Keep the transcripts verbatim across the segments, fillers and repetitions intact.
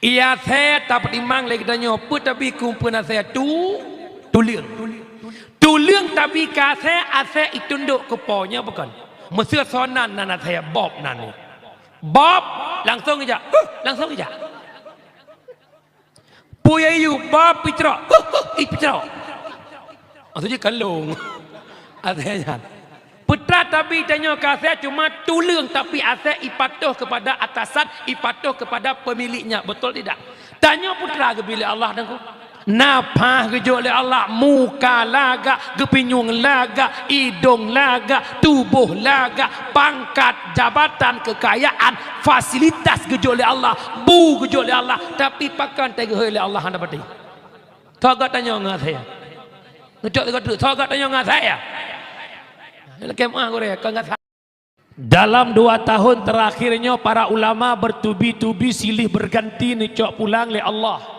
Ié asèe tapeutimang lé geutanyoe, peue tabi keu peue asèe tu, tuleueng. Tuleueng tabi keu asèe, asèe itundok keu po, nyoe bukon. Meuseu soe nan, nan asèe bob nan nyoe. Bob, langsong ijak. Huh, langsong ijak. Peue yue, bob picrok. Huh, huh, ipicrok. Maksudnya kalong. Asèe nyan. Peue teuma tabi tanyoe keu asèe cuma tuleueng, tapi asèe ipatoh keupada atasan, ipatoh keupada pemiliknya. Betul tidak? Tanyoe peue teuma geubri lé Allah, Teungku. Nafah geujok lé Allah, muka lagak, geupinyueng lagak, idong lagak, tuboh lagak, pangkat, jabatan, keukayaan, fasilitas geujok lé Allah, bu geujok lé Allah, tapi pakon teuh geuhôi lé Allah hana pati. Soe geutanyoe ngon asèe? Neucok sigoe treuk, soe geutanyoe ngon asèe? Lakèe meu'ah gurèe, kon ngon asèe. Dalam dua tahun terakhir nyoe, para ulama bertubi-tubi silih berganti neucok pulang lé Allah.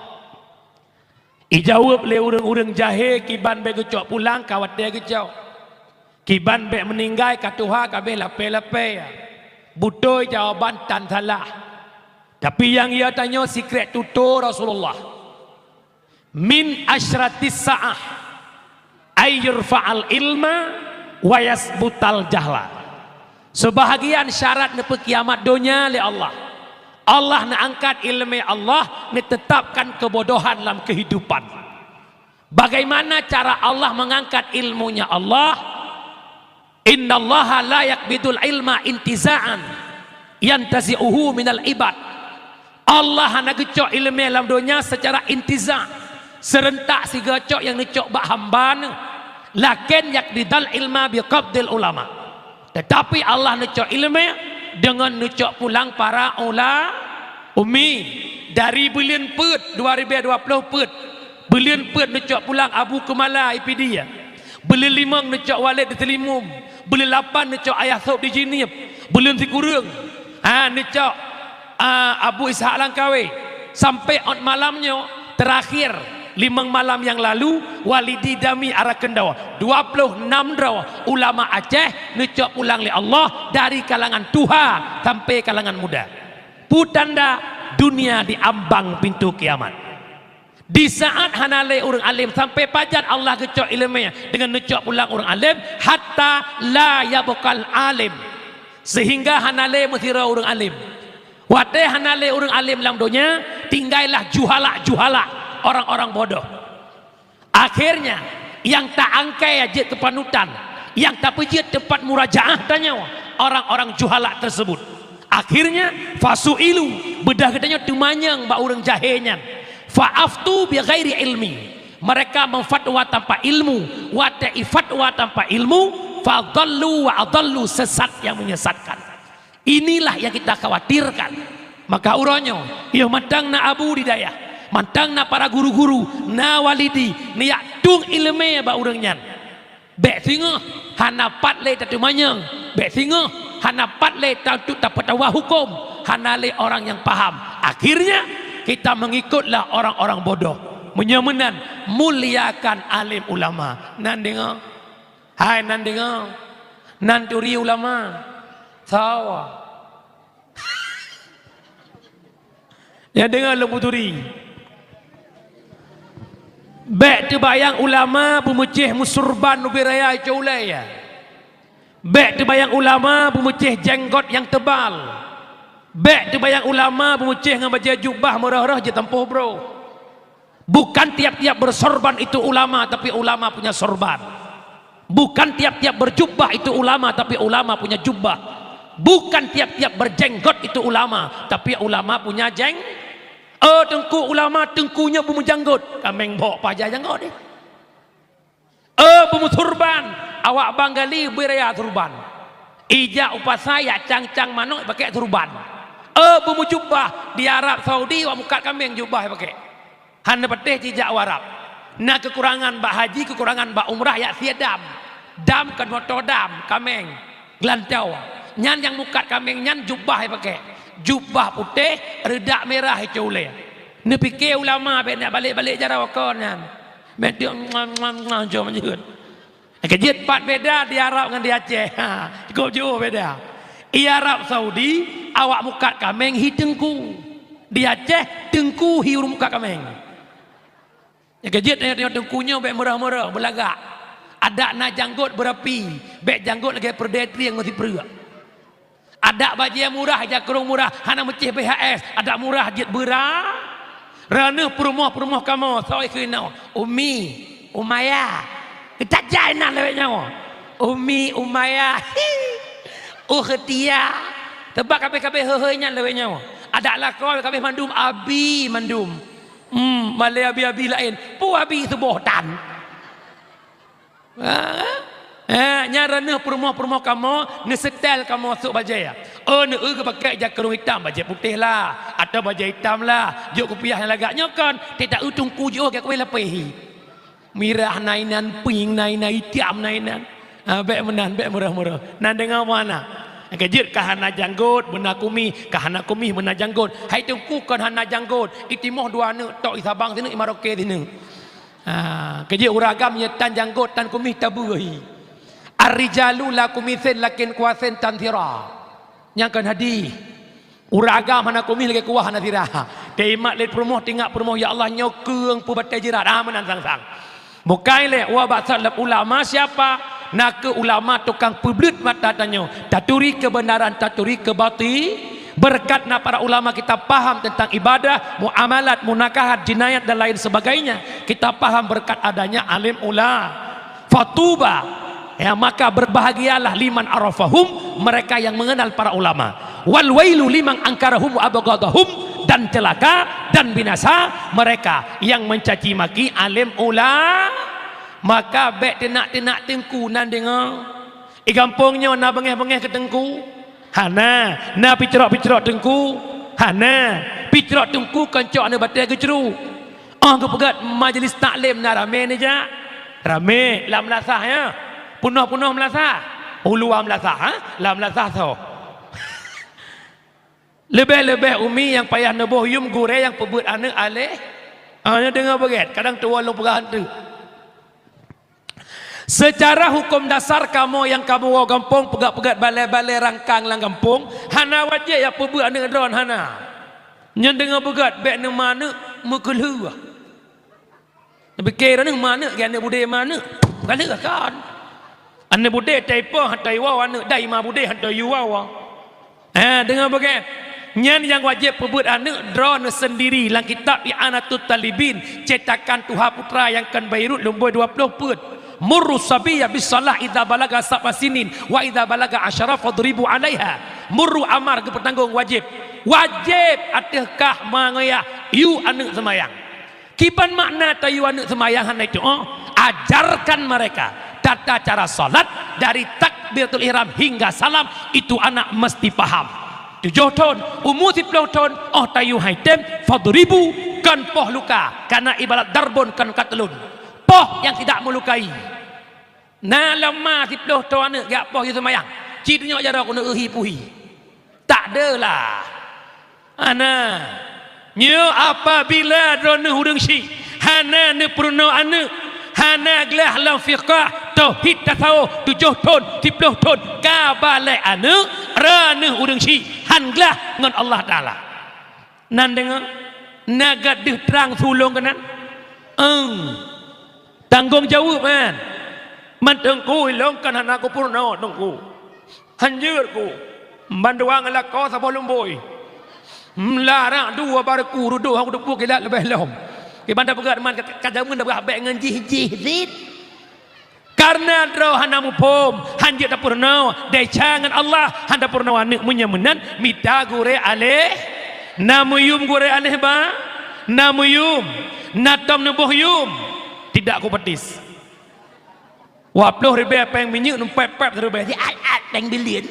Ijaweueb lé ureuëng-ureuëng jahé, kiban bèk geucok pulang, ka watèe geucok. Kiban bèk meuninggai, ka tuha, ka abéh lapèe-lapèe. Beutôi jawaban tan salah. Tapi nyang ya tanyoe sikrek tutoe Rasulullah. Min asyratis sa'ah ay yurfa'al ilma wa yasbutal jahla. Seubahagian syarat neupeukiamat donya lé Allah. Allah neuangkat ileumèe, Allah neuteutapkan keubodohan lam keuhidupan. Bagaimana cara Allah mengangkat ilmunya Allah? Innallaha la yaqbidul ilma intiza'an yantazi'uhu minal ibad. Allah hana geucok ileumèe lam donya seucara intiza', seurentak sigoe cok nyang neucok bak hamba Neuh. Lakin yaqbidal ilma biqabdil ulama. Teutapi Allah neucok ileumèe deungon neucok pulang para ula-, ummi. Dari buleuen peuet dua ribèe dua ploh peuet, buleuen peuet neucok pulang Abu Keumala di Pidie. Buleuen limong neucok Walid di Teulimum. Buleuen lapan neucok Ayah Sôb di Jeunieb. Buleuen sikureueng, ha, neucok, a, Abu Ishak Langkawi. Sampai ôt malam nyoe, terakhir, limong malam nyang lalu, Walidi Dami Arakendoe. Dua ploh nam droe ulama Aceh neucok pulang lé Allah dari kalangan tuha sampai kalangan muda. Peue tanda dunia di ambang pintoe kiamat. Di saat hana lé ureuëng além, sampai pajan Allah geucok ileumèe deungon neucok pulang ureuëng além, hatta la yabqal alim, sehingga hana lé meusidroe ureuëng além. Watèe hana lé ureuëng além lam donya, tinggailah juhala-juhala, orang-orang bodoh. Akhirnya, nyang taangkai jeuet keu panutan, nyang tapeujeuet teumpat murajaah tanyoe, orang-orang juhala tersebut. Akhirnya, fasu'ilu, beudôh geutanyoe teumanyong bak ureuëng jahé nyan. Fa aftu bi ghairi ilmi. Mereka memfatwa tanpa ilmu. Watèe ifatwa tanpa ilmu, fa dhallu wa adhallu, sesat yang menyesatkan. Inilah yang kita khawatirkan. Maka uroe nyoe, yoh mantong na abu di dayah, mantong na para guru-guru, na walidi, neujak tueng ileumèe bak ureuëng nyan. Bèk singoh hana pat lé tateumanyong, bèk singoh hana pat lé ta-, untuk tapeutawa hukôm, hana lé orang nyang paham. Akhirnya, kita mengikutlah orang-orang bodoh. Meunyoe meunan, muliakan alim ulama. Nan deungoe? Hai, nan deungoe? Nan turi ulama? Sawa. Nyang deungoe lôn peuturi. Bèk teubayang ulama beumeucéh meusurban ubé raya icok ulèe, ya. Bèk teubayang ulama beumeucéh jenggot nyang teubal. Bèk teubayang ulama beumeucéh ngon bajèe jubah meurôh-rôh jitampôh broe. Bukan tiap-tiap bersorban itu ulama, tapi ulama punya sorban. Bukan tiap-tiap berjubah itu ulama, tapi ulama punya jubah. Bukan tiap-tiap berjenggot itu ulama, tapi ulama punya jeng-, oh, teungku ulama, teungku nyoe beumeujanggot. Kaméng bok paja janggot deh. Eh, beumeusurban, awak Banggali beu raya surban. Ijak u pasai, jak cang-cang manok, pakai surban. Eh, beumeujubah, di Arab Saudi, awak mukat kaméng jubah pakai. Hana patéh jijak u Arab. Na keukurangan bak haji, keukurangan bak umrah, jak sie dam. Dam kon moto dam, kaméng, geulantoe. Nyan nyang mukat kaméng nyan jubah pakai. Jubah putéh, reudak mirah icok ulèe. Neupiké ulama bèk neujak balek-balek jaroe kon nyan. Meuteuk, muah, muah, muah, jom jeuet. Ka jeuet pat beda di Arab ngon di Aceh. Ha, cukup jauh beda. Di Arab Saudi, awak mukat kaméng hi teungku. Di Aceh, teungku hi ureuëng muka kaméng. Nyang keujeuet tanyoe teungku nyoe bék meurah-meurah, beulagak. Adak na janggot beurapi, bék janggot lagée peureudée trieng ngon sipreuek. Adak bajée murah, jakrong murah, hana meucéh B H S, adak murah jeuet beura. Raneueh peurumoh-peurumoh kamoe, soe keunoe, Umi, Umaya. Geutajak inan lawét nyoe. Umi, Umaya, hi, Ukhtia. Teuba kabéh-kabéh heuheu nyan lawét nyoe. Adak lakoe kabéh mandum abi mandum. Hmm, malée abi-abi laén. Peue abi suboh tan. Ha? Eh, nyan raneueh peurumoh-peurumoh kamoe, neuseutèl kamoe sôk bajée. Oh, neueu geupakèk jakrong itam, bajée putéh lah, atawa bajée itam lah, jok kupiah nyang lagak nyoe kon, teuta eu teungku jiôh gét kuéh lapéh hi. Mirah na inan, pink na inan, itam na inan. Ha, bék meunan, bék meurah-meurah. Nan deungoe meuhana. Keujeuet ka hana janggot, beuna kumieh, ka hana kumieh, beuna janggot. Hai teungku kon hana janggot, itimoh dua aneuk, tok i Sabang sineuk, i Maroke sineuk. Ha, keujeuet ureuëng agam nyoe tan janggot, tan kumieh tabeue hi. Ar-rijalu la kumisin lakin kuasin tan sira. Nyang kon hadih. Ureuëng agam hana kumieh lagée kuah hana sira. Teuimat lé peurumoh, teuingat peurumoh, "Ya Allah, nyoe keueng peubatée jeurat." Ah, meunan sang-sang. Bukai lé, wa bak salaf ulama siapa? Na keu ulama tukang peubleuet mata tanyoe. Taturi keubeunaran, taturi keubati. Beureukat na para ulama kita paham tentang ibadah, muamalat, munakahat, jinayat dan lain sebagainya. Kita paham beureukat adanya alim ula-, fatuba. Ya, maka berbahagialah liman arafahum, mereka yang mengenal para ulama. Wal wailu liman angkarahum wa abghadahum, dan celaka dan binasa mereka yang mencaci maki alim ula-, maka bék teunak-teunak teungku nan deungoe. I gampông nyoe na beungéh-beungéh keu teungku? Hana. Na picrok-picrok teungku? Hana. Picrok teungku kon cok aneuk batée geucruk. Oh geupeugét majlis taklim na ramé neujak? Ramé lam meulasah, ya. Peunoh-peunoh meulasah. Uluwa meulasah, ha? Lam meulasah soe? Leubeh-leubeh umi nyang payah neuboh yum gurée nyang peubeuet aneuk aléh. Ah, nyoe deungoe beugét, kadang tuwoe lôn peugah eunteuk. Seucara huköm dasar kamoe nyang kamoe woe gampông, peugét-peugét balée-balée rangkang lam gampông, hana wajéb jak peubeuet aneuk droe, hana. Nyan deungoe beugét, bék neuma aneuk meukeulheueh. Neupike droeneuh ma aneuk, gét aneuk budé ma aneuk. Galeuh kon. Aneuk budé taipoh hana taiwoe, aneuk dai ma budé hana tayue woe. Ha, deungoe beugét. Nyan nyang wajéb peubeuet aneuk droeneuh seundiri lam kitab I'anatut Talibin, cetakan Tuha Putra nyang kon Beirut lumbôi dua ploh peuet. Murru sabiyya bis shalah idza balaga sab'a sinin wa idza balaga asyara fadribu 'alaiha. Murru amar geupeutanggong wajéb. Wajéb ateueh kah mangoyah yue aneuk seumayang. Kiban makna tayue aneuk seumayang hana itu, oh? Ajarkan mereka tata cara salat dari takbiratul ihram hingga salam, itu anak mesti paham. Tujoh thon, umu siploh thon, oh tayue hai tem, fadribu, kon poh luka, kana ibarat darbun kon katlun. Poh nyang tidak melukai. Na lom ma siploh thon aneuk jak poh yue seumayang. Ci tunyok jaroe keuneuk euhi puhi. Tak adalah. Hana. Nyoe apabila droeneuh ureuëng syik hana neupeurunoe aneuk, hana glah lam fiqah, tauhid, tasawuf, tujoh thon, siploh thon, ka balek aneuk, droeneuh ureuëng syik, han glah ngon Allah Taala. Nan deungoe, na gét deuh trang su lôn keunan? Eng. Tanggong jaweueb, man. Man teungku, ilôn kan hana kupeurunoe teungku. Han jeuet ku. Ban dua ngon lakoe saboh lumbôi. Meularang dua bareku rudôh hana kuteupeu kilat leubeh lom. Kiban tapeugah man ka, ka jameun tapeugah bék ngon jih-jih cit. Kareuna droe hana muphom, han jeuet tapeurunoe, desya ngon Allah, han tapeurunoe aneuk. Meunyoe meunan, mita gurée aléh. Na meuyum gurée aléh ba? Na meuyum. Na tom neuboh yum? Tidak kupetis. Dua ploh ribée péng minyeuk, numpet pép siribée, siat-at péng bilin.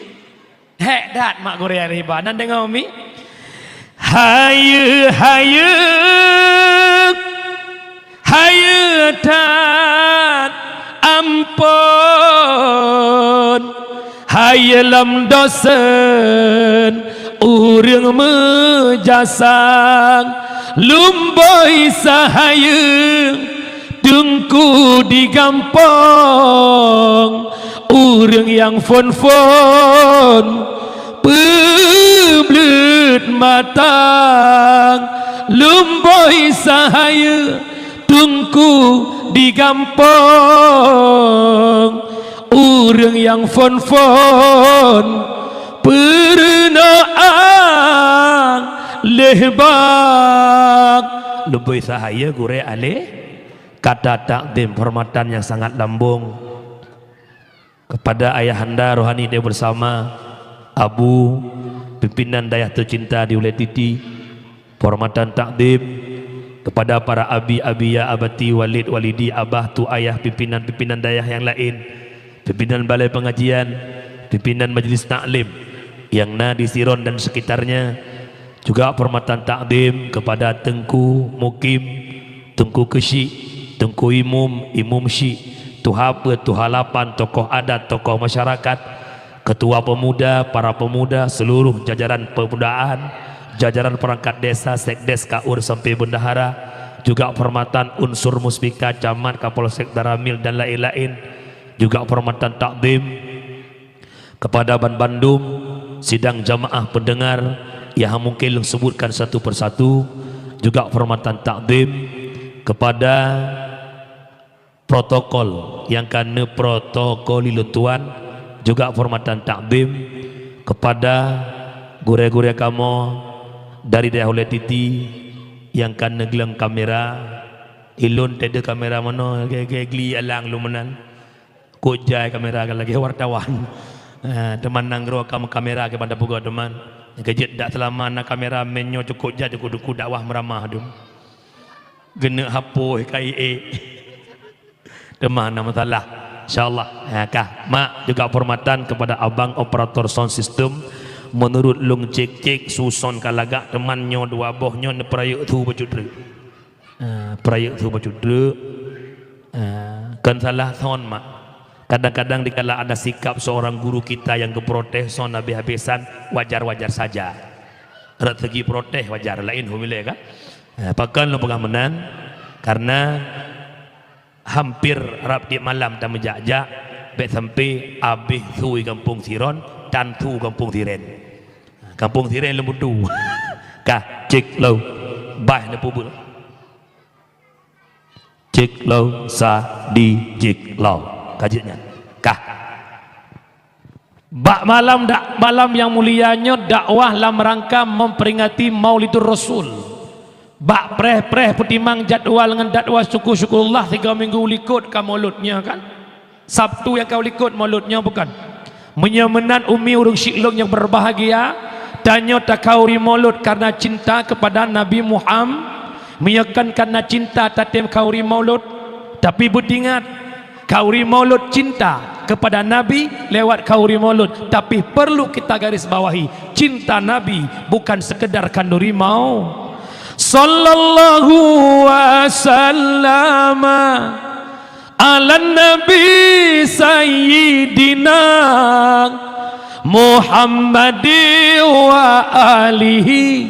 Hék that mak gurée riba, nan deungoe mi? Hayeue, hayeue, hayeue that ampôn, hayeue lom dosen ureuëng meujasang, lumbôi sahayeue teungku di gampông, ureuëng nyang phon-phon peu Bleuet mata lumboi sahaya teungku di gampông, ureuëng nyang phon-phon peurunoe leh bak. Lumboi sahaya gurée aleh kata takdim, penghormatan yang sangat lambong. Kepada ayahanda rohani dia bersama, Abu, pimpinan dayah tercinta di Ulee Titi, penghormatan takdim kepada para abi, abiya, abati, walid, walidi, abah, tu ayah, pimpinan-pimpinan dayah yang lain, pimpinan balai pengajian, pimpinan majlis taklim yang na di Siron dan sekitarnya, juga penghormatan takdim kepada Teungku Mukim, Teungku Keuchik, Teungku Imum, Imum Chik, Tuha Peuet, Tuha Lapan, tokoh adat, tokoh masyarakat, ketua pemuda, para pemuda, seluruh jajaran pemudaan, jajaran perangkat desa, sekdes, kaur sampai bendahara, juga penghormatan unsur muspika, camat, kapolsek, danramil dan lain-lain, juga penghormatan takdim kepada ban bandum sidang jamaah pendengar yang mungkin lôn sebutkan satu persatu, juga penghormatan takdim kepada protokol yang ka neuprotokoli lôn tuan, juga penghormatan takdim kepada gurée-gurée kamoe dari dayah Ulee Titi yang ka neugleng kamera. Ilôn teude kamera manoe, ge-ge gli alang lôn meunan. Kok jai kamera ka lagée wartawan. Ah, teuma nanggroe kam-, kamera keu ban tapeugot teuma. Keujeuet dak seulama na kamera, meunyoe cukôp jai cukôp duku dakwah meuramah dum. Geuneuk hapôh kai ék. Teuma na masalah. Insyaallah. Ha, kah. Mak juga penghormatan kepada abang operator sound system. Menurut lôn cek-cek su sound ka lagak teuma nyoe dua boh nyoe neupeurayeuk su bacut treuk. Ah, peurayeuk su bacut treuk. Ah, kon salah sound, Mak. Kadang-kadang dikala ada sikap seorang guru kita yang geuprotes sound habis-habisan, wajar-wajar saja. Rot segi protes wajar, laén hom ilée kan? Ah, pakon lôn peugah meunan? Karena hampir rab tiep malam tameujak-jak, bék sampai abéh su gampông Siron, tan su gampông Siren. Gampông Siren lôn butu. Kah, cek lom. Bah neupeubuet. Cek lom, sa, di, cek lom. Ka jeuet nyan. Kah. Bak malam dak-, malam nyang mulia nyoe dakwah lam rangka memperingati Maulidur Rasul. Bak preh-preh peutimang jadwal ngon dakwah syukur-syukurullah tiga minggu likot ka Maulud nyoe kan? Sabtu nyang ka likot Maulud nyoe bukan? Meunyoe meunan umi ureuëng syik lôn nyang berbahagia, tanyoe takhauri Maulud karena cinta kepada Nabi Muhammad. Meunyoe kon karena cinta tatem khauri Maulud, tapi beutingat, khauri Maulud cinta kepada Nabi lewat khauri Maulud, tapi perlu kita garis bawahi, cinta Nabi bukan sekedar khanduri mau. Sallallahu wasallama ala Nabi Sayyidina Muhammadi wa alihi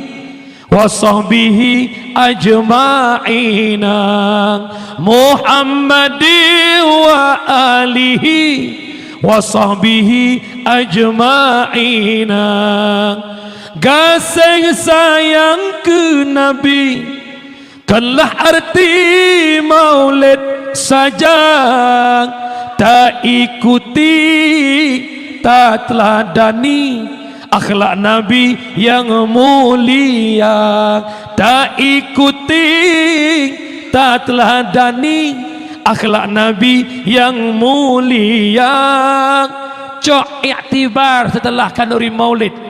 wa sahbihi ajma'ina. Muhammadi wa alihi wa sahbihi ajma'ina. Gaséh sayang keu Nabi, kenlah arti Maulid saja, taikuti, tateuladani akhlak Nabi nyang mulia. Taikuti, tateuladani akhlak Nabi nyang mulia. Cok iktibar setelah khanduri Maulid.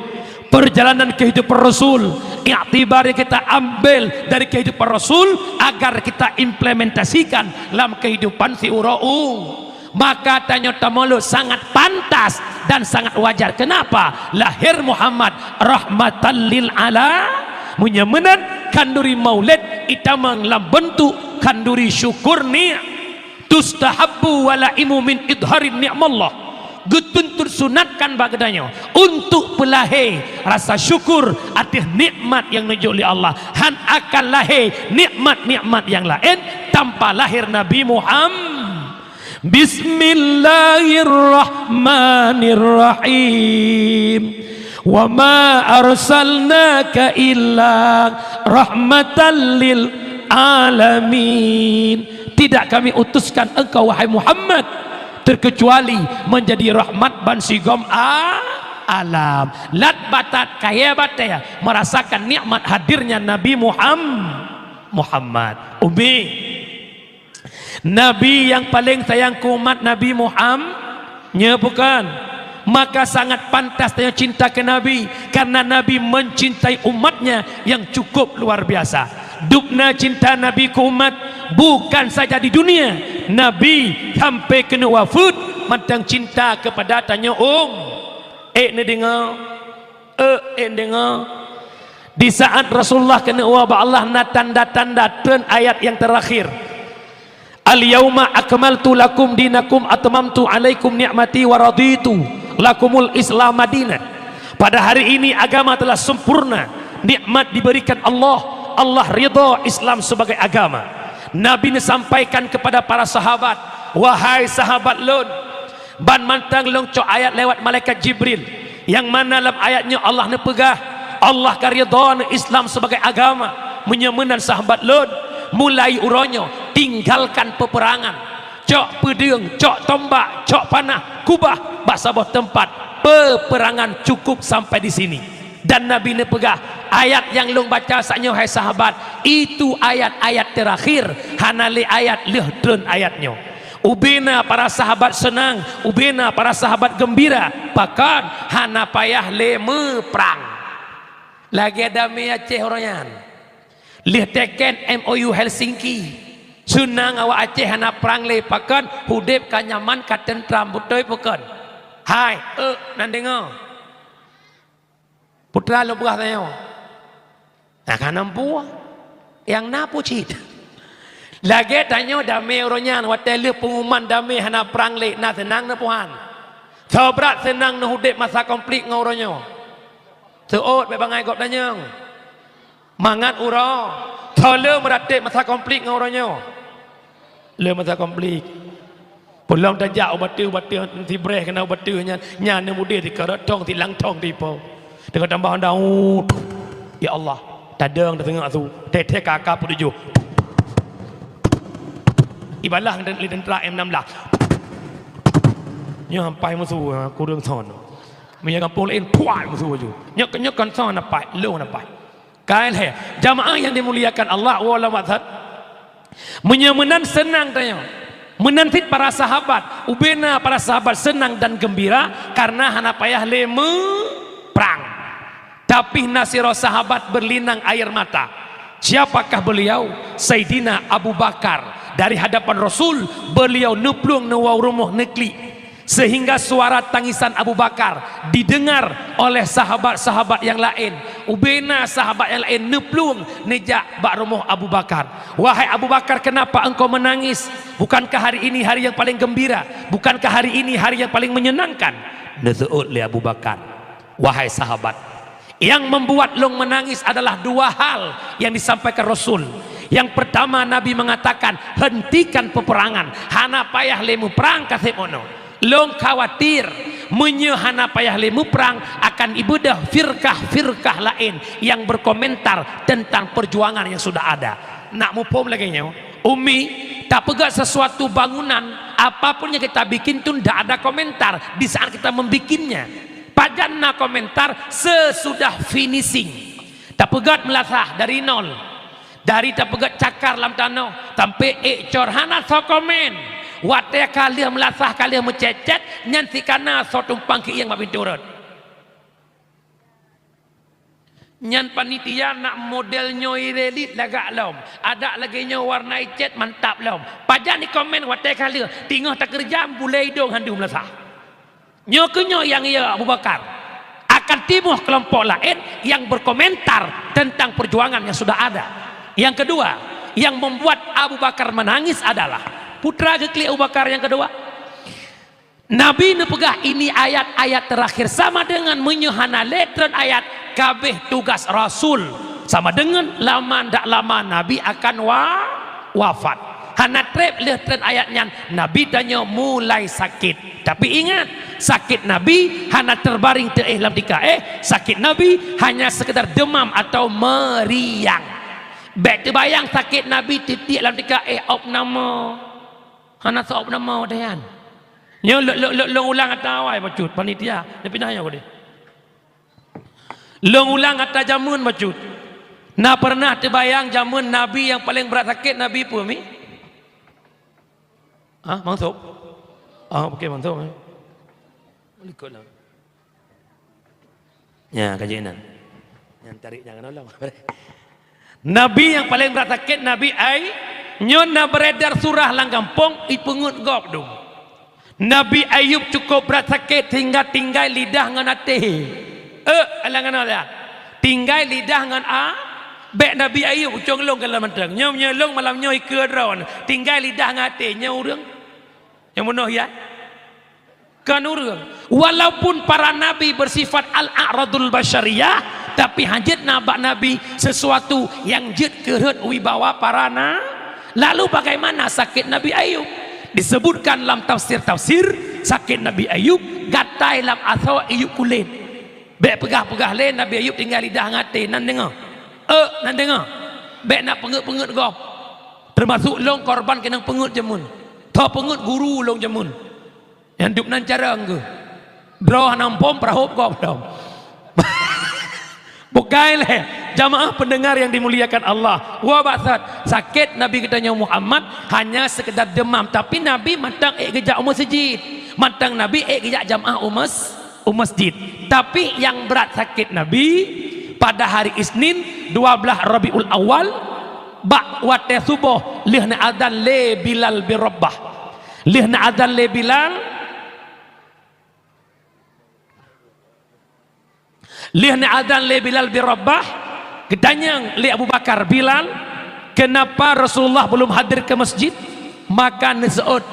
Perjalanan kehidupan Rasul, iktibar yang kita ambil dari kehidupan Rasul agar kita implementasikan dalam kehidupan siuroe u. Maka tanyoe tamaulud sangat pantas dan sangat wajar. Kenapa? Lahir Muhammad rahmatan lil ala. Meunyoe meunan khanduri Maulid itamong lam beuntuk khanduri syukur ni. Tustahabbu walaimu min idharin ni'mallah. Geutuntut sunatkan bak geutanyoe untuk peulahé rasa syukur ateueh nikmat nyang neujok lé Allah. Han akan lahé nikmat-nikmat nyang laén tanpa lahé Nabi Muhammad. Bismillahirrahmanirrahim. "Wa ma arsalnaka illa rahmatan lil alamin." Tidak kami utuskan engkau, wahai Muhammad, terkecuali menjadi rahmat bansigom a-, alam. Lat batat kayée batée merasakan nikmat hadirnya Nabi Muham-, Muhammad. Umi, Nabi nyang paleng sayang keu umat Nabi Muham-, nyo bukan? Maka sangat pantas tanyoe cinta keu Nabi, karena Nabi mencintai umatnya yang cukup luar biasa. Dubna cinta Nabi keu umat, bukan saja di dunia, Nabi sampai keuneuk wafeuet mantong cinta kepada tanyoe um-, ék neudeungoe? Ék, ék deungoe. Di saat Rasulullah keuneuk woe bak Allah, na tanda-tanda treun ayat nyang terakhir. "Al-yauma akmaltu lakum dinakum atmamtu alaikum ni'mati wa raditu lakumul Islam madina." Pada hari ini agama telah sempurna, nikmat diberikan Allah, Allah ridha Islam sebagai agama. Nabi neusampaikan kepada para sahabat, "Wahai sahabat lôn, ban mantong lôn cok ayat lewat malaikat Jibril, nyang mana lam ayat nyoe Allah neupeugah, Allah ka ridha neu Islam sebagai agama. Meunyoe meunan sahabat lôn, mulai uroe nyoe tinggalkan peperangan. Cok peudeueng, cok tombak, cok panah, keubah bak saboh teumpat. Peperangan cukup sampai di sini." Dan Nabi neupeugah, "Ayat nyang lôn baca saat nyoe, hai sahabat, itu ayat-ayat terakhir, hana lé ayat lheueh treun ayat nyoe." Ubena para sahabat seunang, ubena para sahabat geumbira, pakon hana payah lé meuprang. Lagée damé Aceh uroe nyan. Lheueh teken M O U Helsinki, seunang awak Aceh hana prang lé, pakon udeb ka nyaman, ka teuntram, beutôi pakon? Hai, ék, nan deungoe. Putra lôn peugah tanyoe, na ka nampu nyang na peue cit. Lagée tanyoe damé uroe nyan, watée lheueh peunguman damé hana prang lé, na seunang neupuhan. Soe brat seunang neuudeb masa konflik ngon uroe nyoe? Seuôt bék bangai gob danyong. Mangat uroe, soe le meuratéb masa konflik ngon uroe nyoe? Le masa konflik. Peulom tajak u bateue-bateue sibreh keunan u bateue nyan, nyan neumudeh sikarot thong silang thong dipo. Teungoh tambah honda, uh, ya Allah, tadong tateungoh su, teh-teh ka ka peutujoh. Ibalah lé teuntra M enam belas. Nyoe ampai musoh, ha, kureueng son. Meunyoe gampông laén, puai musoh laju. Nyoe, nyoe kon son ampai, lôn ampai. Ka lhée, jamaah yang dimuliakan Allah, walau maksud. Meunyoe meunan seunang tanyoe. Meunan cit para sahabat, ubena para sahabat seunang dan geumbira karena hana payah lé meuprang. Tapi na sidroe sahabat berlinang air mata. Siapakah beliau? Saidina Abu Bakar. Dari hadapan Rasul, beliau neuplueng neuwoe u rumoh neuklik. Sehingga suara tangisan Abu Bakar didengar oleh sahabat-sahabat nyang laén. Ubena sahabat nyang laén neuplueng neujak bak rumoh Abu Bakar. "Wahai Abu Bakar, kenapa engkau menangis? Bukankah hari ini hari yang paling gembira? Bukankah hari ini hari yang paling menyenangkan?" Neuseuôt lé Abu Bakar, "Wahai sahabat, yang membuat lôn menangis adalah dua hal yang disampaikan Rasul. Yang pertama, Nabi mengatakan, 'Hentikan peperangan, hana payah lé meuprang ka seb unoe. Lôn khawatir meunyoe hana payah lé meuprang akan ibeudôh firkah-firkah laén yang berkomentar tentang perjuangan yang sudah ada.'" Nak muphom lagée nyoe, Umi, tapeugét sesuatu bangunan, apapun yang kita bikin tu ndak ada komentar di saat kita membikinnya. Pajan na komentar sesudah finishing. Tapeugét meulasah dari nol. Dari tapeugét cakar lam tanoh sampai ék cor hana soe komen. Watée ka lheueh meulasah, ka lheueh meucét-cét, nyan sikana soe tumpang keuieng bak pintoe rot. Nyan panitia nak model nyoe irelit lagak lom, adak lagée nyoe warna icét mantap lom. Pajan ikomen watée ka lheueh, teungoh takeureuja bulée idong handum meulasah. Nyoe keuh nyoe nyang iya Abu Bakar. Akan timoh kelompok laén yang berkomentar tentang perjuangan yang sudah ada. Yang kedua, yang membuat Abu Bakar menangis adalah, putra geuklik Abu Bakar yang kedua. Nabi neupeugah ini ayat-ayat terakhir, sama dengan meunyoe hana lé treun ayat, ka abéh tugas Rasul, sama dengan lama ndak lama Nabi akan wa-, wafat. Hana treb lheueh treun ayat nyan, Nabi tanyoe mulai sakét. Tapi ingat, sakét Nabi hana teubaring teuéh lam tika éh, sakét Nabi hanya sekedar demam atau meriang. Bék teubayang sakét Nabi titiek lam tika éh opname. Hana seuopname watée nyan. Nyoe lôn, lôn, lôn, lôn ulang ata awai bacut, panitia, neupinah nyoe deh. Lôn ulang ata jameun bacut. Na pernah teubayang jameun Nabi nyang paleng brat sakét Nabi peue mi? Ah, Mang Sob? Ah, oke, Mang Sob, eh. Likot lah. Nya, ka jeuet nan. Nyang tarik jangan nolong. Nabi nyang paleng brat sakét Nabi Ay-, nyoe na beredar surah lam gampông ipeungeut gob dum. Nabi Ayub cukôp brat sakét sehingga tinggai lidah ngon até. Eh, alang ngon até. Tinggai lidah ngon a-, bék Nabi Ayub ucong lông keu lam mantong. Nyoe meunyoe lông malam nyoe ikeue droe. Tinggai lidah ngon até nyoe ureuëng. Nyang bunoh ya. Kan ureuëng. Walaupun para nabi bersifat al-a'radul basyariyah, tapi hanjeuet na bak nabi sesuatu nyang jeuet keureuet wibawa para na-, Lalu bagaimana sakét Nabi Ayub? Disebutkan lam tafsir-tafsir, sakét Nabi Ayub gatai lam asoe iyup kulét. Bék peugah-peugah lé Nabi Ayub tinggai lidah ngon até, nan deungoe. Eh, nan deungoe. Bék na peungeut-peungeut gob. Teumasuk lông korban keunong peungeut jameun. Tho peungeut guru lông jameun. Nyang dub nan carông geuh. Droe hana muphom peurahop gob lom. Bukai lé, jamaah pendengar yang dimuliakan Allah. Wa baksat, sakét Nabi geutanyoe Muhammad hanya sekedar demam, tapi Nabi mantong ék geujak u meuseujid. Mantong Nabi ék geujak jamaah u mes-, u meuseujid. Tapi nyang brat sakét Nabi pada hari Isnin dua belas Rabiul Awal, bak watée suboh lheueh neuazan lé Bilal bin Rabah. Lheueh neuazan lé Bilal, lheueh neuazan lé Bilal bin Rabah, geutanyong lé Abu Bakar, "Bilal, kenapa Rasulullah belum hadir ke masjid?" Maka neuseuôt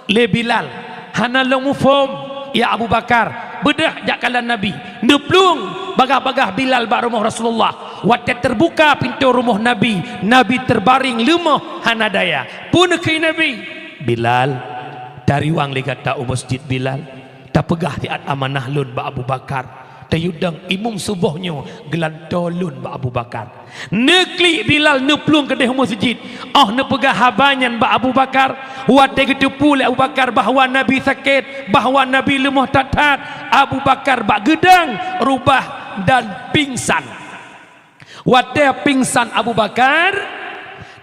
lé Bilal, "Hana lôn muphom, ya Abu Bakar, beudôh jak kalon Nabi." Neuplueng bagah-bagah Bilal bak rumoh Rasulullah. Watée teubuka pintoe rumoh Nabi, Nabi teubaring leumoh hana daya. Peue neukheun Nabi, "Bilal, tariwang lé gata u masjid, Bilal. Tapeugah siat amanah lôn bak Abu Bakar. Tayue dong imum suboh nyoe geulantoe lôn bak Abu Bakar." Neuklik Bilal neuplueng keudeh u meuseujid. Óh neupeugah haba nyan bak Abu Bakar, watée geuteupeue lé Abu Bakar bahwa Nabi sakét, bahwa Nabi leumoh that-that, Abu Bakar bak geudong rubah dan pingsan. Watée pingsan Abu Bakar,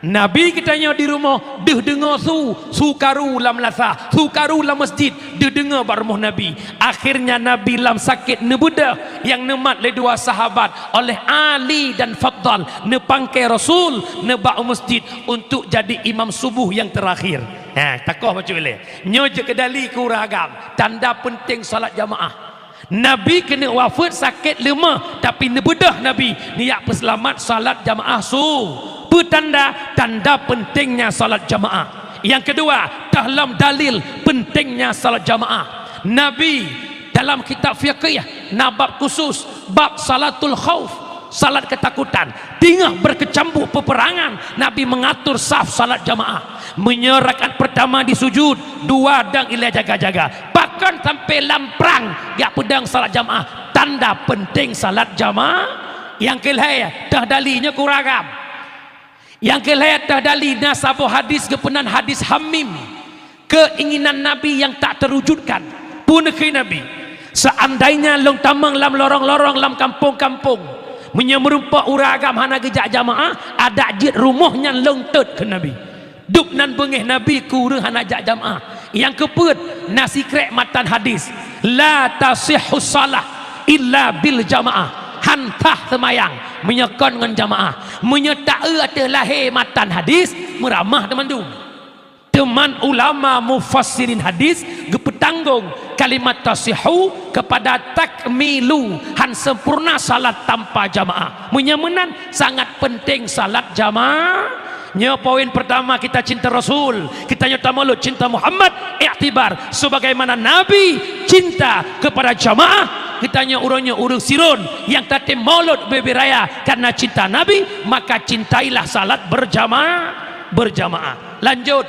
Nabi geutanyoe di rumoh deuh deungoe su, su karu lam lasa, su karu lam meuseujid, deuh deungoe bak rumoh Nabi. Akhirnya Nabi lam sakét neubeudôh nyang neumat lé dua sahabat oleh Ali dan Fadal, neupangke Rasul neuba u meuseujid untuk jadi imam subuh nyang teurakhir. Ha, takoh bacut lé. Nyoe jeuet keu dali keu ureuëng agam, tanda peunteng salat jamaah. Nabi keuneuk wafeuet sakét leumoh, tapi neubeudôh Nabi neujak peuseulamat salat jamaah su. Peue tanda? Tanda peuntengnya salat jamaah. Nyang keudua, dalam dalil peuntengnya salat jamaah. Nabi dalam kitab fiqih na bab khusus, bab salatul khauf, salat keutakutan. Teungoh beukeucambuek peuperangan, Nabi meungatur saf salat jamaah. Meunyoe rakaat peurtama di sujud, dua dong ilée jaga-jaga. Pakon sampoe lam prang jak peudong salat jamaah? Tanda peunteng salat jamaah. Nyang keu lhée, teuh dali nyoe keu ureuëng agam. Nyang keu lhée teuh dali na saboh hadis geupeunan hadis Hamim, keinginan Nabi nyang tak terwujudkan. Peue neukheun Nabi, "Seandainya lôn tamong lam lorong-lorong lam kampung-kampung, meunyoe meurumpok ureuëng agam hana geujak jamaah, adak jeuet rumoh nyan lôn tôt," kheun Nabi. Dub nan beungéh Nabi keu ureuëng hana jak jamaah. Nyang keupeuet na sikrék matan hadis, "La tasihhu shalah illa bil jamaah." Han sah seumayang meunyoe kon ngon jamaah. Meunyoe taeu ateueh lahé matan hadis, meuramah teumandum. Teuma ulama mufassirin hadis geupeutanggong kalimat tasihhu kepada takmilu, han sempurna salat tanpa jamaah. Meunyoe meunan, sangat penting salat jamaah. Nyoe poin pertama, kita cinta Rasul, kita nyoe tamalot cinta Muhammad, iktibar sebagaimana Nabi cinta kepada jamaah. Kita nyoe ureuëng nyoe ureuëng Siron nyang tatem maulud bebe raya karena cinta Nabi, maka cintailah salat berjamaah. berjamaah. Lanjut,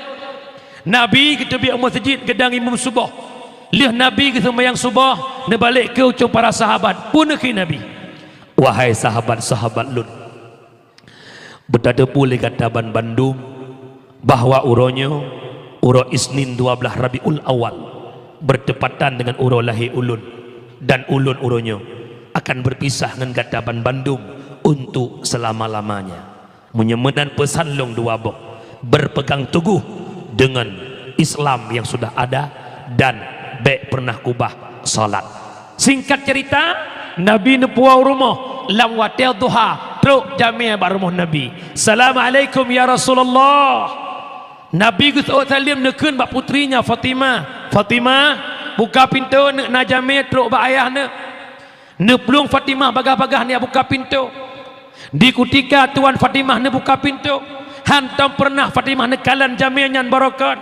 Nabi geuteubiet u meuseujid geudang imum suboh. Lheueh Nabi geuseumayang suboh, neubalek keu ucung para sahabat. Peue neukheun Nabi? "Wahai sahabat-sahabat lôn, beutateupeue lé gata banbandum bahwa uroe nyoe, uroe Isnin dua blaih Rabiul Awal, bertepatan dengan uroe lahé ulôn, dan ulôn uroe nyoe akan berpisah ngon gata banbandum untuk selama-lamanya. Meunyoe meunan peusan lôn dua boh, berpegang teguh dengan Islam yang sudah ada dan bék pernah ubah salat." Singkat cerita, Nabi neupuwoe u rumoh, lam watée duha, trok jamé bak rumoh Nabi. "Assalamualaikum ya Rasulullah." Nabi geuseuôt saleuem, neukheun bak putrinya Fatimah, "Fatimah, buka pintoe, neuk na jamé trok bak ayah neuk." Neuplueng Fatimah bagah-bagah neuk buka pintoe. Di kutika tuan Fatimah neubuka pintoe, hantom peureunah Fatimah neukalon jamé nyan barokon.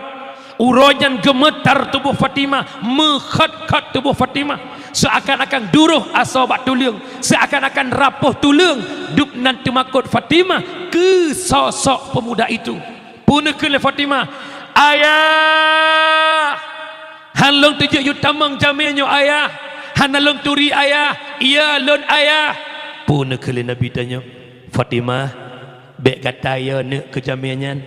Uroe nyan geumeutar tuboh Fatimah, meukhot-khot tuboh Fatimah, seuakan-akan duroh asoe bak tuleueng, seuakan-akan rapoh tuleueng. Dub nan teumakot Fatimah keu sosok peumuda itu. Peue neukheun lé Fatimah, "Ayah! Han lôn teujeuet yue tamong jamé nyoe, Ayah! Hana lôn turi, Ayah! Yö lôn, Ayah!" Peue neukheun lé Nabi tanyoe, "Fatimah, bék gata yö neuk keu jamé nyan.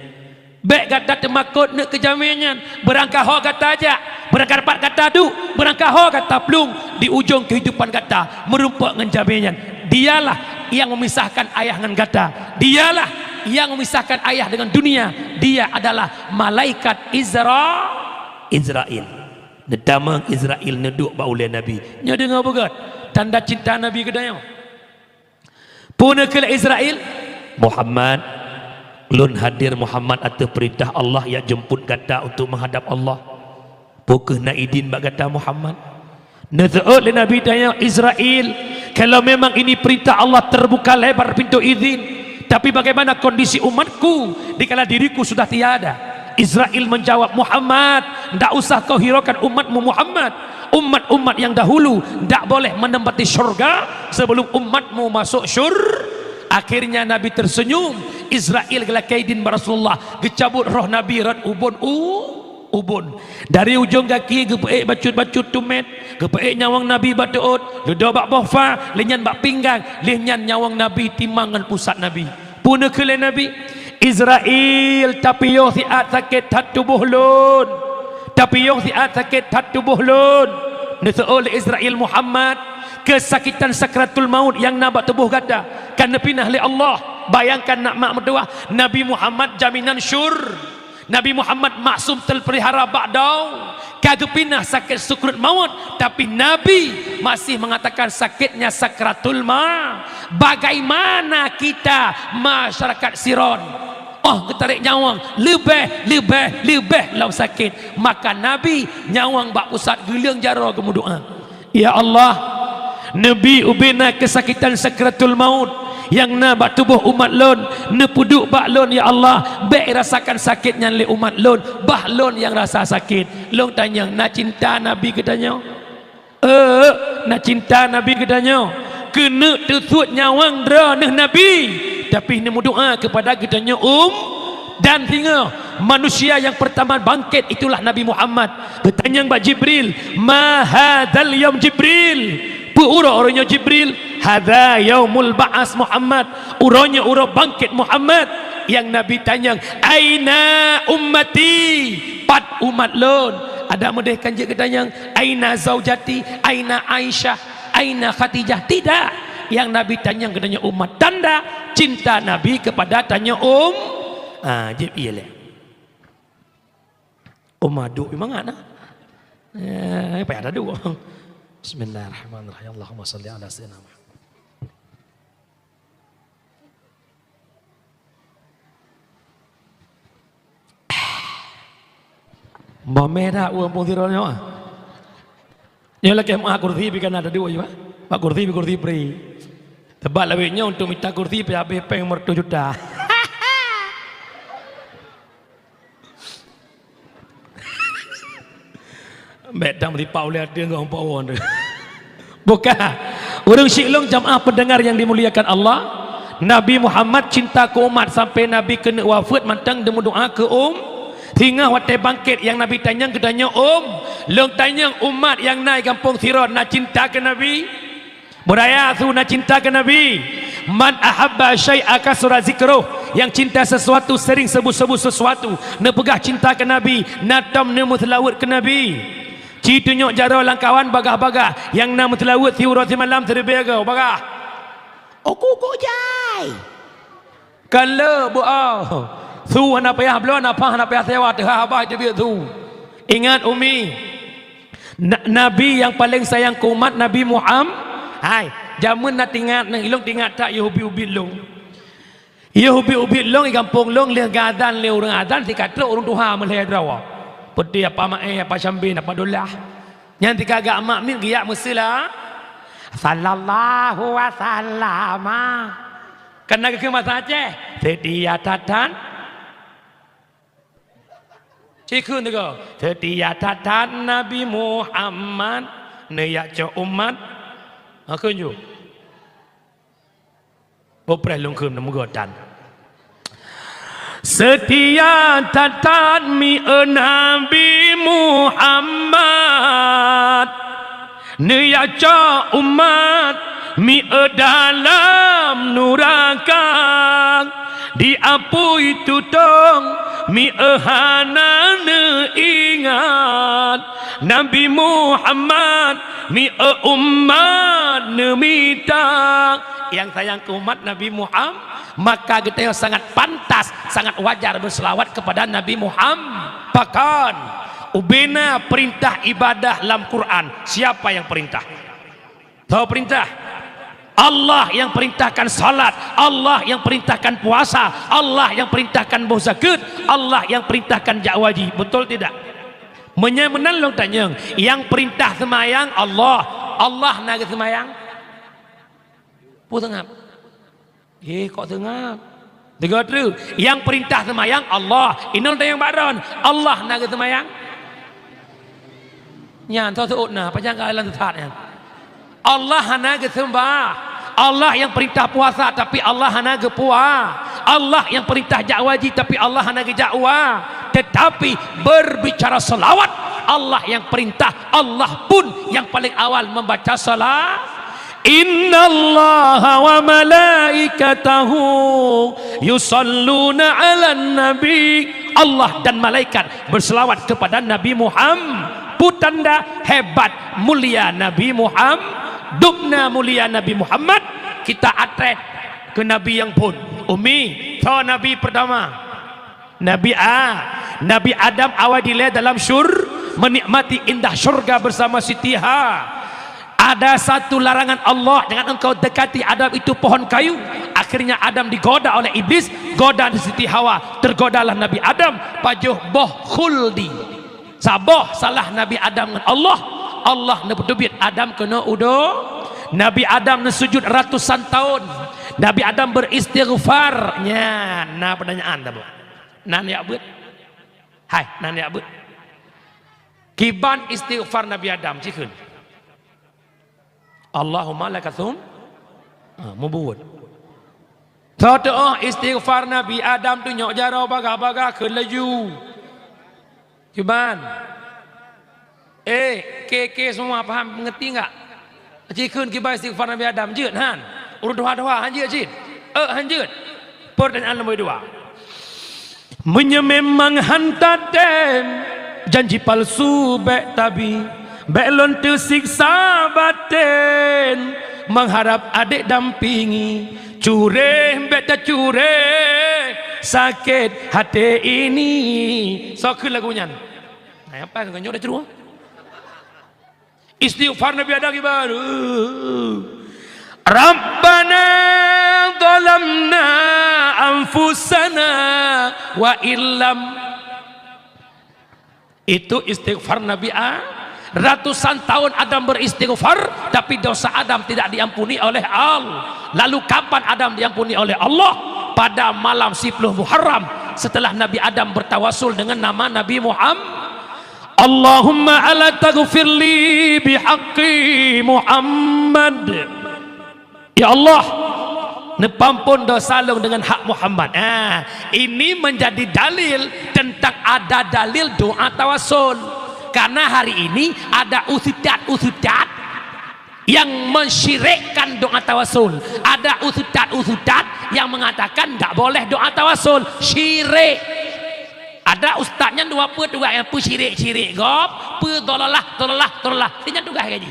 Bék gata teumakot neuk keu jamé nyan. Beurangkaho gata jak, beurangkapat gata duek, beurangkaho gata plueng, di ujong keuhidupan gata meurumpok ngon jamé nyan. Dialah yang memisahkan ayah ngon gata. Dialah yang memisahkan ayah dengan dunia. Dia adalah malaikat Izra-, Izrail." Neutamong Izrail neuduek bak ulée Nabi. Nyoe deungoe beugét tanda cinta Nabi keu tanyoe. Peue neukheun lé Izrail, "Muhammad, lôn hadir Muhammad ateueh peurintah Allah jak jemput gata untuk menghadap Allah. Peu kheueh na idin bak gata Muhammad?" Neuseuôt lé Nabi tanyoe, "Izrail, kalau memang ini perintah Allah, terbuka lebar pintu izin. Tapi bagaimana kondisi umatku dikala diriku sudah tiada?" Izrail menjawab, "Muhammad, ndak usah kau hiraukan umatmu Muhammad. Umat-umat yang dahulu ndak boleh menempati syurga sebelum umatmu masuk syur-." Akhirnya Nabi tersenyum. Izrail geulakée idin bak Rasulullah, geucabut roh Nabi rot ubon u-, ubon. Dari ujong gaki geupeuék bacut-bacut tumét, geupeuék nyawöng Nabi bak teuôt, leudoe bak boh fa, lheueh nyan bak pinggang, lheueh nyan nyawöng Nabi timang ngon pusat Nabi. Peue neukheun lé Nabi, "Izrail, tapiôh siat sakét that tuboh lôn. Tapiôh siat sakét that tuboh lôn." Neuseuôt lé Izrail, "Muhammad, keusakitan sakratul maut nyang na bak tuboh gata ka neupinah lé Allah. Bayangkan, nak mak meutuwah, Nabi Muhammad jaminan syur. Nabi Muhammad maksum, terpelihara bak dong. Ka geupinah sakét sukruet mawöt, tapi Nabi masih mengatakan sakitnya sakratul ma-, bagaimana kita masyarakat Siron? Oh, geutarek nyawöng, leubeh, leubeh, leubeh lom sakét. Maka Nabi nyawöng bak pusat, geuleueng jaroe geumeudoá." "Ya Allah, neubi ubé na keusakitan sakratul maut nyang na bak tuboh umat lôn, neupeuduek bak lôn, ya Allah, bék irasakan sakét nyan lé umat lôn, bah lôn nyang rasa sakét." Lôn tanyong, na cinta Nabi geutanyoe? Euk, na cinta Nabi geutanyoe. Keuneuk teusuet nyawöng droeneuh Nabi, tapi neumeudoá keupada geutanyoe um-, dan singoh manusia nyang peurtama bangkét itulah Nabi Muhammad. Geutanyong bak Jibril, "Ma hadzal yaum Jibril?" Peue uroe, uroe nyoe Jibril? "Hadza yaumul ba'as Muhammad." Uroe nyoe uroe bangkét Muhammad. Nyang Nabi tanyong, "Aina ummati?" Pat umat lôn? Adak meudeh kan jeuet geutanyong, "Aina zaujati? Aina Aisyah? Aina Khadijah?" Tidak. Nyang Nabi tanyong geutanyoe umat, tanda cinta Nabi keupada tanyoe um-, ah, jeuet ié lé. Umat duek mangat na. Eh, payah taduek. Bismillahirrahmanirrahim. Allahumma shalli ala sayyidina Muhammad. Mamé dak ureuëng pung sidroe nyoe? Nyoe lakée meuah kursi pih kana taduek, ya. Bak kursi pih kursi pri. Teubat lawét nyoe untuk mita kursi pih habéh péng meureutoh juta. Bék dang meulipat ulée ateueh ngon umpok won tu. Buka. Ureuëng syiek lôn, jamaah pendengar yang dimuliakan Allah, Nabi Muhammad cinta keu umat sampai Nabi keuneuk wafeuet mantong deumeudoa keu um-, singoh watée bangkét nyang Nabi tanyong geutanyoe um-, lôn tanyong umat nyang na i gampông Sirot na cinta keu Nabi? Beuraya su na cinta keu Nabi? Man ahabba syai'a kasura zikruh, nyang cinta sesuatu sering sebut-sebut sesuatu, neupeugah cinta keu Nabi, na tom neumeuseulaweuet keu Nabi. Ci tunyok jaroe lam kawan bagah-bagah, nyang na meuseulaweuet siuroe simalam siribée goe bagah. Uku-uku jai. Kan le bu-, oh. Su hana payah bloe, nafah hana payah sewa, teuhah babah teubiet su. Ingat Umi, na-, Nabi nyang paleng sayang keu umat Nabi Muham-, hai, jameun na tingat, nang ilong tingat that yôh ubit-ubit lôn. Yôh ubit-ubit lôn i gampông lôn lheueh geuazan lé ureuëng azan sika trok ureuëng tuha meulhée droe. Peuti apa Maé, apa Syambin, apa Dolah. Nyan tika gak mak miet geujak meuseula. Sallallahu wasallama. Kan na geukheun basa Aceh, seutia that-that. Cikheun teuga, seutia that-that Nabi Muhammad, neuyak cok umat. Ha, kheun ju. Bopreh lôn kheun meugodan. Seutia that-that mieu Nabi Muhammad, neuyak cok umat mieu dalam nuraka, diapui tutong mieu hana neuingat, Nabi Muhammad mieu umat neumita. Nyang sayang keu umat Nabi Muham-, maka geutanyoe sangat pantas, sangat wajar beuseulawat keupada Nabi Muham-, pakon ubena peurintah ibadah lam Quran. Siapa yang perintah? Soe peurintah? Allah yang perintahkan salat, Allah yang perintahkan puasa, Allah yang perintahkan boh zakeuet, Allah yang perintahkan jak haji. Betul tidak? Meunyoe meunan lôn tanyong, nyang peurintah seumayang Allah, Allah na geuseumayang? Peue seungab? Eh, kok seungab? Deungoe treuk, nyang peurintah seumayang Allah, inong tanyong bak droen, Allah na geuseumayang? Nyan, soe seuôt na, pajan ka lôn sesat nyan. Allah hana geuseumbah. Allah nyang peurintah puasa, tapi Allah hana geupua. Allah nyang peurintah jak haji, tapi Allah hana geujak ua. Tetapi berbicara selawat, Allah nyang peurintah, Allah pun nyang paling awal membaca sala-, "Innallaha wa malaikatahu yusalluna 'alan nabi." Allah dan malaikat berselawat kepada Nabi Muhammad. Peue tanda hebat mulia Nabi Muhammad, dubna mulia Nabi Muhammad, kita atreh keu Nabi nyang phon. Umi, soe Nabi pertama? Nabi A-, Nabi Adam awai dilée dalam syur-, menikmati indah syurga bersama Siti Ha-, ada satu larangan Allah, "Jangan engkau dekati Adam itu pohon kayu." Akhirnya Adam digoda oleh iblis, goda Siti Hawa, tergodalah Nabi Adam, pajoh boh khuldi. Saboh salah Nabi Adam ngon Allah, Allah neupeuteubiet Adam keunoe u do-, Nabi Adam neusujud ratusan tahun. Nabi Adam beristighfar. Nyan, na pertanyaan tabeuet. Nan yak beuet. Hai, nan yak beuet. Kiban istighfar Nabi Adam, cikheun. Allahumma laka tsum-, ha, mubuet. Teutoh istighfar Nabi Adam tunyok jaroe bagah-bagah keu laju. Kiban. Eh, ke-ke semua paham, mengerti enggak? Cikheun kiban istighfar Nabi Adam, jeuet han? Ureuëng tuha-tuha han jeuet cit? Eh, han jeuet. Pertanyaan nombor dua. Meunyoe memang han tatem, janji palsu bék tabi, bék lôn teusiksa baten, mengharap adek dampingi, cureh bék tacuréh, sakét haté ini. Soe kheun lagu nyan? Nah, apa kau nyok dah ceruah? Istighfar Nabi Adam kiban. Rabbana zalamna anfusana wa illam. Itu istighfar Nabi A-, ratusan tahun Adam beristighfar, tapi dosa Adam tidak diampuni oleh Allah. Lalu kapan Adam diampuni oleh Allah? Pada malam sepuluh Muharram, setelah Nabi Adam bertawasul dengan nama Nabi Muhammad. Allahumma ala taghfirli bihaqqi Muhammad. Ya Allah, Neupeuampôn dosa lôn deungon hak Muhammad. Ah, ini menjadi dalil tentang ada dalil doa tawasul. Karena hari ini ada ustaz-ustaz yang mensyirikkan doa tawasul. Ada ustaz-ustaz yang mengatakan ndak boleh doa tawasul. Syirik. Ada ustaz nyan dua peuet tugaih, nyang peusyirik-syirik gob, peudhalalah, dhalalah, dhalalah. Nyan tugaih gaji.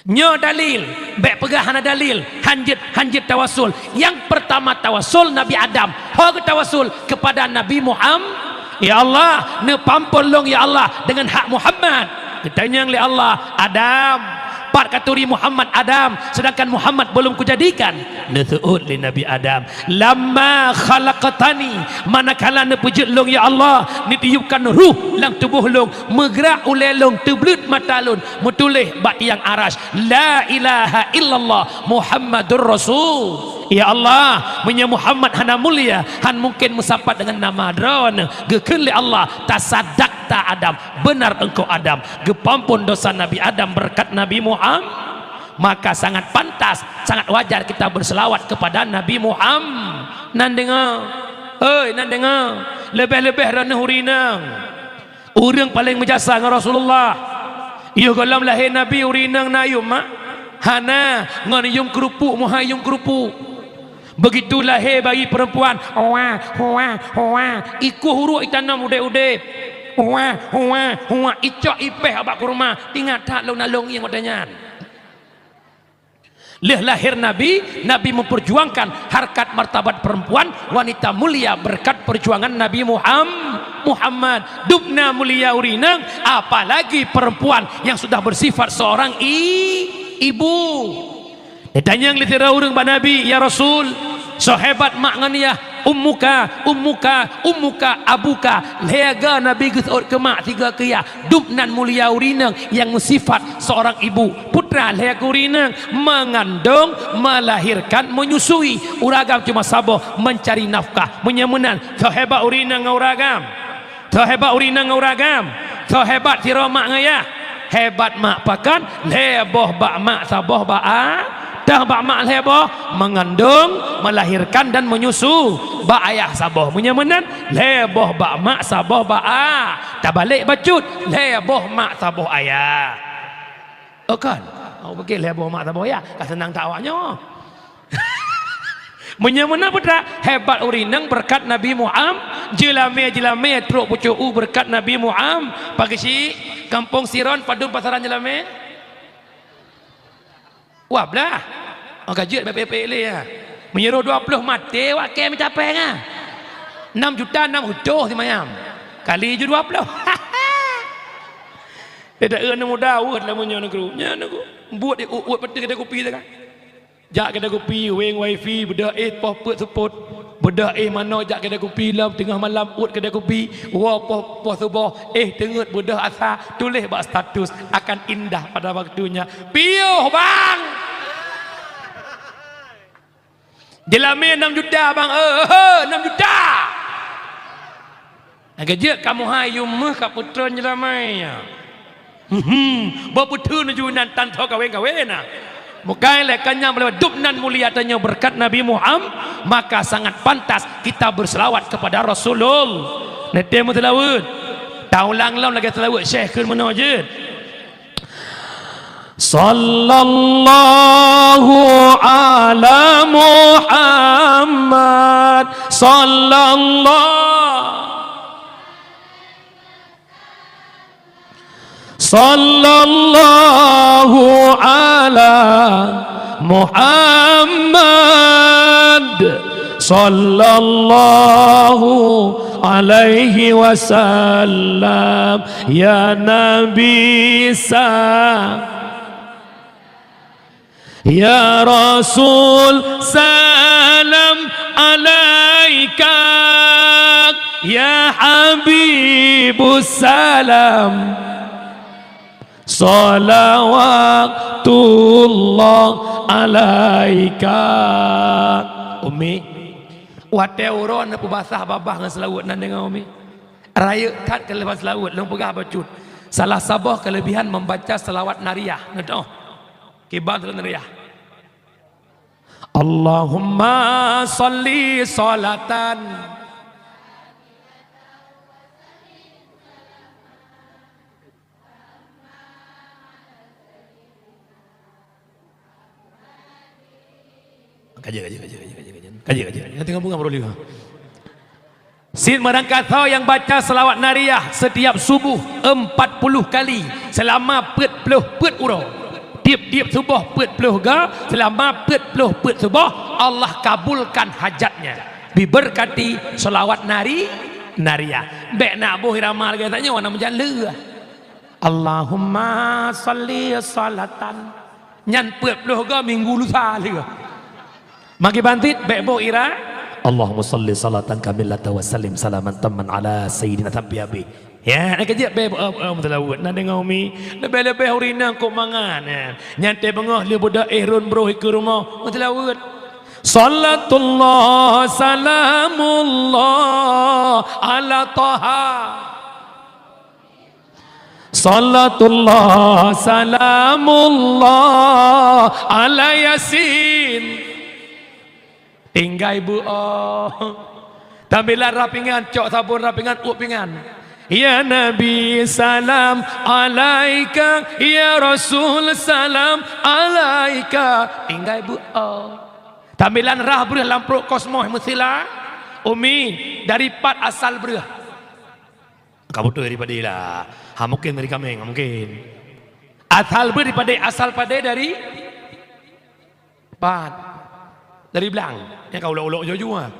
Nyoe dalil, bék peugah hana dalil, hanjeuet, hanjeuet tawasul. Nyang pertama tawasul Nabi Adam. Ho geutawasul? Kepada Nabi Muham-, "Ya Allah, neupeuampôn lôn, ya Allah, deungon hak Muhammad." Geutanyong lé Allah, "Adam, pat katuri Muhammad, Adam, sedangkan Muhammad belum kujadikan?" Neuseuôt lé Nabi Adam, "Lamma khalaqtani, manakala neupeujeuet lôn, ya Allah, neutiupkan ruh lam tuboh lôn, meugrak ulée lôn, teubleuet mata lôn, meutuléh bak tiang Arasy, 'La ilaha illallah Muhammadur Rasul.'" Ya Allah, meunyoe Muhammad hana mulia, han mungken meusapat deungon nama Droeneuh. Geukheun lé Allah, "Tasadakta Adam, beunar engkau Adam, geupeuampôn dosa Nabi Adam beureukat Nabi Muham-, maka sangat pantas, sangat wajar kita berselawat kepada Nabi Muham-, nan deungoe, hei, nan deungoe, leubeh-leubeh Droeneuh ureueng inong. Ureueng paleng meujasa ngon Rasulullah. Yoh gohlom lahé Nabi ureueng inong na yuem mak? Hana, ngon yuem keurupuk, meuhai yuem keurupuk. Begitu lahé bayi perempuan, "Huwa, huwa, huwa," ikueh uruek itanom udeb-udeb. "Huwa, huwa, huwa," icok ipéh bak kurma. Ingat that lôn na lôn ngieng watée nyan. Lheueh lahé Nabi, Nabi memperjuangkan harkat martabat perempuan, wanita mulia berkat perjuangan Nabi Muham-, Muhammad. Dubna mulia ureueng inong, apalagi perempuan yang sudah bersifat seorang i-, ibu. Ditanyong lé sidroe ureueng bak Nabi, "Ya Rasul, soe hebat mak ngon yah?" "Ummuka, ummuka, ummuka, abuka." Lhée go Nabi geuseuôt keu mak, sigo keu yah. Dubnan mulia ureueng inong nyang meusifat seorang ibu. Putra lhée keu ureueng inong, mengandung, melahirkan, menyusui. Ureueng agam cuma saboh, mencari nafkah. Meunyoe meunan, soe hebat ureueng inong ngon ureueng agam? Soe hebat ureueng inong ngon ureueng agam? Soe hebat sidroe mak ngon yah? Hebat mak pakon? Lhée boh bak mak, saboh bak a-, tah bak mak lhée boh, mengandung, melahirkan dan menyusu. Bak ayah saboh. Meunyoe meunan, lhée boh bak mak, saboh bak a-, tabalek bacut, lhée boh mak, saboh ayah. Oh kan? Awak pikir lhée boh mak, saboh ayah, ka seunang that awak nyoe. Meunyoe meunan putra, hebat ureueng inong beureukat Nabi Muham-, jeulamé-jeulamé trok pucôk u beureukat Nabi Muham-, Pak Geuchik, Kampong Siron, padum pasaran jeulamé? Wah, blah. Oh, ka jeuet bak payah-payah lé, ya. Meunyoe roh dua ploh maté, awak kém meucapée nyan. Nam juta nam reutôh simayam. Kali ju dua ploh. Dia tak eu aneuk muda, weueh lam meunyoe nanggroe. Nyan nanggroe. Buet di uet-uet peuteuh kedai kupi tu kan. Jak kedai kupi, weng wifi, beudôh éh poh peuet seupôt. Beudôh éh manoe jak kedai kupi lom teungoh malam uet kedai kupi. Woe poh, poh suboh, éh teungeut beudôh asa, tuléh bak status, "Akan indah pada waktunya." Piôh, bang! Jeulamé nam juta, bang. Eh, eh, nam juta. Lagée jeuet kamoe hai yum meuh ka peutreun jeulamé nyan. Hmm, bak peutreun ju nan tan tho kawén-kawén na. Bukai lé kanyang meulewat dubnan mulia tanyoe beureukat Nabi Muham-, maka sangat pantas kita berselawat kepada Rasulul-, neutém meuseulaweuet. Taulang lom lagée seulaweuet Syekh kheun meunoe jeuet. Sallallahu ala Muhammad, sallallahu, sallallahu ala Muhammad, sallallahu alaihi wasallam. Ya Nabi sa-, ya Rasul salam alaika, ya Habibu salam, salawatullah alaika. Umi, watée uroe neupeubasah babah ngon seulaweuet nan deungoe, Umi. Rayeuk that keuleubah seulaweuet, lôn peugah bacut. Salah saboh keulebihan membaca salawat nariyah. Neutoh. Kiban salawat nariyah. Allahumma shalli shalatan. Kaji, kaji, kaji, kaji, kaji, kaji. Kaji, kaji. Nanti ngabung, ngabung dulu. Cit meurangkasoe nyang baca seulaweuet nariyah setiap suboh empat puluh kali seulama peuet ploh peuet uroe. Tiep-tiep suboh peuet ploh ga seulama peuet ploh peuet suboh, Allah kabulkan hajatnya. Diberkati seulaweuet nari-, nariyah. Bék na boh irama lagée tanyoe na meujan leuh. Allahumma shalli shalatan. Nyan peuet ploh ga minggu lusa lé. Magi bantit bék boh ira. Allahumma shalli shalatan kamilatan wa sallim salaman tamman ala sayyidina sampai habéh. Ya, nak kejak bék boh, eh, eh, meuteulaweuet. Nak deungoe umi, leubeh-leubeh ureueng inong kok mangat, ya. Nyan teuh beungoh lé budak eh rhon broh ikeue rumoh, meuteulaweuet. Shalatullah salamullah ala Taha. Shalatullah salamullah ala Yasin. Tinggai beu oh. Tambilan rah pingan, cok sabon rah pingan, uep pingan. Ya Nabi salam alaika, ya Rasul salam alaika. Tinggai beu oh. Tambilan rah breuh lam pruet kosmos meusila. Umi, dari pat asal breuh? Ka beutôi dari padé lah. Ha, mungkin dari kaméng, mungkin. Asal beu dari padé, asal padé dari pat. Dari blang. Nyang ka ulok-ulok jujur, ha.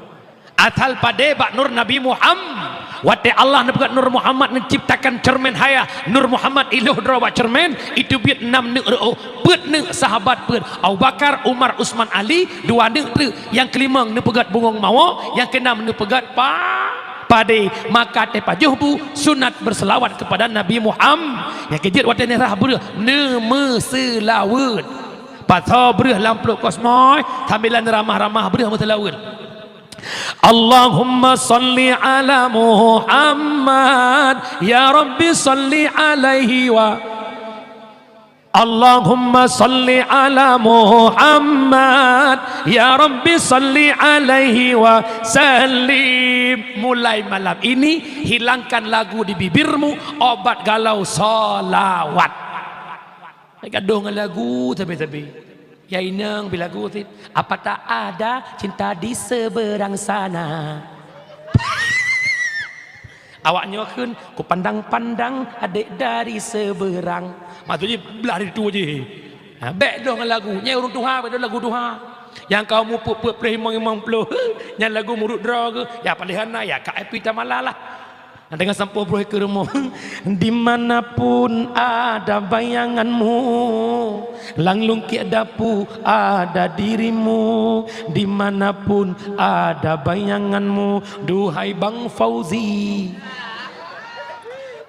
Asal padé bak nur Nabi Muhammad. Watée Allah neupeugét Nur Muhammad neuciptakan cermin hayah, Nur Muhammad iloh droe bak cermin, itu biet nam neuk reuôh, peuet neuk sahabat peuet, Abu Bakar, Umar, Utsman, Ali, dua neuk treuk, nyang keulimong neupeugét bungong mawö, nyang keunam neupeugét pa-, padé. Maka teupajoh bu sunat berselawat kepada Nabi Muhammad. Nyang keujeuet watée neurah breuh, neumeuseulaweuet. Pasoe breuh lam pruet kosmos, sambilan ramah-ramah breuh meuseulaweuet. Allahumma shalli ala Muhammad, ya Rabbi shalli alaihi wa Allahumma shalli ala Muhammad, ya Rabbi shalli alaihi wa sallim. Mulai malam ini, hilangkan lagu di bibirmu, obat galau shalawat. Gadoh ngon lagu sabe-sabe. Ya inong bi lagu sit. Apa tak ada cinta di seberang sana? Awak nyoe kheun, ku pandang-pandang adek dari seberang. Maksudnya belah dari tu je. Ha, bék doh ngon lagu. Nyai ureueng tuha, bék doh lagu tuha. Nyang ka umu peuet-peuet ploh, limong, limong ploh. Nyan lagu murit droe geuh. Ya, paléh hana, ya, ka epi tamala lah. Nah, dengan sampoe broh ikeue rumoh. Di mana pun ada bayanganmu, lam lungkiek dapu ada dirimu. Di mana pun ada bayanganmu, duhai Bang Fauzi.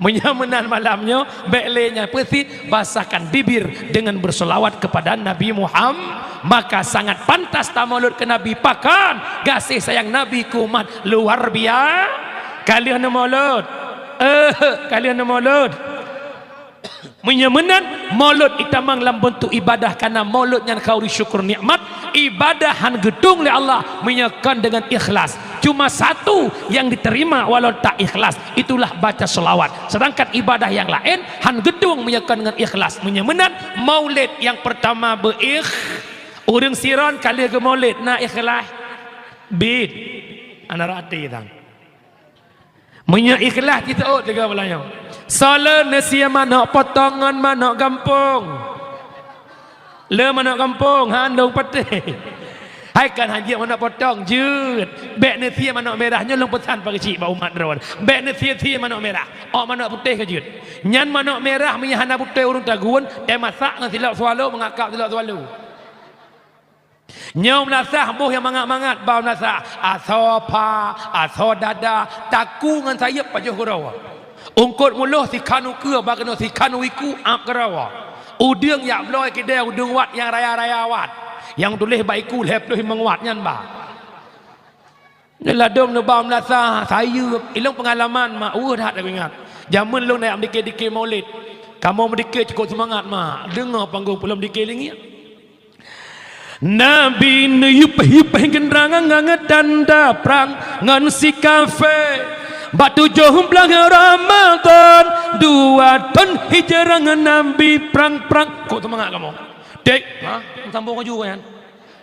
Meunyoe meunan malam nyoe, bék lé nyan peusit, basahkan bibir dengan berselawat kepada Nabi Muhammad, maka sangat pantas tamolot keu Nabi. Pakon gaséh sayang Nabi keu umat luar biasa. Ka lheueh neumolot. Eh, ka lheueh neumolot. Meunyoe meunan, molot itamong lam beuntuk ibadah, karena molot nyan khauri syukur nikmat, ibadah han geutueng lé Allah meunyoe kon deungon ikhlas. Cuma satu yang diterima walau tak ikhlas, itulah baca selawat. Sedangkan ibadah yang laén han geutueng meunyoe kon deungon ikhlas. Meunyoe meunan, maulid yang pertama beu-ikh-, ureueng siron ka lheueh geumaulid na ikhlas? Bit. Ana rati tang. Meunyoe ikhlas jiteuôt tiga bulan nyoe. Soe le neusie manök potong ngon manök gampông? Le manök gampông, han dong patéh. Hai kan han jeuet manök potong, jeuet. Bék neusie manök mirah nyoe lôn peusan pageue cit bak umat droe. Bék neusie-sie manök mirah. Ôk manök putéh ka jeuet. Nyan manök mirah meunyoe hana beutôi ureueng tagun, teumasak ngon silop swallow, meungakab silop swallow. Nyoe meunasah boh nyang mangat-mangat ba meunasah, asoe pha, asoe dada, takue ngon sayeuep pajoh keudroe. Eungkôt muloh sikhan ukeue bak keunoe sikhan wiku ap keudroe. Udeueng jak bloe keudée udeueng wat nyang raya-raya wat. Nyang tuléh bak iku lhée ploh limong wat nyan ba. Neuladôm neuba meunasah sayeuep. Ilông peungalaman mak, weueh that lagée ingat. Jameun lông na jak meudike-dike maulid. Kamoe meudike cukôp seumangat mak. Deungoe panggong peulom dike lingiek. Nabi neuyup-yup geutanyoe ngon tanda prang ngon si kafé. Bak tujoh blaih Ramadhan, dua thon hijrah Nabi prang-prang. Kok seumangat kamoe? Dek, ha? Sambung laju nyan.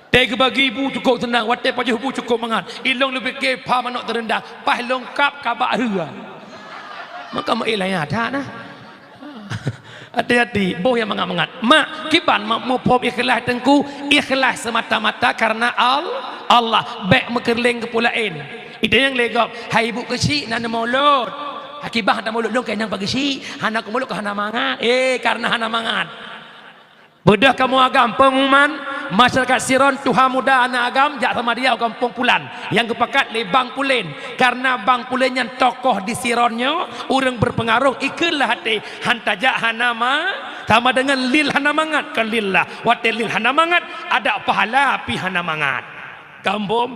Dek geubagi bu cukôp seunang, watèe pajoh bu cukôp mangat. Ilôn leubeh ke pha manok teureundah, paih lôn kab ka bak rhue. Maka meu ilaya that nah. Hati-hati, boh nyang mangat-mangat. Mak, kiban mak muphom ikhlas teungku, ikhlas semata-mata karena Al-, Allah. Bèk meukeureuléng keu peue laén. Ide nyang lé gob, hai ibu keuchik na neumulod. Akibah hana mulod lôn keu nyang pageuchik, hana kumulod keu hana mangat. Eh, karena hana mangat. Beudôh kamoe agam pengumuman, masyarakat Siron tuha muda aneuk agam jak sama dia u gampông pulan nyang geupakat lé Bang Pulen. Karena Bang Pulen nyan tokoh di Siron nyoe, ureuëng berpengaruh, ikheun lah até, han tajak hana ma-, sama dengan lil hana mangat, kon lil lah. Watèe lil hana mangat, ada pahala pih hana mangat. Kamoe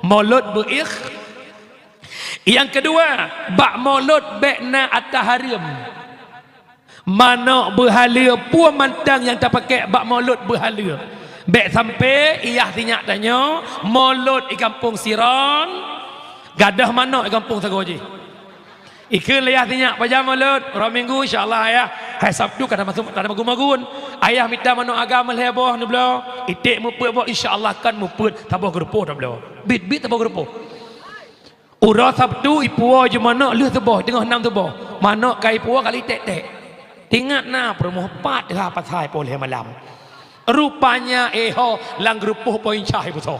mulod beuikh. Nyang keudua, bak mulod bèk na ata hareuem. Manok beuhaleue peue mantong nyang tapakèk bak mulod beuhaleue. Bèk sampai yah sinyak tanyoe mulod di gampông Siron gadôh manok di gampông sagoe jih. Ikheun lé yah sinyak, pajan mulod? Uroe Minggu, insya Allah, Ayah. Hai Sabtu ka tamasuk, ka tamagun-magun. Ayah mita manok agam lhèe boh neubloe. Iték meupeuet boh, insya Allah kan meupeuet saboh geurupoh tabloe. Bit-bit saboh geurupoh. Uroe Sabtu ipuwoe ju manok lheueh suboh, teungoh nam suboh. Manok ka ipuwoe kali tek-tek. Tingat na peurumoh pat teuha pasai poh lhèe malam. Rupanya, eh ho, lam geurupoh poin cah ipusoe.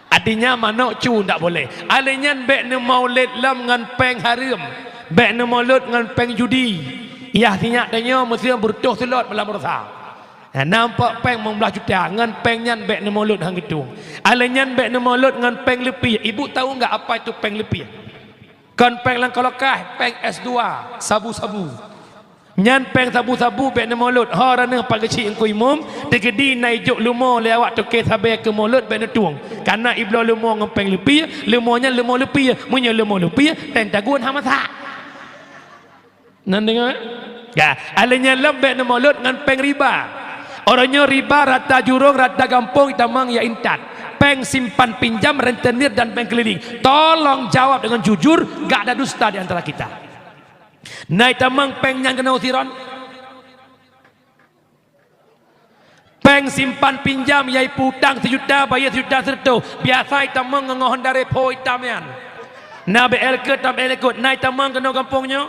Artinya manok cu ndak boleh. Alèh nyan bèk neumaulid lom ngon péng hareuem. Bèk neumulod ngon péng judi. Yah sinyak tanyoe meuseuti beureutoh seulot malam rosa. Nampak péng limong blaih juta, ngon péng nyan bèk neumulod han geutueng. Alèh nyan bèk neumulod ngon péng leupie. Ibu tahu enggak apa itu péng leupie? Kon péng lam kolokai, péng S dua, sabu-sabu. Nyan péng sabu-sabu bèk neumulod. Ho raneuh pageuchik Teungku Imum, teukeudi na ijok leumo lé awak toke sabe keu mulod bèk neutueng. Karena ibloe leumo ngon péng leupie, leumo nyan leumo leupie. Meunyoe leumo leupie, teng tagun hana masak. Nan deungoe? Ya, alèh nyan lom bèk neumulod ngon péng riba. Uroe nyoe riba rata jurông, rata gampông itamong ya intat. Péng simpan pinjam, rentenir dan péng keliling. Tolong jawab dengan jujur, gak ada dusta di antara kita. Na itamong péng nyan keunoe Siron? Péng simpan pinjam, yaitu utang sijuta, bayeue sijuta sireutôh. Biasa itamong ngon Honda Revo itam nyan. Na B L K tam B L K, na itamong keunoe gampông nyoe?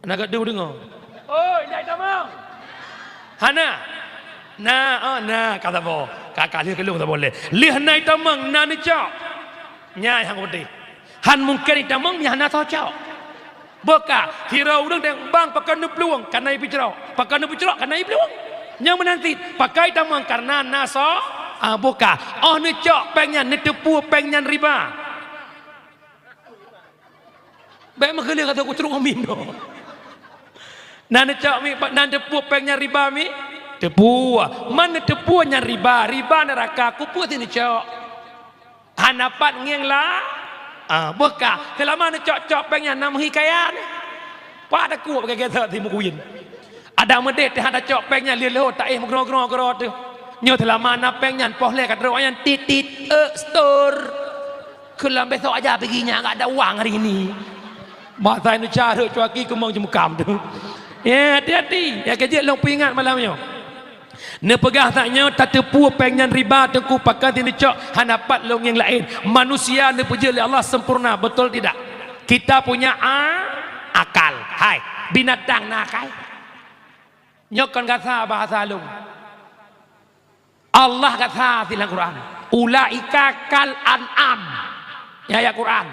Na geudeungoe? Oi, na itamong? Hana? Na, oh, na, ka saboh. Ka, ka lheueh keu lôn saboh lé. Lheueh na itamong, na neucok. Nyan nyang peunteng. Han mungken itamong nyang hana soe cok. Boh ka, sidroe ureuëng teuka bang pakon neuplueng, kana ipeucrok. Pakon neupeucrok, kana iplueng. Nyang meunan cit, pakon itamong karena na soe, ah, boh ka. Oh neucok péng nyan, neuteupeue péng nyan riba. Bèk meukeuleuh kata kucrok amin tu. Na neucok mi, na neuteupeue péng nyan riba mi? Teupeue. Man neuteupeue nyan riba, riba neuraka, keupeue si neucok? Hana pat ngieng la-, ah, boh ka. Seulama neucok-cok péng nyan na meuhi kaya nyan. Pat takot bak gata si meukuyen. Adak meudeh teuh hana cok péng nyan lheueh-lheueh taéh meugroe-groe keudroe teuh. Nyoe seulama na péng nyan poh lhèe ka trok nyan tit-tit, eh, setor. Keulam besok aja pigi nyan agak ada uang hari ini. Bak sai neucok rhot cuaki keumong jeumukam teuh. Ya, hati-hati. Ya, keu jeuet lôn peuingat malam nyoe. Neupeugah that nyoe tateupeue péng nyan riba teungku pakon si neucok hana pat lôn ngieng laén. Manusia neupeujeuet lé Allah sempurna, betul tidak? Kita punya a-, akal. Hai, binatang na akai? Nyoe kon gasa bahasa lôn. Allah gasa sinan Quran. Ulaika kal an'am. Nyan ayat Quran.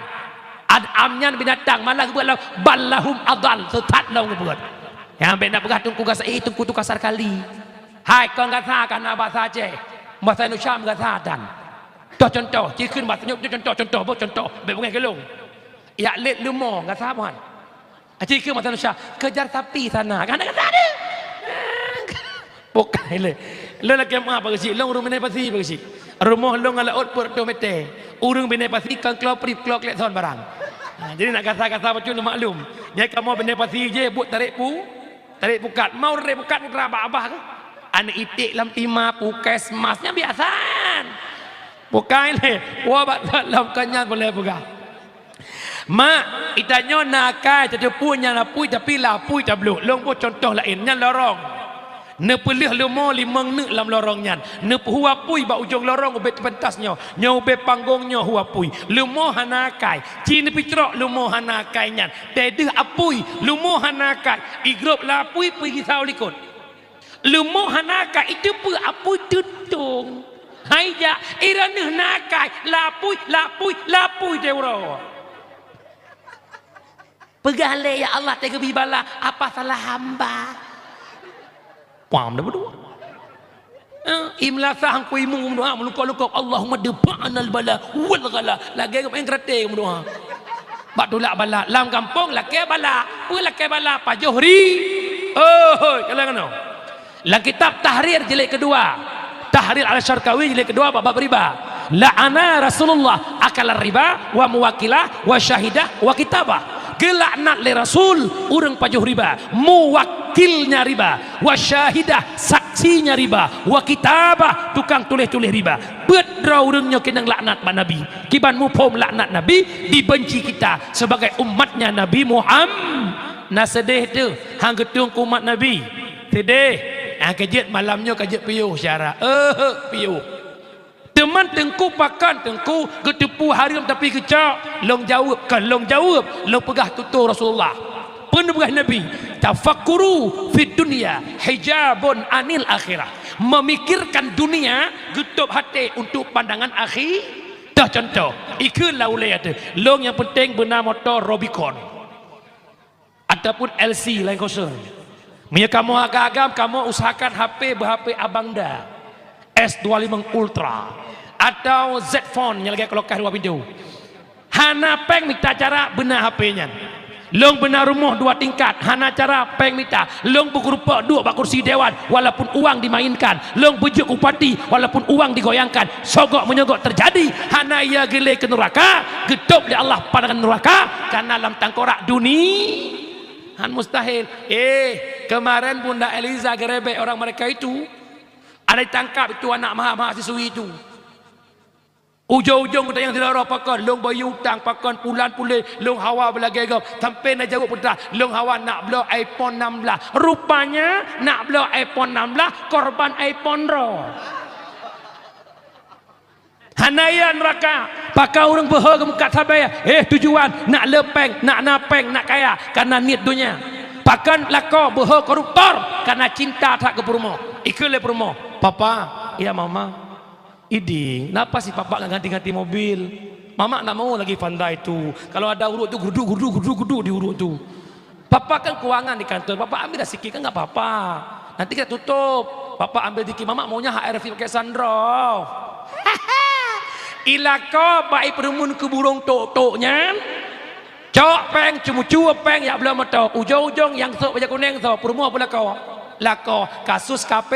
An'am nyan binatang, malah geupeugah lom, bal lahum adal, seusat lom geupeugah. Nyang bèk na peugah teungku gasa, eh, teungku tu kasar kali. Hai, kon gasa ka na bahasa Aceh. Bahasa Indonesia meugasa tan. Toh contoh, ci kheun bahasa nyoe contoh, contoh, boh contoh, bèk beungèh keu lôn. Yak lét leumo gasa boh han. Aci keu mata manusia, kejar sapi sana. Kan kata dia. Bukan le. Lôn lakèe meu'ah Pak Geuchik, lôn ureueng Bina Pasi Pak Geuchik. Rumoh lôn ngon laôt peuet reutôh mètè. Ureueng Bina Pasi kon klo prip, klo klekson barang. Ha, jadi nak gasa-gasa bacut neumaklum. Nyang kamoe Bina Pasi je buet tarek pu-, tarek pukat. Mau tarek pukat putra abah-abah ke? Aneuk iték lam tima puskesmas nyan biasa. Bukai lé, woe bak lom kon nyan boleh peugah. Mak, itanyoe na akai, tateupeue nyan apui, tapi lam apui tablok. Lôn boh cuntoh laén, nyan lorong. Neupeuleueh leumo limong neuk lam lorong nyan. Neupeuhu apui bak ujong lorong ubé teupentas nyoe. Nyoe ubé panggong nyoe hu apui. Leumo hana akai. Ci neupitrok leumo hana akai nyan. Teuh deuh apui, leumo hana akai. Igrôp lam apui peugi sawoe likot. Leumo hana akai, iteupeue apui teutong. Hai jak, i droeneuh na akai, lapui, lapui, lapui teuh uroe. Peugah lé, "Ya Allah, teuh geubi bala, apa salah hamba?" Paham dah beudua. Eh, imlasah angku imu meudoa, meulukok-lukok, "Allahumma dfa'nal bala wal ghala." Lagèe geumaén karate meudoa. Bak tulak bala, lam gampông lakèe bala. Peue lakèe bala? Pajoh ri. Oh, hoi, kalon keunoe. Lam kitab Tahrir jilid kedua. Tahrir Al-Syarqawi jilid kedua bab, bab riba. La'ana Rasulullah akalar riba wa muwakilah wa syahidah wa kitabah. Geulaknat lé Rasul ureueng pajoh riba, muwakilnya riba, wa syahidah, saksinya riba, wa kitabah, tukang tuléh-tuléh riba. Beuet droe ureueng nyoe keunong laknat bak Nabi. Kiban muphom laknat Nabi, dibenci kita sebagai umatnya Nabi Muhammad. Na seudeh teuh, han geutueng keu umat Nabi. Seudeh, han keujeuet malam nyoe ka jeuet piôh syara. Eh, piôh. Teuma teungku, pakon teungku geuteupeue hareuem tapi geucok? Lôn jaweueb, kon lôn jaweueb, lôn peugah tutoe Rasulullah. Peue neupeugah Nabi, "Tafakkuru fid dunya hijabun anil akhirah." Memikirkan dunia geutôb até untuk pandangan akhi-, toh contoh, ikheun lam ulèe teuh, lôn nyang peunteng beuna moto Rubicon. Ataupun L C laén kosong. Meunyoe kamoe agam-agam, kamoe usahakan H P beu-H P abang da, S dua lima Ultra atau Z Phone nyang lagèe kulkas dua pintu. Hana péng mita cara beuna H P nyan. Lôn beuna rumoh dua tingkat, hana cara péng mita. Lôn beugeurupok duek bak kursi dewan, walaupun uang dimainkan. Lôn beujeuet bupati, walaupun uang digoyangkan. Sogok meunyoe gok teujadi, hana ia geulé keu nuraka, geutôb lé Allah pandangan nuraka, karena lam tangkorak duni-, han mustahil. Eh, kemarin Bunda Eliza gerebek orang mereka itu. Ada ditangkap itu anak maha-, mahasiswi itu. Ujong-ujong geutanyong sidroe, "Pakon lôn bayeue utang, pakon pulan puléh lôn hawa beulagèe gob?" Sampai na jaweueb peugah, "Lôn hawa nak bloe iPhone enam belas." Rupanya nak bloe iPhone enam belas, korban iPhone droe. Hana ia nuraka. Pakon ureueng beuhe geumeukat sabe, eh, tujuan nak le péng, nak na péng, nak kaya, karena niet donya. Pakon lakoe beuhe koruptor, karena cinta that keu peurumoh. Ikheun lé peurumoh, "Papa, ya Mama, idéh, napa si Papa nggak ganti-ganti mobil? Mama nggak mau lagi pandai tu. Kalau ada urut tu, guduk, guduk, guduk, guduk di urut tu." Papa kan keuangan di kantor, Papa ambil dah sikit kan nggak apa-apa. Nanti kita tutup. Papa ambil dikit, Mama maunya H R V pakai sunroof. Ilako baik perumun ke burung tok-tok nyan. Cok péng, ceumucue péng, jak bloe moto. Ujong-ujong nyang sôk bajèe kunéng soe, peurumoh pun lakoe. Lakoe, kasus K P,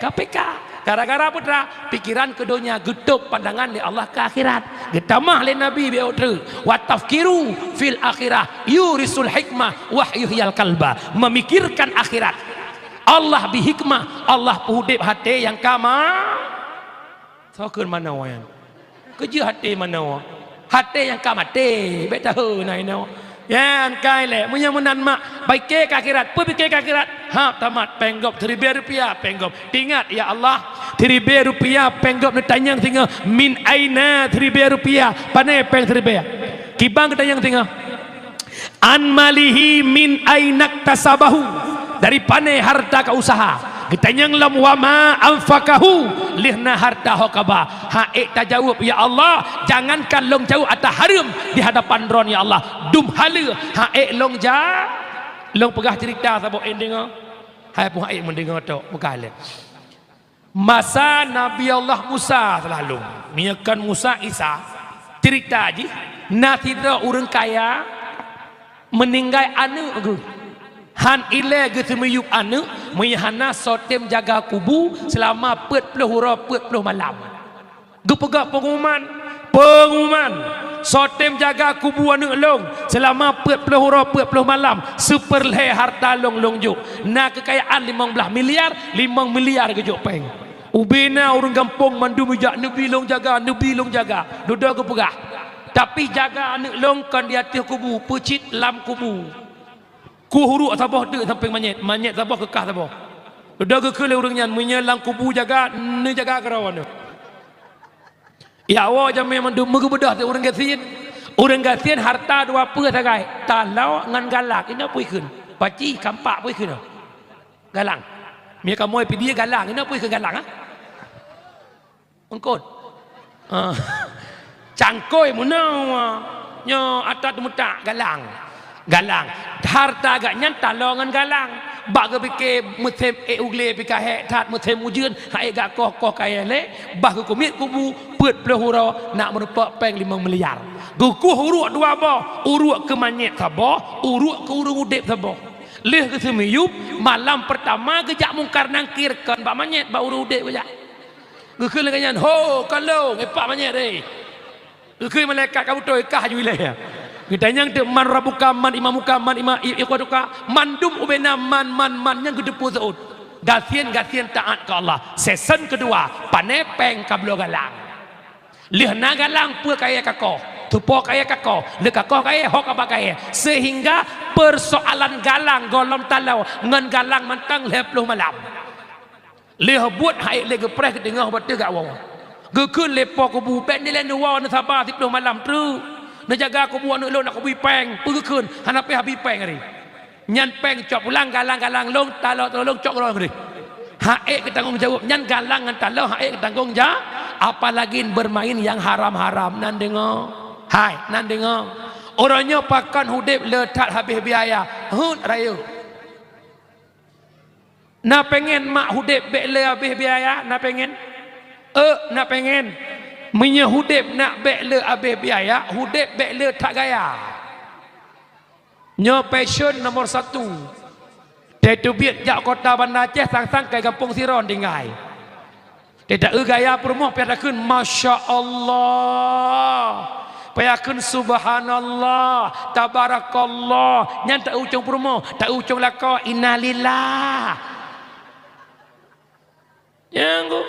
K P K. Gara-gara peue teuma? Pikiran keu donya, geutôb pandangan lé Allah keu akhirat. Geutamah lé Nabi bak uroe treuk, "Wa tafkiru fil akhirah yurisul hikmah wa yuhyil qalba." Memikirkan akhirat. Allah bri hikmah, Allah peuudép até nyang ka ma-, soe kheun manoe nyan? Keujeuet até manoe. Até nyang ka maté, bèk tahe na inoe. Nyan kai lé, meunyoe meunan mak, pike keu akhirat, peue pike keu akhirat? Ha, tamat péng gob siribèe rupiah péng gob. Ingat, ya Allah, siribèe rupiah péng gob neutanyong singoh, "Min aina siribèe rupiah?" Pané péng siribèe? Kiban geutanyong singoh. "An malihi min ainaktasabahu?" Dari pané harta ka usaha? Geutanyong lom, "Wa ma anfaqahu?" Lheuh na harta ho ka ba? Hana ék tajaweueb, "Ya Allah, jangankan lôn jaweueb ata hareuem di hadapan Droe, ya Allah, dum haleue hana ék lôn ja-," Lôn peugah ceurita saboh, en deungoe. Hai pun hana ék meudeungoe tok, peugah lé. Masa Nabi Allah Musa selalu, meunyoe kon Musa, Isa, ceurita jih, na sidroe ureueng kaya meuninggai aneuk geuh. Han ilèe geuseumiyueb aneuk, meunyoe hana soe tem jaga kubu seulama peuet ploh uroe peuet ploh malam. Geupeugah pengumuman, pengumuman, Soe tem jaga kubu aneuëk lôn seulama peuet ploh uroe peuet ploh malam, seupeurlhée harta lôn lôn jok. Na keukayaan limong blaih miliar, limong miliar geujok péng. Ubé na ureuëng gampông mandum ijak, "Neubi lôn jaga, neubi lôn jaga." Dudoe geupeugah, "Tapi jaga aneuëk lôn kon di ateueh kubu, peucit lam kubu." Kuh uruek saboh teuk sampéng manyét, manyét saboh keukah saboh. Dudoe geukheun lé ureuëng nyan, "Meunyoe lam kubu jaga, neujaga keudroe nyoe." Ya Allah, jamé mandum meugeubeudôh teuh ureuëng gasien. Ureuëng gasien harta dua peue sagai, taloe ngon galang, inoe peue ikheun. Paci, kampak peue ikheun. Galang. Mie kamoe pidie galang, inoe peue ikheun galang, ha? Eungkot. Ah. Cangkôi meunoe. Nyoe atra teumutak galang. Galang. Harta gak nyan taloe ngon galang. Bak geupike musém ék u glé pih ka hék that, musém ujeuen, han ék gak koh-koh kayée lé, bah geukumiet kubu, peuet ploh uroe, nak meurumpok péng limong miliar. Geukuh uruek dua boh, uruek keu manyét saboh, uruek keu ureuëng udeb saboh. Lheueh geuseumiyueb, malam peurtama geujak Mungkar Nangkir kon bak manyét, bak ureuëng udeb geujak. Geukheun lagée nyan, "Ho, ka lôn, ipak manyét, eh." Geukheun malaikat ka beutôi, kah ju ilée. Geutanyong teuk, "Man rabbuka, man imamuka, man ima-, i-, ikhwanuka?" Mandum ubena man, man, man nyang geuteupeue seuôt. Gasien-gasien taát keu Allah. Season keudua, pané péng ka bloe galang. Lheueh na galang peue kayée kakoh, tupo kayée kakoh, lheueh kakoh kayée, ho kaba kayée. Seuhingga peusoalan galang gohlom taloe ngon galang mantong lhée ploh malam. Lheueh buet han ék lé geupreh geuteungoh bak teuh gak woe. Geukheun lé po kubu, "Bék nilée neuwoe, neusaba siploh malam treuk. Neujaga kubu aneuëk lôn, nak kubu péng." Peue geukheun, "Hana pih habéh péng ari." Nyan péng cok pulang, galang-galang lôn, taloe-taloe lôn, cok keudroe deh. Han ék geutanggong jaweueb, nyan galang ngon taloe han ék geutanggong ja-, apalagi bermain yang haram-haram. Nan deungoe. Hai, nan deungoe. Uroe nyoe pakon udeb le that habéh biaya. Heuet rayeuk. Na péngen mak udeb bék le habéh biaya? Na péngen? Euk, na péngen. Meunyoe udeb nak bék le habéh biaya, udeb bék le that gaya. Nyoe passion nomor satu. Teubiet jak kota Banda Aceh, sang-sang kai gampông Siron tinggai. Teuta-eu gaya peurumoh, pih takheun, "Masya Allah." Pih takheun, "Subhanallah, tabarakallah." Nyan ta-eu ucong peurumoh, ta-eu ucong lakoe, "Innalillah." Nyang ku.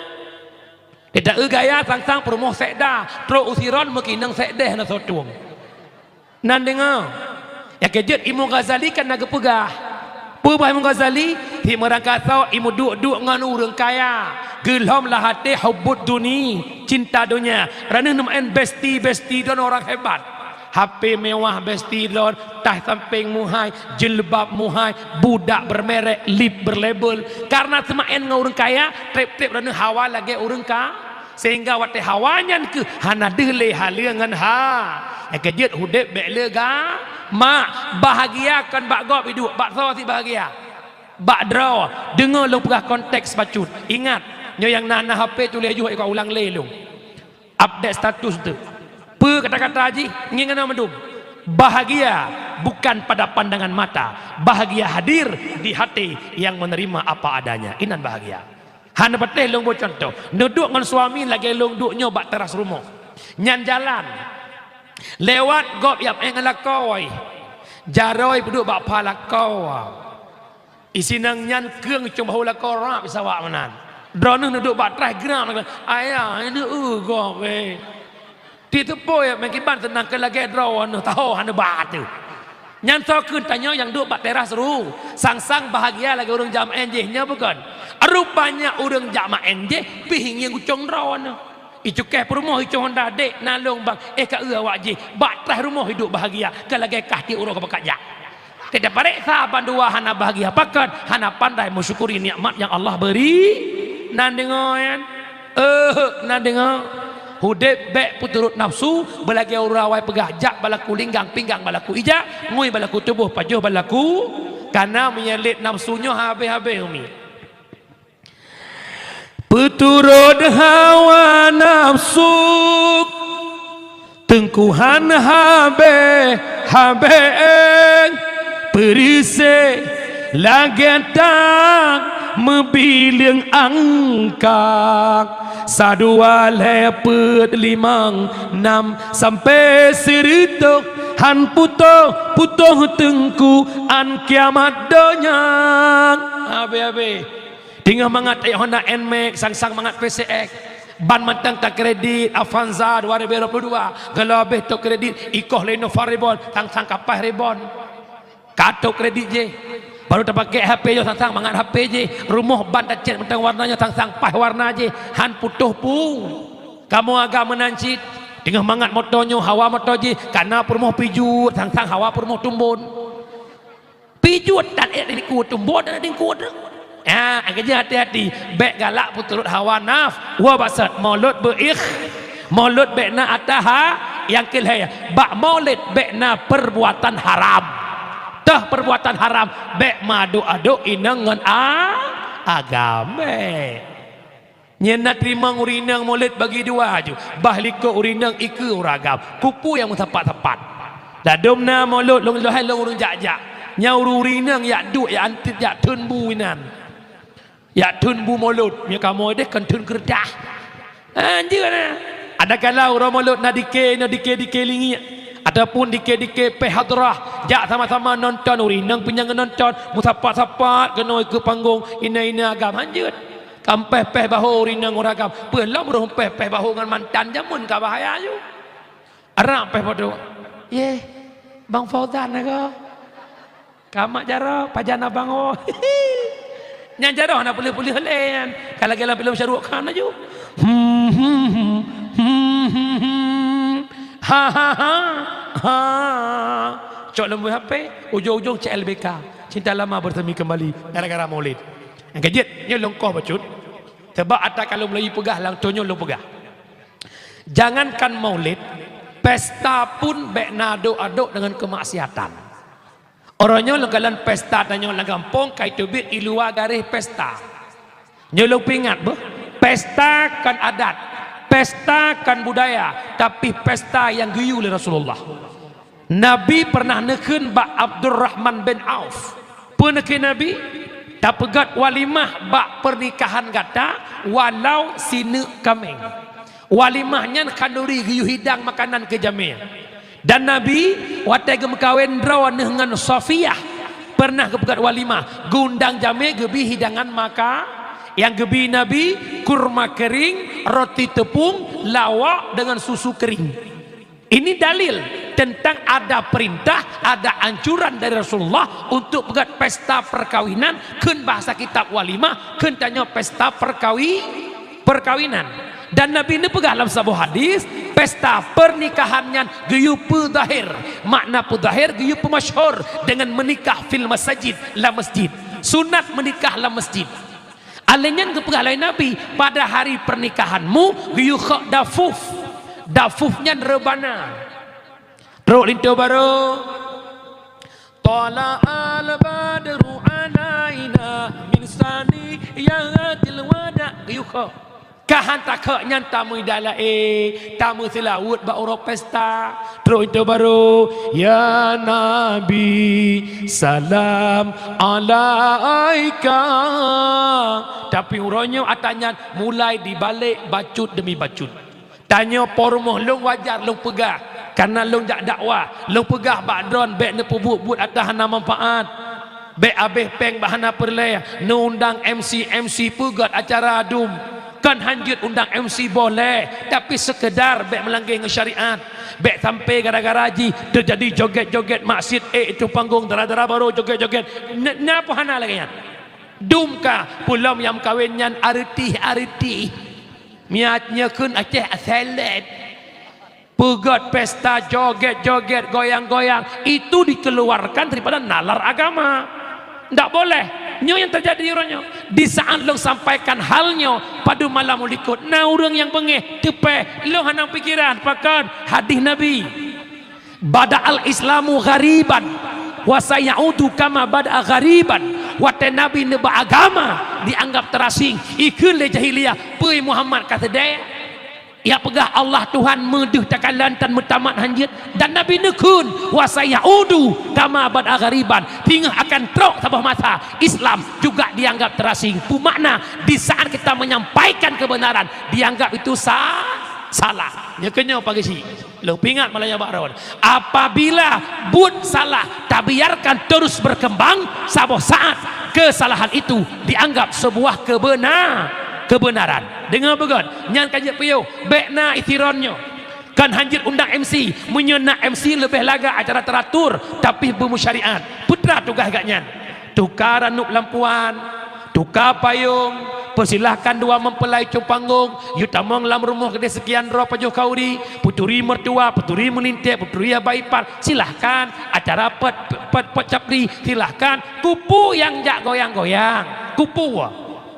Teuta-eu gaya sang-sang peurumoh sekda, trok u Siron meukeunong sekdeh na soe tueng. Nan deungoe. Nyang keujeuet Imam Ghazali kan na geupeugah. Peue bah Imam Ghazali? Tiep meurangkasoe imeuduek-duek ngon ureuëng kaya. Geulhom lam até hubbud duni, cinta donya. Droeneueh neumeu'en besti-besti droeneueh orang hebat. H P mewah besti droen, tah sampéng muhai, jilbab muhai, budak bermerek, lip berlabel. Karena seumeu'en ngon ureuëng kaya, treb-treb droeneueh hawa lagée ureuëng ka. Sehingga watée hawa nyan keuh hana deuh lé haleue ngon ha. Nyang keujeuet udeb bék le ga. Mak, bahagia kon bak gob iduek, bak soe sit bahagia? Bak droe. Deungoe lôn peugah konteks bacut. Ingat, nyoe nyang na, na H P tuléh yoh, ka ulang lé lôn. Update status tu. Peue kata-kata jih ngieng na mandum. Bahagia bukan pada pandangan mata. Bahagia hadir di hati yang menerima apa adanya. Inan bahagia. Hana patéh lôn boh cuntoh. Neuduek ngon suami lagée lôn duek nyoe bak teras rumoh. Nyan jalan. Lewat gob yab éng lakoe. Jaroe peuduek bak pha lakoe. Isinang nyan keueng cong bahu lakoe rab isawak meunan. Droeneueh neuduek bak traih geram lakoe. Ayah, ini eu gob, eh. Teupeue ya, meukiban seunang keu lagée droeneueh taho hana ba teuh. Nyan soe kheun tanyoe nyang duek bak teras ru, sang-sang bahagia lagée ureuëng jak meu'en jih, nyoe bukon? Rupanya ureuëng jak meu'en jih pih ngieng ucong droeneueh. Icukéh peurumoh, icong honda, "Dek, na lôn bang." Eh, ka eu awak jih, bak traih rumoh iduek bahagia, ka lagée kah tiep uroe ka pakat jak. Teuta pareksa bandua hana bahagia, pakon? Hana pandai meusyukuri nikmat nyang Allah beri. Nan deungoe nyan? Eh, nan deungoe. Udeb bék peuturot nafsu, beulagée ureuëng awai peugah, "Jak balaku linggang, pinggang balaku ija, ngui balaku tuboh, pajoh balaku kana." Meunyoe lét nafsu nyoe habéh-habéh umi. Peuturot hawa nafsu, teungku han habéh-habéh, peureuséh lagée tang meubileueng angkang. Sa dua lhèe peuet limong nam sampoe sireutôh, han putôh-putôh teungku án kiamat donya. Habéh-habéh. Teungoh mangat ék Honda Nmax, sang-sang mangat P C X. Ban mantong takredit, Avanza dua ribu dua puluh dua. Geulabeh takredit, ikoh lé Nova Reborn, sang-sang ka paih Reborn. Ka tôp kredit jih. Barô tapakék H P nyoe sang-sang mangat H P jih. Rumoh ban tacét mantong warna nyoe sang-sang paih warna jih. Han putôh pu. Kamoe agam meunan cit. Teungoh mangat moto nyoe hawa moto jih. Ka na peurumoh Peugeot sang-sang hawa peurumoh Tumbon. Peugeot tan ék dikue Tumbon tan dikue. Ah, keujeuet hati-hati, bék galak peuturot hawa naf-, wa basat. Maulud beuikh-, maulud bék na ataha, nyang keu lhèe, bak maulid bék na perbuatan haram. Teuh perbuatan haram, bék meuaduk-aduk inong ngon a-, agam, bék. Nyan na teurimong ureueng inong maulid bagi dua aju, bah likot ureueng inong ikeue ureueng agam, kuku nyang meusapat-sapat. Ladôm na maulud lôn lôn ureueng jak-jak, nyan ureueng inong jak duek, jak antit, jak theun bu inan. Jak theun bu maulud, meunyoe kamoe deh kon theun keureutah. Anjeut na. Adakala uroe maulud na dikée, na dikée-dikée lingiek, ataupun dikée-dikée péh hadrah, jak sama-sama nonton, ureueng inong pih nyang nonton, meusapat-sapat keunoe keu panggong, inan-inan agam, anjeut. Kampéh-péh bahô ureueng inong ureueng agam, peue lom ureueng péh-péh bahô ngon mantan, jameun ka bahaya aju. Arang péh padub. Yeh, Bang Fauzan na ko. Ka mat jaroe, pajan abang oh. Nyan jaroe hana peuleueh-peuleueh lé nyan. Ka lagèe lam filem Shah Rukh Khan laju. Hmm, hmm, hmm, hmm, hmm, hmm. Ha, ha, ha, ha. Cok lam H P, ujong-ujong C L B K. Cinta lama bersemi kembali gara-gara maulid. Nyang keujeuet, nyoe lôn koh bacut. Sabab ata ka lôn mulai peugah, lam tunyok lôn peugah. Jangankan maulid, pesta pun bék na adok-adok deungon keumaksiatan. Uroe nyoe lôn kalon pesta tanyoe lam gampông ka iteubiet i luwa garéh pesta. Nyoe lôn peuingat beuh, pesta kon adat, pesta kon budaya, tapi pesta nyang geuyue lé Rasulullah. Nabi peureunah neukheun bak Abdurrahman bin Auf. Peue neukheun Nabi? Tapeugöt walimah bak peurnikahan gata walau sineuk kaméng. Walimah nyan khanuri geuyue hidang makanan keu jamé. Dan Nabi watèe geumeukawen droeneuh ngon Safiyah peureunah geupeugöt walimah, geuundang jamé geubi hidangan maka, nyang geubi Nabi kurma keuring, roti teupông, lawak deungon susu keuring. Ini dalil tentang ada perintah, ada anjuran dari Rasulullah untuk peugöt pesta perkawinan, kheun bahasa kitab walimah, kheun tanyoe pesta perkawi-, perkawinan. Dan Nabi neupeugah lam saboh hadis, pesta pernikahan nyan geuyue peuzahir. Makna peuzahir, geuyue peumasyhur dengan menikah fil masajid, lam masjid. Sunat menikah lam masjid. Alèh nyan geupeugah lé Nabi, "Pada hari pernikahanmu geuyue khok dafuf." Dafuf nyan reubana. Trok linto barô. Thala'al badru 'alaina min saniyatil wada'. Geuyue khok. Ka han takhok nyan tameuidalae, tameuseulaweuet bak uroe pesta. Trok linto barô, "Ya Nabi, salam alaika." Tapi uroe nyoe ata nyan mulai dibalek bacut demi bacut. Tanyoe po rumoh lôn wajar lôn peugah, kareuna lôn jak dakwah. Lôn peugah bak droen bék neupeubuet buet ata hana manfaat. Bék abéh péng bak hana peureulèe, neuundang M C, M C peugöt acara dum. Kon han jeuet undang M C boleh, tapi seukeudar bék meulangge ngon syariat. Bék sampai gara-gara jih teujadi jogét-jogét maksiet, eh, itu panggung dara-dara barô jogét-jogét. N-, napa hana lagèe nyan? Dum ka, peulom nyang meukawen nyan areuti-areuti. Miat nyoe kheun Aceh aselet. Peugöt pesta jogét-jogét, goyang-goyang, itu dikeluarkan daripada nalar agama. Ndak boleh. Nyoe nyang teujadi uroe nyoe. Di saat lôn sampaikan hal nyoe, padum malam likot, na ureueng nyang beungéh, teupèh, lôn hana pikiran, pakon hadis Nabi. "Bada'al Islamu ghariban, wa sayaudu kama bada'a ghariban." Watèe Nabi neuba agama, dianggap teurasing, ikheun lé jahiliyah, "Peue Muhammad ka seudeh?" Ya peugah Allah Tuhan meudeuh takalon tan meutamat hanjeuet, dan Nabi neukheun, "Wa sayaudu kama bada ghariban." Singoh akan trok saboh masa Islam juga dianggap terasing. Peue makna? Di saat kita menyampaikan kebenaran, dianggap itu sa-, salah. Nyoe keunyoe pageusi. Lôn peuingat malam nyoe bak droen. Apabila buet salah tabiarkan terus berkembang, saboh saat kesalahan itu dianggap sebuah kebena-, kebenaran. Deungoe beugét, nyan ka jeuet piôh, bék na isiron nyoe. Kan hanjeuet undang M C, meunyoe na M C leubeh lagak acara teratur, tapi beumusyariat. Peue teuma tugaih gobnyan? Tuka ranub lampuan, tuka payong, peusilahkan dua mempelai cong panggong, yue tamong lam rumoh keudeh seukian droe pajoh khauri, peuturi meutuah, peuturi meulintèe, peuturi haba ipar, silahkan. Acara pot, pot, pot capri, silahkan. Keupeue nyang jak goyang-goyang? Keupeue?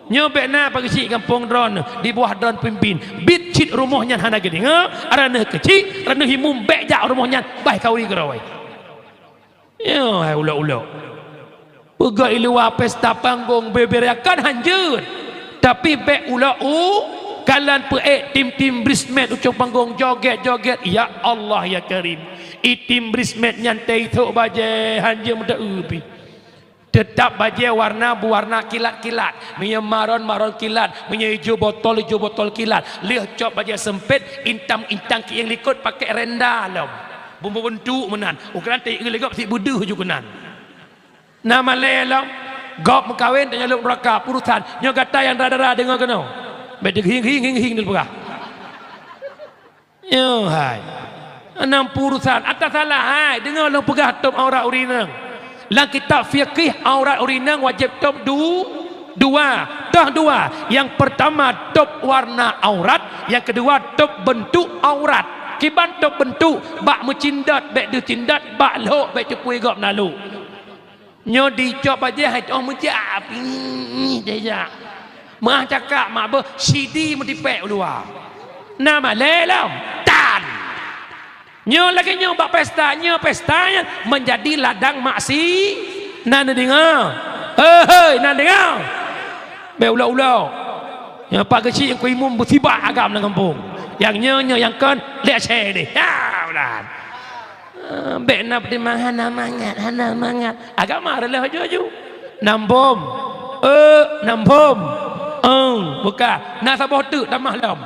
Nyoe bék na pageusi gampông droen, di bawah droen pimpin. Biet cit rumoh nyan hana geudeungoe, droeneuh keuchik, droeneuh imum bék jak rumoh nyan, bah khauri keudroe. Nyoe hai ulok-ulok. Peugah i luwa pesta panggong beubeurakan hanjeuet. Tapi bék ulok u, kalon peuék tim-tim bridesmaid u cong panggong jogét-jogét. Ya Allah ya Karim. I tim bridesmaid nyan teuisok bajée hanjeuet meuteue pih. Teutap bajée warna beuwarna kilat-kilat. Meunyoe maron, maron kilat. Meunyoe ijo botol, ijo botol kilat. Lheueh cop bajée seumpét, intang-intang kieng likot pakék renda lom. Bumbu-buntu meunan. Ukeran teuieu lé gob sibeudeuh ju keunan. Na malée lom, gob meukawen tanyoe lôn meuraka, peurusan. Nyoe gata nyang dara-dara deungoe keunoe. Bék teuhing-hing-hing-hing lôn peugah. Nyoe hai. Nam peurusan, ata salah hai, deungoe lôn peugah tôb aurat ureueng inong. Lam kitab fikih aurat ureueng inong wajéb tôb du-, dua. Toh dua. Nyang peurtama tôb warna aurat, nyang keudua tôb beuntuk aurat. Kiban tôb beuntuk, bak meucindot bék deuh cindot, bak lhok bék teupui gob na lhok. Nyoe dicok bajée hai toh meujak, pih deh jak. Meuah cakak mak beuh sidi meutipék u luwa. Na malée lom, tan. Nyoe lagée nyoe bak pesta, nyoe pesta nyan meunjadi ladang maksi-, na neudeungoe. Hei, hei, na neudeungoe. Bék ulok-ulok. Nyoe pak geuchik nyang ku imum beusibak agam lam gampông. Nyang nyoe, nyoe nyang kon, lé asée deh. Ya, ulan. Ah, bék na peutimang hana mangat, hana mangat. Agama reuloh aju-aju. Nam bom. Eh, nam bom. Eng, buka. Na saboh teuk tamah lom.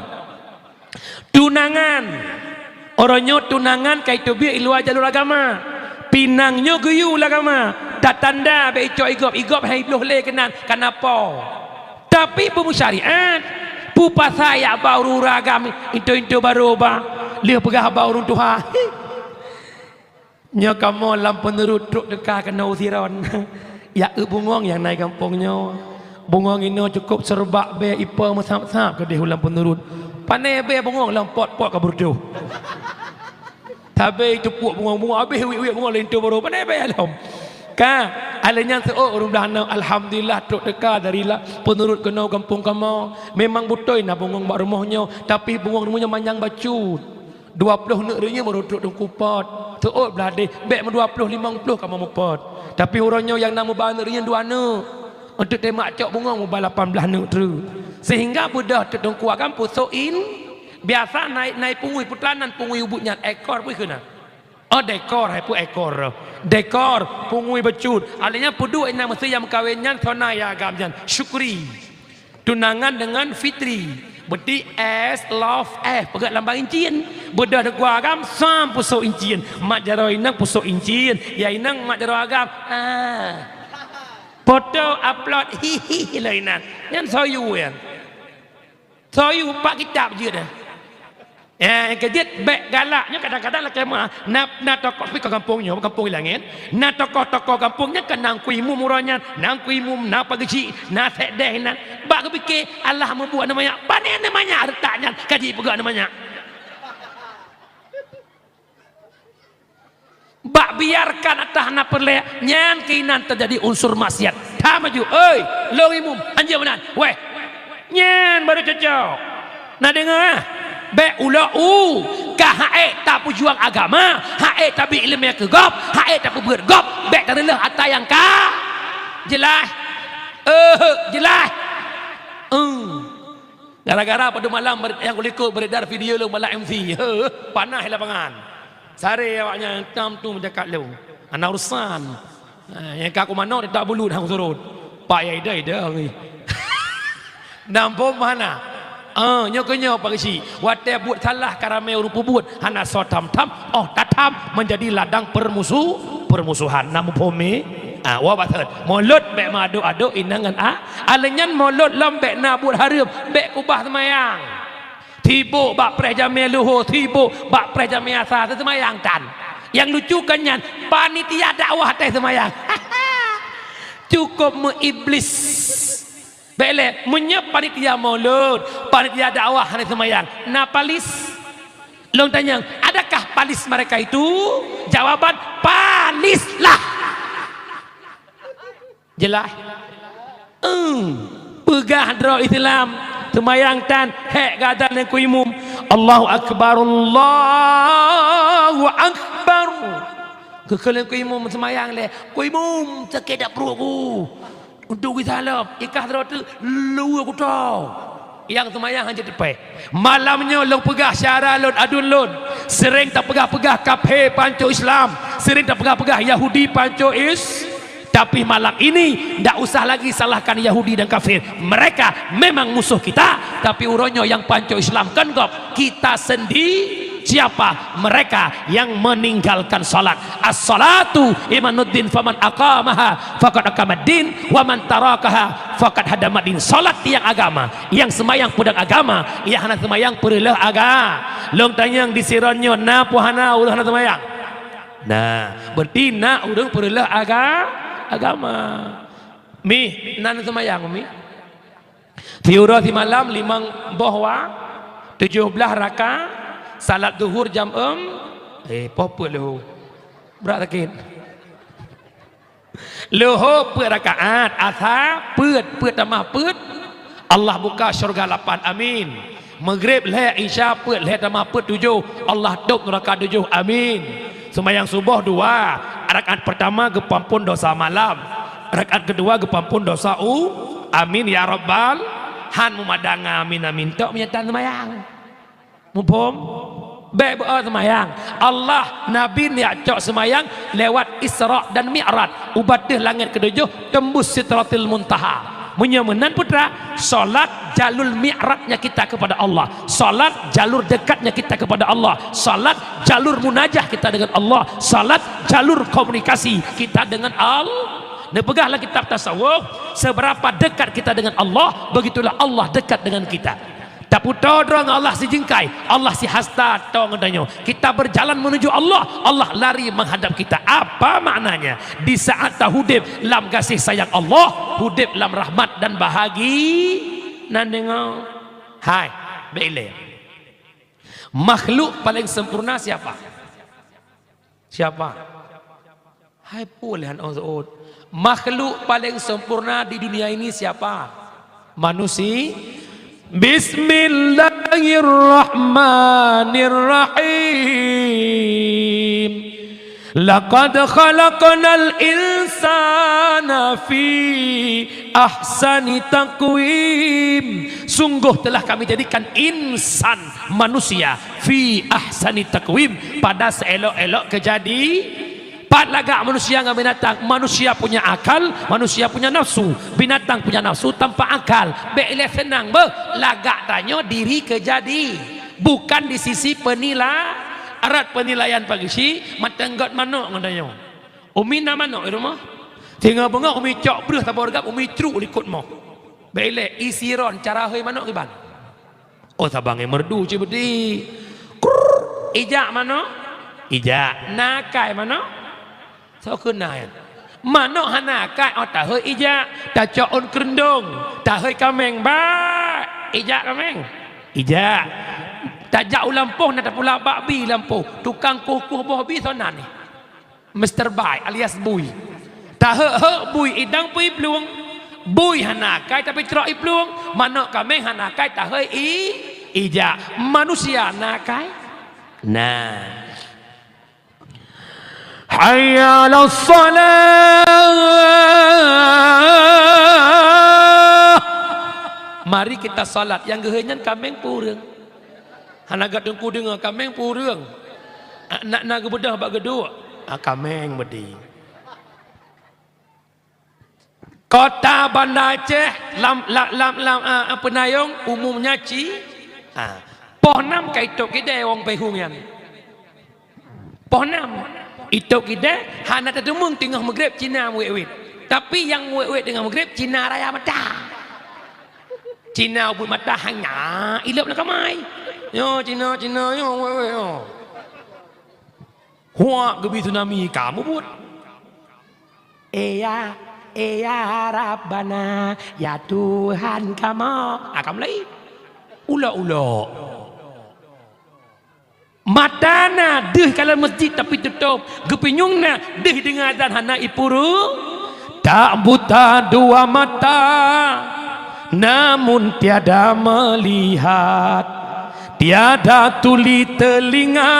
Tunangan. Uroe nyoe tunangan ka iteubiet i luwa jalur agama. Pinang nyoe geuyue lam agama. Tatanda bék icok igop, igop hai bloh lé keunan, kana po. Tapi peumusyariat, peue pasai yak ba ureueng-ureueng agam into-into barô ba, lheueh peugah ba ureueng tuha. Nyoe kamoe lam peuneurut trok teuka keunoe u Siron. Yak eu bungong nyang na i gampông nyoe. Bungong inoe cukôp seureubak bée ipo meusab-sab keudeh u lam peuneurut. Pané bée bungong lam pot-pot ka beureudoh. Sabé teupuk bungong-bungong, abéh wiek-wiek bungong linto barô, pané bée lom. Ka, alèh nyan seuôt ureueng blah aneuk, alhamdulillah, trok teuka dari la-, peuneurut keunoe gampông kamoe. Memang beutôi na bungong bak rumoh nyoe, tapi bungong nyoe manyang bacut. Dua ploh neuk reunyeuen baru trok teungku pot. Seuôt blah deh, bèk meudua ploh limong ploh kamoe meupot. Tapi uroe nyoe nyang na meuba neuk reunyeuen dua neuk. Eunteuk teumat cok bungong meuba lapan blah neuk treuk. Sehingga beudôh teuk teungku agam pusok in, biasa na i, na i pungui, peue teuma nan pungui ubit nyan, ekor peue keunan. Oh, dekor, hai peue ekor. Dekor, pungui bacut. Alèh nyan peuduek inan meusé nyang meukawen nyan, soe na ya agam nyan. Syukri. Tunangan dengan Fitri. Beuti S, love, F. Peugah lambang incin. Beudôh teungku agam, sam pusok incin. Mat jaroe inong pusok incin. Ya inong mat jaroe agam. Ah. Foto upload. Hihi, lé inan. Nyan soe yue nyan. Soe yue, pak kitab jeuet dah. Eh, nyang keujeuet bèk galak nyoe kadang-kadang lakèe meu'ah. Na, na tokoh pih ka gampông nyoe, gampông i langèt. Na tokoh-tokoh gampông nyan ka na Teungku Imum uroe nyan, na Teungku Imum, na Pak Geuchik, na Sekdes inan. Bak geupike, alah meubuet aneuk manyak, pané aneuk manyak reutak nyan ka jipeugah aneuk manyak. Bak biarkan ata hana peureulèe, nyan keuh inan teujadi unsur maksiat. That maju, "Oi, lôn Imum, hanjeuet meunan." Weh, nyan baru cocok. Na deungö, ah? Bèk ulok u, ka han ék tapeujuang agama, han ék tabri ileumèe keu gob, han ék tapeubeuet gob, bèk tareuleuh ata nyang ka jeulaih. Eh, jeulaih. Eh. Gara-gara padum malam ber-, nyang kulikot beredar video lôn balak M C. Heuh, panas lapangan. Sare awaknyan tam tu menjakat lôn. Hana urusan. Ha, nyang ka kumanok ditak bulut hang surot. Pak ya ida-ida ni. Nampak mana? Ah, nyoe keu nyoe Pak Geuchik. Watèe buet salah ka ramé ureueng peubuet, hana soe tham-tham, oh tatham menjadi ladang permusu-, permusuhan. Na muphom mi? Ah, wa batat. Mulod bèk meuadok-adok inong ngon a-, alèh nyan mulod lom bèk na buet hareuem, bèk keubah seumayang. Sibok bak preh jamèe luho, sibok bak preh jamèe asa, seumayang tan. Nyang lucu kan nyan, panitia dakwah teuh seumayang. Cukup meuiblis. Bèk lé, meunyoe panitia mulod, panitia dakwah hana seumayang, na palis? Lôn tanyong, adakah palis mereka itu? Jawaban, palis lah. Jelas? Eum, peugah droe Islam, seumayang tan, hék gata ngon ku imum. Allahu Akbar, Allahu Akbar. Keu-keu lé ku imum seumayang lé, ku imum sakét dak pruet ku. Untuk geusalop, ikah droe teuk luweue kuto. Nyang seumayang hana teupèh. Malam nyoe lôn peugah syedara lôn, aduen lôn. Sering tapeugah-peugah kaphé pancok Islam, sering tapeugah-peugah Yahudi pancok Is-, tapi malam ini ndak usah lagi salahkan Yahudi dan kafir. Mereka memang musuh kita, tapi uroe nyoe nyang pancok Islam kon gob, kita sendi-, siapa? Mereka yang meninggalkan salat. As-salatu imaduddin faman aqamaha faqad aqamaddin wa man tarakaha faqad hadamaddin. Salat tiang agama, nyang seumayang peudong agama, nyang hana seumayang peureuloh aga-. Lôn tanyong di Siron nyoe na peu hana ureueng hana seumayang? Nah, berarti na ureueng peureuloh aga-, agama. Mi, na seumayang, Mi? Siuroe simalam limong boh wa, tujoh blaih raka, salat zuhur jam eum, eh, poh peuet leuho. Brat sakét. Leuho peuet rakaat, asa peuet, peuet tamah peuet, Allah buka syurga lapan, amin. Maghrib lhèe, Isya peuet, lhèe tamah peuet tujoh, Allah tôp nuraka tujoh, amin. Seumayang suboh dua, rakaat peurtama geupeuampon dosa malam, rakaat keudua geupeuampon dosa u-, amin ya rabbal, han meumadang amin, amin tok meunyo tan seumayang. Muphom? Bèk beu seumayang. Allah, Nabi neujak cok seumayang lewat Isra dan Mi'raj. U batèe langèt keudujôh tembus Sidratil Muntaha. Meunyoe meunan putra, salat jalur mi'rajnya kita kepada Allah. Salat jalur dekatnya kita kepada Allah. Salat jalur munajah kita dengan Allah. Salat jalur komunikasi kita dengan Allah. Neupeugah lam kitab tasawuf, seberapa dekat kita dengan Allah, begitulah Allah dekat dengan kita. Taputo droe ngon Allah sijingkai, Allah sihasta to ngon tanyoe. Kita berjalan menuju Allah, Allah lari menghadap kita. Apa maknanya? Di saat tahudép lam gaséh sayang Allah, hudép lam rahmat dan bahagi-, nan deungoe. Hai, bèk ilèe. Makhluk paling sempurna siapa? Siapa? Hai pue lé han ôh seuôt. Makhluk paling sempurna di dunia ini siapa? Manusi-, Bismillahirrahmanirrahim. Laqad khalaqnal insana fi ahsani taqwim. Sungguh telah Kami jadikan insan, manusia, fi ahsani taqwim, pada seelok-elok keujadi-, pat lagak manusia ngon binatang. Manusia punya akal, manusia punya nafsu. Binatang punya nafsu tanpa akal. Bèk ilèe seunang beuh. Lagak tanyoe diri keujadi, bukan di sisi penila-, arat penilaian Pak Geuchik, mantong göt manok ngon tanyoe. Umi na manok di rumoh. Singoh beungoh umi cok breuh saboh reugab, umi cruk likot moh. Bèk ilèe, i Siron cara hôi manok kiban. Oh, saban ngon merdu cit beuti. Krrrr, ijak manok? Ijak. Na akai manok? Soe kheun na nyan? Manok hana akai, oh, tahôi ijak. Tacok ôn keureuendong, tahôi kaméng, bak! Ijak kaméng. Ijak. Tajak u lampôh, na tapula bak bi lampôh. Tukang kueh-kueh boh bi soe nan nyan? Mister Bai alias Bui. Taheuek-heuek bui idang pui plueng. Bui hana akai tapi crok i plueng. Manok kaméng hana akai tahôi i ijak. Manusia na akai? Na. Hayya 'alas shalah. Mari kita salat, nyang geuhôi nyan kaméng peue ureuëng. Hana gata teungku deungoe kaméng peue ureuëng. Ah, nak na geubeudôh bak geuduek. Ah, kaméng beudi. Kota Banda Aceh lam, lam, lam, lam, ah, ah, Peunayong umumnya ci, ah, poh nam ka itôb kidée wong Peuhung nyan. Poh nam, itôb kidée hana tateumeung teungoh meugreb Cina meuwét-wét. Tapi nyang meuwét-wét teungoh meugreb Cina raya mata. Cina ubit mata hanya ilop na kamai. Nyoe Cina, Cina nyoe meuwét-wét nyoe. Huak geubi tsunami ka mubuet. "Eya, eya Rabbana, ya Tuhan kamoe." Ah, ka mulai. Ulok-ulok. Mata na deuh ka lam masjid tapi tutôb, geupinyueng na deuh deungoe azan hana ipuru. Tak buta dua mata, namun tiada melihat. Tiada tuli telinga,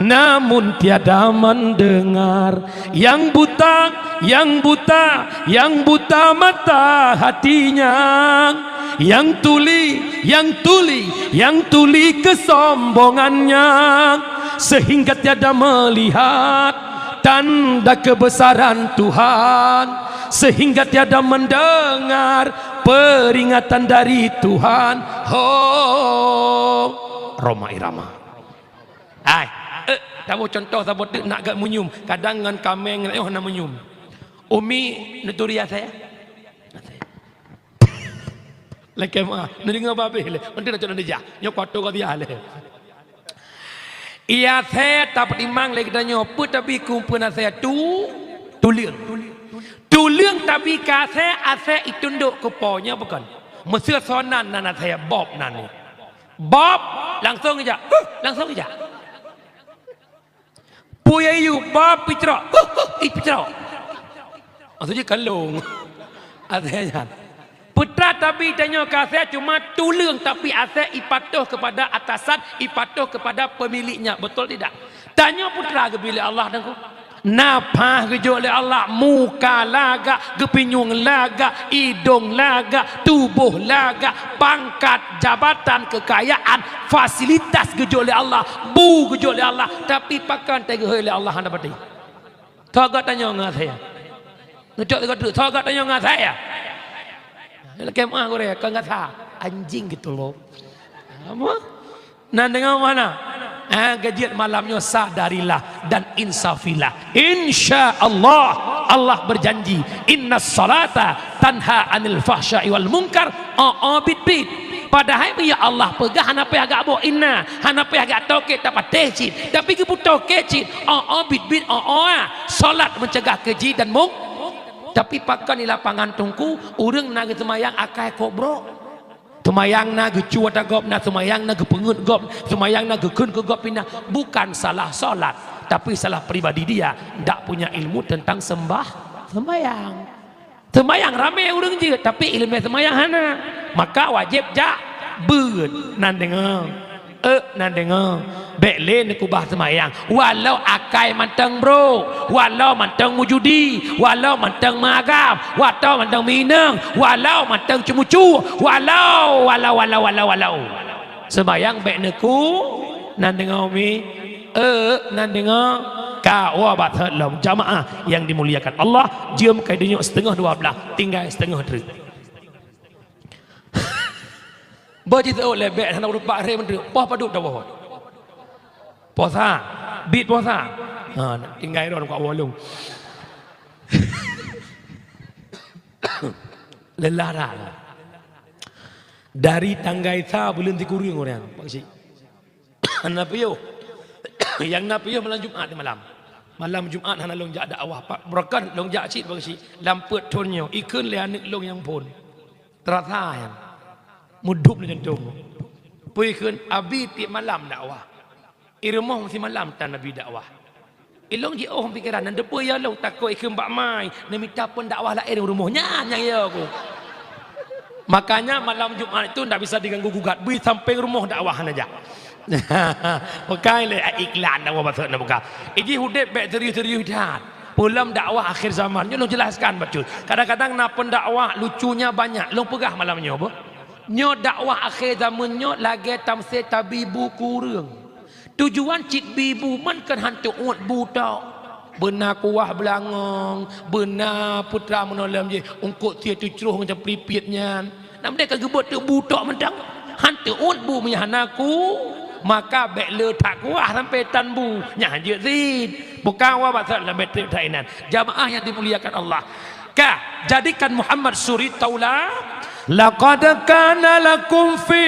namun tiada mendengar. Yang buta, yang buta, yang buta mata hatinya. Yang tuli, yang tuli, yang tuli kesombongannya, sehingga tiada melihat tanda kebesaran Tuhan, sehingga tiada mendengar peringatan dari Tuhan. Ho, Rhoma Irama. Hai, eh, taboh contoh saboh teuk nak gak munyum, kadang ngon kaméng ngon nyoe hana munyum. Umi neuturi asèe. Lakèe meu'ah, neudeungoe babeh lé. Mantong na cok na dijah. Nyoe kuatoe ka dijah lé. Iya asèe tapeutimang lé geutanyoe, peue tabi keu peue asèe tu, tuleueng. Tuleueng tabi keu asèe, asèe itundok keu po nyoe bukon. Meuseu sonan nan asèe bob nan nyoe. Bob langsong ijak. Huh, langsong ijak. Peue yue bob picrok. Huh, huh, ih picrok. Maksudnya kalong. Asèe nyan. Peue teuma tabi tanyoe keu asèe cuma tuleueng tapi asèe ipatoh kepada atasan, ipatoh kepada pemiliknya. Betul tidak? Tanyoe peue teuma geubri lé Allah Teungku. Nafah geujok lé Allah, muka lagak, geupinyueng lagak, idong lagak, tuboh lagak, pangkat, jabatan, keukayaan, fasilitas geujok lé Allah, bu geujok lé Allah, tapi pakon teuh geuhôi lé Allah hana pati. Tho gata nyoe ngon asèe. Neucok teuka treuk, tho gata nyoe ngon asèe. Lakèe meu'ah gurèe, kon gata. Anjing gitu loh. Apa? Nan deungoe mana? Ah, geujiet malam nyoe sadarilah dan insafilah. Insya Allah, Allah berjanji, "Innas salata tanha anil fahsya'i wal munkar." Oh, oh, bit-bit. Padahai meunyo Allah peugah hana payah gak boh inna, hana payah gak toke tapatéh cit. Tapi geupeutoke cit, oh, oh, bit-bit, oh, oh, ah. Salat mencegah keji dan mung. Tapi pakon di lapangan Teungku, ureueng na geuseumayang akai kok brok. Seumayang na geucue ata gob na, seumayang na geupeungeut gob, seumayang na geukheun keu gob pinah. Bukan salah salat, tapi salah pribadi dia, ndak punya ilmu tentang sembah, sembahyang. Seumayang ramé ureueng jeuet, tapi ileumèe seumayang hana. Maka wajéb jak beuet. Nan deungoe. Eh, nan deungoe. Bèk lé neukubah seumayang. Walau akai mantong brok, walau mantong meujudi, walau mantong meuagam, walau mantong meuinong, walau mantong ceumucu, walau, walau, walau, walau, walau. Seumayang bèk neuku, nan deungoe mi. Eh, nan deungoe, ka woe bak that lom. Jamaah yang dimuliakan Allah, jeuem keu donya siteungoh dua blah, tinggai siteungoh treuk. Bah jiteuôt lé bèk hana rupak ré meudeuek, poh padub tawoe. Poh sa, bit poh sa. Ha, tinggai ron kok wolong. Lelah dah. Dari tanggai sa buleuen sikureueng ureueng, Pak Cik. Hana piôh. Nyang na piôh malam Jumat malam. Malam Jumat hana lôn jak dakwah. Pak, beureukat lôn jak cit bak si lam peuet thon nyoe. Ikheun lé aneuk lôn nyang phon. Teurasa nyan. Meudup lé jantong. Peue ikheun, abi tiep malam dakwah. I rumoh meusimalam tan abi dakwah. Ilôn jiôh pikeran, nyan teupeue ya lôn takot ikheun bak mai, neumita phon dakwah laén u rumoh nyan nyang ya ku. Makanya malam Jumat itu ndak bisa diganggu gugat, bui sampéng rumoh dakwah hana jak. Bukai lé iklan dakwah bacut na buka. Iji udép bèk serius-serius that. Peue lom dakwah akhir zaman, nyoe lôn jelaskan bacut. Kadang-kadang na pendakwah lucunya banyak, lôn peugah malam nyoe beuh. Nyoe dakwah akhé zaman nyoe lagée tamsé tabi bu keu ureuëng. Tujuan cit bi bu man keu han teuôt bu tok. Beuna kuah beulangong, beuna putra meunoe lom jih, eungkôt sie teucroh ngon caplipit nyan. Nam deh ka geubeuet teuk bu tok mantong. Han teuôt bu meunyo hana ku, maka bék le that kuah sampoe tan bu. Nyan han jeuet cit. Bukan wa bak that lom bék treb that inan. Jamaah yang dimuliakan Allah. Ka, jadikan Muhammad suri taula. Laqad kana lakum fi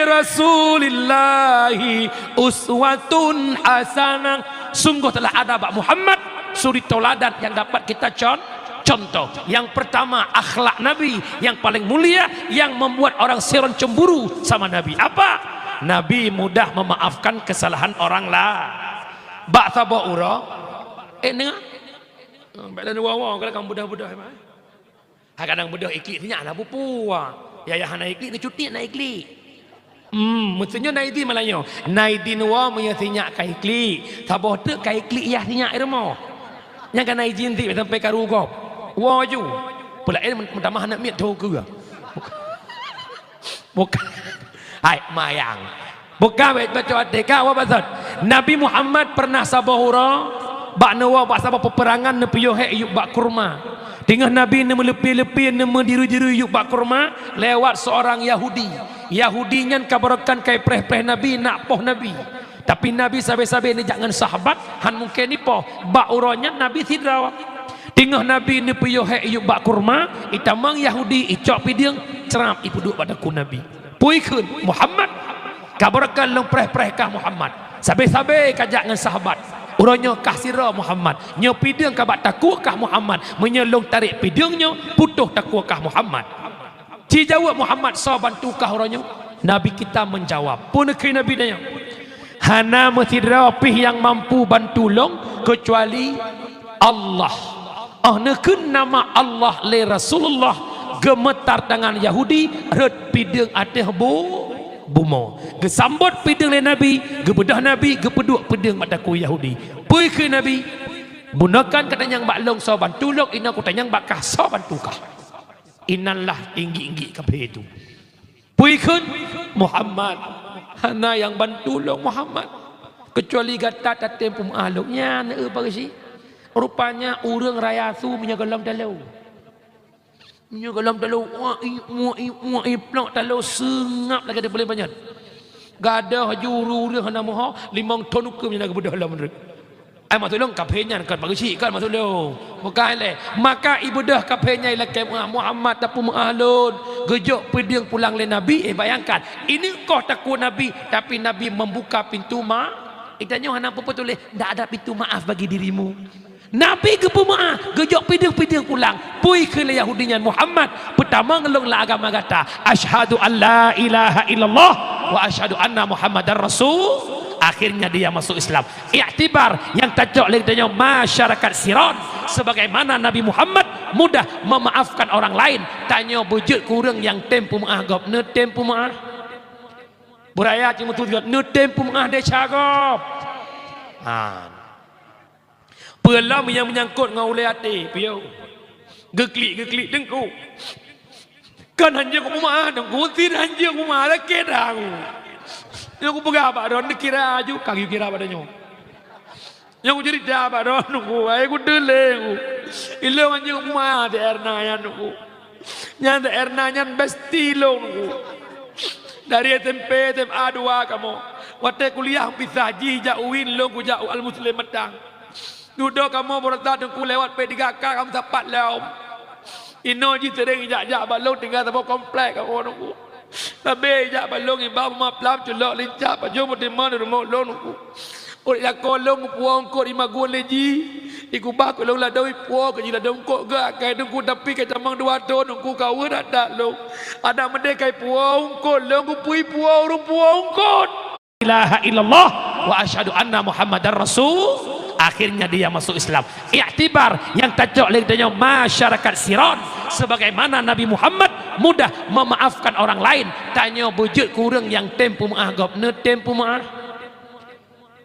Rasulillahi uswatun hasanah. Sungguh telah ada bak Muhammad suri tauladan yang dapat kita con-, contoh. Yang pertama, akhlak Nabi yang paling mulia yang membuat orang seron cemburu sama Nabi. Apa? Nabi mudah memaafkan kesalahan orang lain. Bak saboh uroe, eh, nengah. Hmm, bak dan wawa, kalau kamu bedah-bedah, memang. Hai kadang beudôh iklik sinyak na pupua. Yah-yah hana iklik, neucuti na iklik. Hmm, meusunyoe na idin malam nyoe. Na idin woe meunyoe sinyak ka iklik. Saboh teuk ka iklik yah sinyak i rumoh. Nyang ka na idin cit sampai karu gob. Woe ju. Peulaén meutamah aneuk miet tho keue. Bukan. Hai, mayang. Bukan bacut até ka, awak bacut. Nabi Muhammad pernah saboh uroe bak neuwoe bak saboh peperangan neupiôh hék yup bak kurma. Teungoh Nabi neumeuleupi-leupi, neumeudiri-diri yup bak kurma lewat seorang Yahudi. Yahudi nyan ka barokon kai preh-preh Nabi, nak poh Nabi. Tapi Nabi sabe-sabe neujak ngon sahabat, han mungken ipoh. Bak uroe nyan Nabi sidroe. Teungoh Nabi neupiôh hék yup bak kurma, itamong Yahudi, icok pideueng, crab, ipeuduek bak takue Nabi. Peue kheun, Muhammad, ka barokon lôn preh-preh kah Muhammad. Sabe-sabe ka jak ngon sahabat. Uroe nyoe kah sidroe Muhammad. Nyoe pideueng ka bak takue kah Muhammad. Meunyoe lôn tarek pideueng nyoe, putôh takue kah Muhammad. Jijaweueb Muhammad, soe bantu kah uroe nyoe? Nabi kita menjawab. Peue neukheun Nabi tanyoe? Hana meusidroe pih nyang mampu bantu lôn keucuali Allah. Oh neukheun nama Allah lé Rasulullah, geumeutar tangan Yahudi rhot pideueng ateueh bu-, bumoe. Geusambot pideueng lé Nabi, geubeudôh Nabi, geupeuduek pideueng bak takue Yahudi. Peue kheun Nabi? Bunoe kon katanyong bak lôn soe bantu lôn, inoe kutanyong bak kah soe bantu kah. Inan lah inggik-inggik kafé tu. Peue kheun? Muhammad. Hana nyang bantu lôn Muhammad. Keucuali gata tatem peumeu'ah lôn. Nyan, eh, Pak Geuchik. Rupanya ureuëng raya su meunyoe gohlom talo. Meunyoe gohlom talo, wah, i, wah, i, wah, i, plok talo seungab lagée teupeuleueng panyöt. Gadôh ju ureuëng-ureuëng hana moho, limong thon ukeue meunyoe na geubeudôh lom reuet. Ai maksud lôn kafé nyan kon Pak Geuchik kon maksud lôn. Bukan lé. Maka ibeudôh kafé nyan ilakée meu'ah Muhammad tapeumeu'ah lôn. Geujok pideueng pulang lé Nabi, eh bayangkan. Ini koh takue Nabi, tapi Nabi membuka pintu ma-, itanyoe hana peue-peue tuléh, "Ndak ada pintu maaf bagi dirimu." Nabi geupeumeu'ah, geujok pideueng-pideueng pulang. Peue kheun lé Yahudi nyan, "Muhammad, peutamong lôn lam agama gata. Asyhadu an la ilaha illallah wa asyhadu anna Muhammadar Rasul." Akhirnya dia masuk Islam. Iktibar nyang tacok lé geutanyoe masyarakat Siron, sebagaimana Nabi Muhammad mudah memaafkan orang lain, tanyoe beujeuet keu ureuëng nyang tem peumeu'ah gob, neutem peumeu'ah. Beuraya cit meutujuan, neutem peumeu'ah desya gob. Ha. Peue lom nyang meunyangkot ngon ulée até, piôh. Geuklik-geuklik teungku. Kan hanjeuet kupeumeu'ah, teungku, sit hanjeuet kupeumeu'ah, lakée dah aku. Nyang kupeugah bak droeneuh, neukira aju, ka geukira bak tanyoe. Nyang kuceurita bak droeneuh, teungku, ai kuteulée, teungku. Ilôn hanjeuet kupeumeu'ah, si Erna nyan, teungku. Nyan si Erna nyan bestie lôn, teungku. Dari S M P, S M A dua kamoe. Watée kuliah pisah jih jak UIN, lôn kujak Al Muslim Matang. Dudoe kamoe beurata teungku lewat P tiga K kamoe sapat lom. Inoe jih seuréng jak-jak bak lôn tinggai saboh komplek kamoe teungku. Sabe jak bak lôn iba buma plam culok lincah pajoh meutimon di rumoh lôn teungku. Ureuëng lakoe lôn geupuwoe eungkôt imagun lé jih. Ikubah keu lôn ladôm ipuwoe keu jih ladôm eungkôt geuh akai teungku tapi ka tamong dua thon teungku ka weueh that-that lôn. Adak meudeh ka ipuwoe eungkôt lôn geupeu ipuwoe ureuëng puwoe eungkôt. Ilaha illallah wa asyhadu anna Muhammadar Rasul. Akhirnya dia masuk Islam. Iktibar nyang tacok lé geutanyoe masyarakat Siron, sebagaimana Nabi Muhammad mudah memaafkan orang lain, tanyoe beujeuet keu ureuëng nyang tem peumeu'ah gob, neutem peumeu'ah.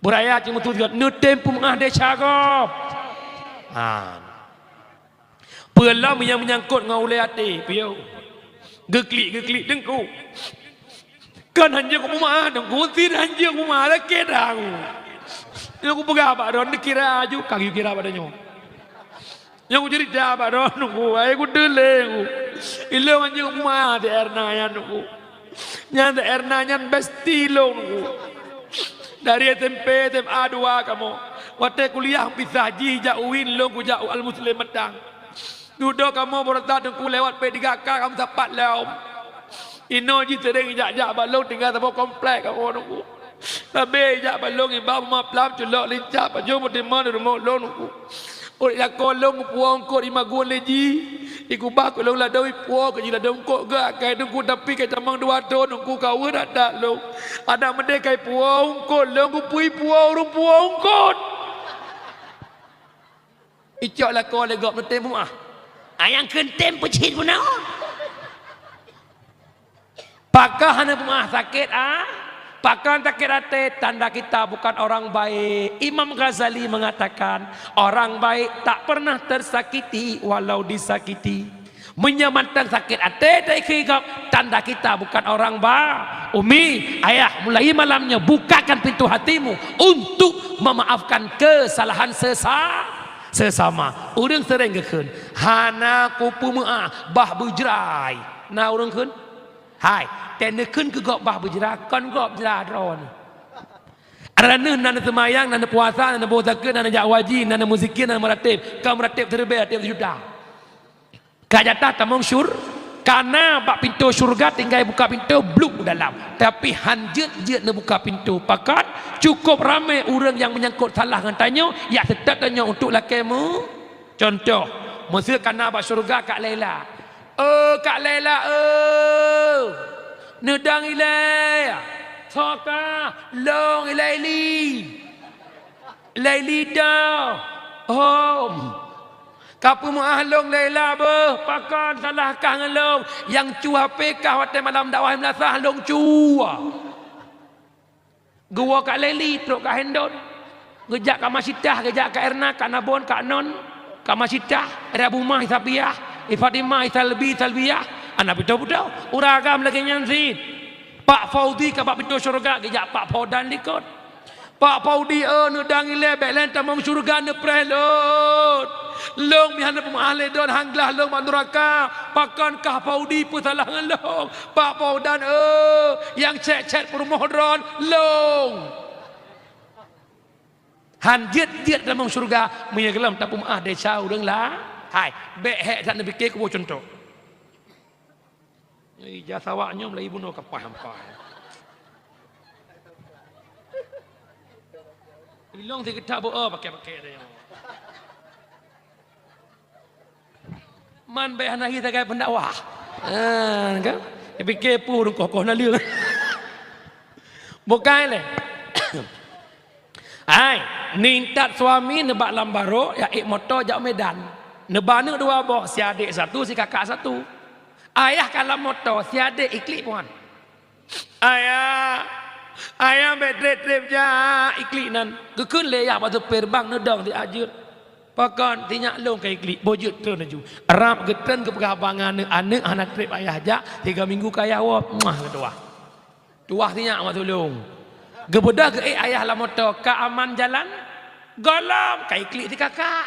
Beuraya cit meutujuan, neutem peumeu'ah desya gob. Ha. Peue lom nyang meunyangkot ngon ulée até, piôh. Geuklik-geuklik teungku. Kon hanjeuet kupeumaah teungku, sit hanjeuet kupeumaah, lakée dah ku. Nyoe kupeugah bak droeneuh, kira aju, ka geukira bak tanyoe. Nyang kuceurita bak droeneuh ku, hai kuteulée ku. Ilôn hanjeuet kupeumaah si Erna nyan ku. Nyan si Erna nyan bestie lôn ku. Dari S M P, S M A dua kamoe. Watée kuliah pisah, jih jak u UIN, lôn kujak u Al-Muslim Matang. Dudoe kamoe baroesa teungku lewat P tiga K kamoe sapat lom. Inoe jih seuréng jak-jak bak lôn tinggai saboh komplek kamoe teungku. Sabé jak bak lôn iba buma plam culok lincah pajoh meutimon di rumoh lôn teungku. Uroe lakoe lôn geupuwoe eungkôt imagun lé jih. Ikubah keu lôn ladôm ipuwoe keu jih ladôm eungkôt geuh akai teungku tapi kai tamong dua thon teungku ka weueh that-that lôn. Adak meudeh kai puwoe eungkôt lôn geupeue ipuwoe ureuëng puwoe eungkôt. Icok lakoe lé gob neutem peumaah. Ayang keuntem peucit peunaon. Pakon hana peumaah sakét, ah? Pakon sakét até? Tanda kita bukan orang baik. Imam Ghazali mengatakan, orang baik tak pernah tersakiti walau disakiti. Meunyoe mantong sakét até teuikhé gob, tanda kita bukan orang ba-, Umi, ayah, mulai malam nyoe bukakan pintu hatimu untuk memaafkan kesalahan sesa-, sesama. Ureuëng seuréng geukheun, "Hana kupeumeuah, bah beujrai." Na ureuëng kheun? Hai, teuneukheun keu gob bah beujra, kon gob jra droeneuh. Adak neuh na neuseumayang, na neupuasa, na neuboh zakeuet, na neujak haji, na neumeuzikia, na neumeuratéb, ka meuratéb siribée, ratéb sijuta. Ka jatah tamong syur-, kana bak pintoe syeuruga tinggai buka pintoe, bluek u dalam. Tapi han jeuet-jeuet neubuka pintoe. Pakon? Cukôp ramé ureuëng nyang meunyangkot salah ngon tanyoe, jak seutôt tanyoe untuk lakée meu-, contoh, meuseu kana bak syeuruga Kak Laila. "Oh, Kak Laila, oh! Neudong ilée! Soe kah? Lôn ilée Ili! Ilée Ili dah! Hom!" Ka peumeu'ah lôn Laila beuh, pakon salah kah ngon lôn? Nyang cu H P kah watée malam dakwah meulasah lôn cu. Geuwoe Kak Leli trok Kak Hendon. Geujak Kak Masitah, geujak Kak Erna, Kak Nabon, Kak Non, Kak Masitah, Rabu Mah, Isabiah, Ifatimah, Isalbi, Isalbiah, anak pitoh-pitoh. Uragam lagée nyan cit. Pak Faudi ka bak pintoe syeuruga, geujak Pak Faudan likot. Pak Paudi, oh, neudang ilée bék lén tamong syeuruga neupreh lôn. Lôn meuhan peumeu'ah lé droen han glah lôn bak nuraka. Pakon kah Paudi peusalah ngon lôn? Pak Paudan, oh, nyang cét-cét peurumoh droen lôn. Han jeuet-jeuet tamong syeuruga meunyoe gohlom tapeumeu'ah desya ureuëng la-, hai, bék hék that neupike kuboh cuntok. Ija sawak nyoe meulayeue bunoe kapah hampa. Ilong sigeutha beu-o pakai-pakai ada nyoe. Man bék hana hi sagai pendakwah. Ha, kan? Dipike peue ureuëng koh-koh na leueng. Bukai lé. Hai, nintat suami neubak lam barô, jak ék moto jak Medan. Neuba aneuëk dua boh, si adék satu, si kakak satu. Ayah ka lam moto, si adék iklik puan. "Ayah, ayah bék treb-treb jak iklik nan." Geukheun lé yah bak supir bang neudong di ajeuet. Pakon, sinyak lôn ka iklik, boh jeuet treun laju. Rab geutreun geupeugah bak aneuëk, aneuëk hana treb ayah jak, tiga minggu ka ayah woe, muah geutuwah. Tuwah sinyak mak tulông. Geubeudôh geuék ayah lam moto, ka aman jalan? Gohlom, ka iklik si kakak.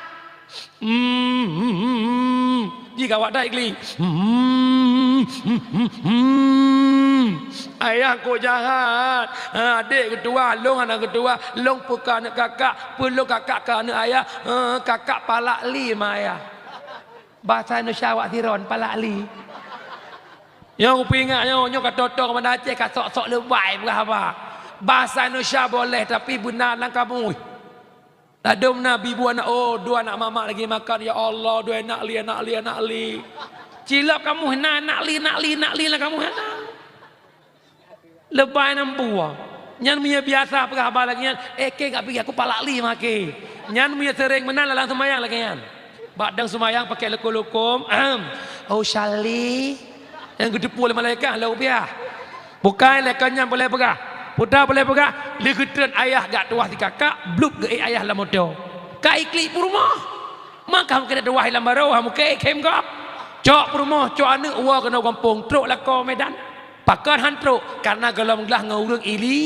Hmm, hmm, hmm, hmm. Ji gawat dah iklik. Hmm, hmm, hmm, hmm, hmm. Ayah kok jahat. Ha, adék geutuwah, lông hana geutuwah. Lông peuka aneuëk kakak, peulông kakak ka aneuëk ayah. Ha, kakak palak li ma ayah. Basa Indonesia awak siron palak li. Nyoe kupeuingat nyoe, nyoe ka toto keupada Aceh ka sok-sok leubai peugah haba. Basa Indonesia boleh tapi beuna lam kamus. Ladôm na bibu anak, oh, dua anak mamak lagi makan, ya Allah, dua anak li, anak li, anak li. Cilok kamus na anak li, anak li, anak li lam kamus na. Leubai nam buah. Nyan meunyoe biasa peugah haba lagée nyan, eh, keu gak pigai aku palak li maké. Nyan meunyoe seuréng meunan lam seumayang lagée nyan. Bak dang seumayang pakai leukom-leukom, ahem. Oh, Sali. Nyang geuteupeue lé malaikat, lau biah. Bukai lé kon nyan boleh peugah. Peue ta boleh peugah, lé geutreun ayah gak tuwah si kakak, blup geuék ayah lam moto. Ka iklik peurumoh. Maka mungken tuwah lam barô, ha mungken khem gop. Cok peurumoh, cok aneuk, woe keunoe gampông, trok lakoe Medan. Pakon han trok? Karena gohlom glah ngon ureuëng ili,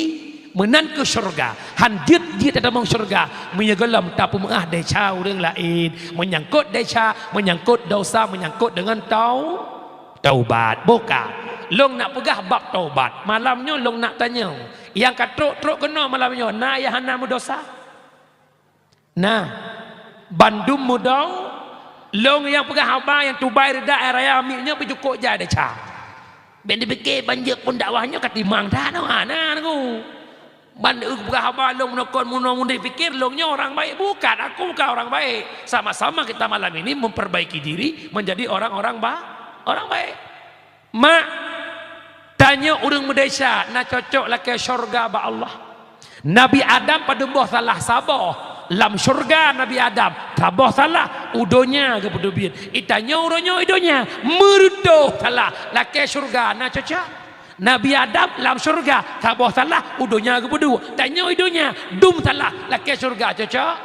meunan keuh syeuruga. Han jeuet-jeuet tatamong syeuruga, meunyoe gohlom tapeumeuáh desya ureuëng laén. Meunyangkot desya, meunyangkot dosa, meunyangkot deungon tau-, taubat. Boh ka. Lôn nak peugah bab taubat. Malam nyoe lôn nak tanyong, nyang ka trok-trok keunoe malam nyoe, na nyang hana meudosa? Nah, bandum mudong, lôn nyang peugah haba nyang tubai rida raya miet nyoe beujukok jai desya. Bék dipike banjeuet phon dakwah nyoe ka timang that nyoe, hana nunggu. Ban eu peugah haba lôn meunokon munoe mundai pikir lôn nyoe orang baik. Bukan, aku bukan orang baik. Sama-sama kita malam ini memperbaiki diri menjadi orang-orang ba-, orang baik. Mak, tanyoe ureuëng meudesya na cocok lakée syeuruga bak Allah? Nabi Adam padum boh salah? Saboh. Lam syeuruga Nabi Adam saboh salah, u donya geupeuteubiet. Itanyoe uroe nyoe i donya meureutôh salah, lakée syeuruga na cocok? Nabi Adam lam syeuruga saboh salah, u donya geupeuduek. Tanyoe i donya dum salah, lakée syeuruga cocok?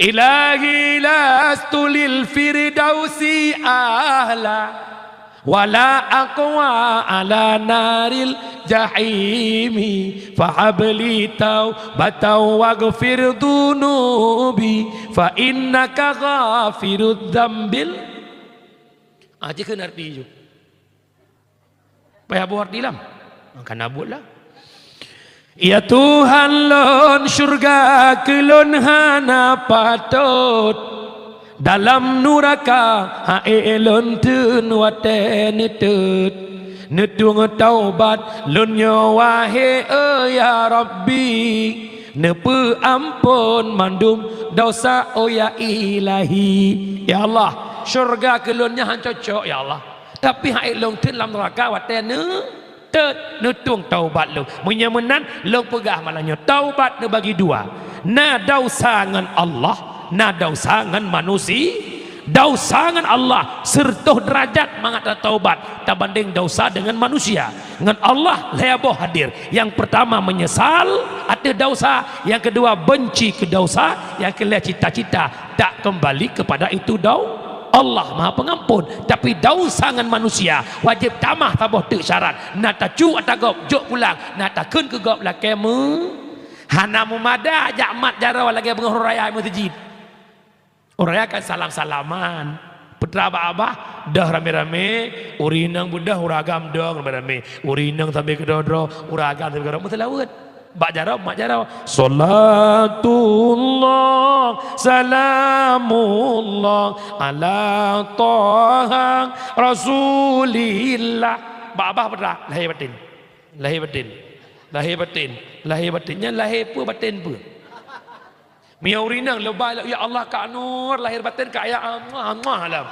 Ilahi lastu lil firdausi ahla, wala aqwa ala naril jahimi, fahabli taubatan waghfir dunubi, fa innaka ghafirudz dzambil. Ah, jih kheun arti ju. Payah boh arti lam. Maka na buet lah. Ya Tuhan lôn, syeuruga keu lôn hana patot. Dalam nuraka ha'e lôn teun watée neuteut. Neutueng taubat lôn nyoe wahé, oh ya Rabbi. Neupeu ampon mandum dosa, oh ya Ilahi. Ya Allah, syeuruga keu lôn nyan han cocok, ya Allah. Tapi ha'e lôn teun lam neuraka watée neuteut, neutueng taubat lôn. Meunyoe meunan, lôn peugah malam nyoe, taubat neubagi dua. Na dausa ngon Allah, na dausa ngon manusi-, dausa ngon Allah seureutoh deurajat mangat tataubat tabandeng dausa deungon manusia. Ngon Allah lhée boh hadir. Nyang peurtama meunyeusal ateueh dausa, nyang keudua beunci keu dausa, nyang keulhée cita-cita tak keumbali keupada itu dau-, Allah Maha Peungampon. Tapi dausa ngon manusia wajéb tamah saboh teuk syarat. Na tacu ata gob jok pulang, na takheun keu gob lakée meu-, hana meumada jak mat jaroe lagée beungoh raya meuseujid. Ureuëng raya kan salam-salaman. Peue teuma bak abah, deuh ramé-ramé, ureuëng inong beudeuh, ureuëng agam dong ramé-ramé. Ureuëng inong sambil keudroe-droe, ureuëng agam sambil keudroe, meuseulaweuet. Bak jaroe, mat jaroe. Salatullah, salamullah, ala Taha Rasulillah. Bak abah peue teuma, lahé batin. Lahé batin. Lahé batin. Lahé batin. Nyan lahé peue, batin peue? Meunyoe ureuëng inong leubeh, ya Allah, Kak Nur, lahir batin Kak, ya Allah, Allah alam.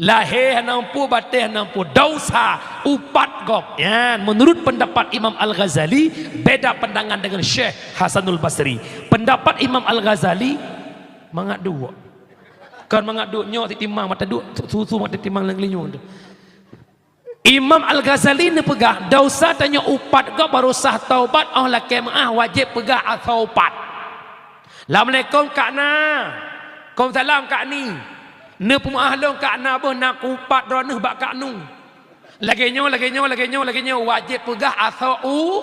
Lahé hana mampu, batin hana mampu. Dausa upat gob. Nyan, menurut pendapat Imam Al-Ghazali, beda pandangan dengan Syekh Hasanul Basri. Pendapat Imam Al-Ghazali, mangat duek. Kon mangat duek nyoe, titimang mata duek, susu mata titimang lam geulinyueng tu. Imam Al-Ghazali neupeugah, dausa tanyoe upat gob baru sah taubat, óh lakée meuáh wajéb peugah asoe upat. Assalamualaikum Kak Na. Waalaikumsalam Kak Ni. Neupeumeuáh lôn Kak Na, boh na kupat droeneuh bak Kak Nu. Lagée nyoe, lagée nyoe, lagée nyoe, lagée nyoe, wajéb peugah asoe u-,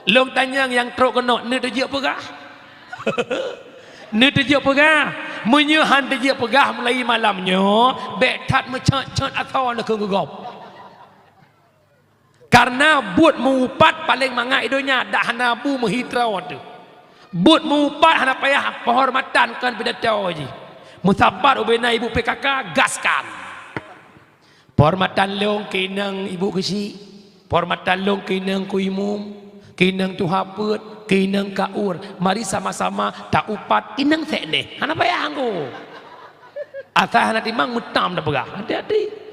lôn tanyong nyang trok keunoe, neuteubiet peugah? Neuteubiet peugah? Meunyoe han teubiet peugah mulai malam nyoe, bék that meucot-cot asoe leukeue geugob. Karena buet meu-upat paleng mangat i donya, dak hana bu meuhi troe teuh. Buet meu-upat hana payah penghormatan kon pidato jih. Meusapat ubena ibu P K K, gaskan. Penghormatan lôn keu inong ibu keuchik, penghormatan lôn keu inong ku imum, keu inong tuha peuet, keu inong kaur. Mari sama-sama ta-upat inong sekdeh. Hana payah anggo. Asai hana timang meutam tapeugah. Hati-hati.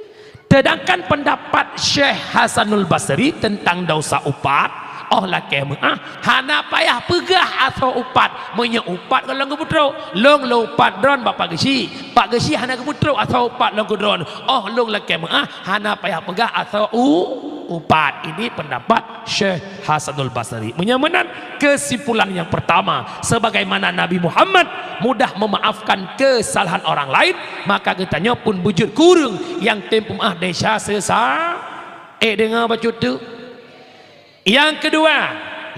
Sedangkan pendapat Syekh Hasanul Basri tentang dausa upat, óh lakée meuáh, hana payah peugah asoe upat. Meunyoe upat gohlom geupeutrok, lôn lôn upat droen bapak geuchik. Pat geusie hana geupeutrok asoe upat lom keu droeneuh. Oh lôn lakée meuáh, hana payah peugah asoe u-, upat. Ini pendapat Syekh Hasanul Basri. Meunyoe meunan, kesimpulan yang pertama, sebagaimana Nabi Muhammad mudah memaafkan kesalahan orang lain, maka geutanyoe pun beujeuet keu ureuëng nyang tem peumaáh desya sesa-, eh, deungoe bacut tu. Nyang keudua,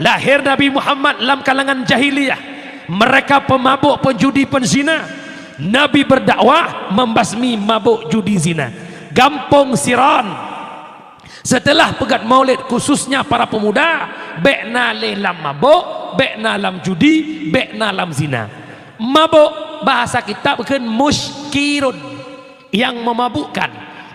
lahé Nabi Muhammad lam kalangan jahiliyah. Mereka pemabuk, penjudi, penzina. Nabi berdakwah membasmi mabuk, judi, zina. Gampông Siron. Setelah peugét Maulid, khususnya para pemuda, bék na lé lam mabuk, bék na lam judi, bék na lam zina. Mabuk, bahasa kitab kheun muskirun. Nyang memabukkan.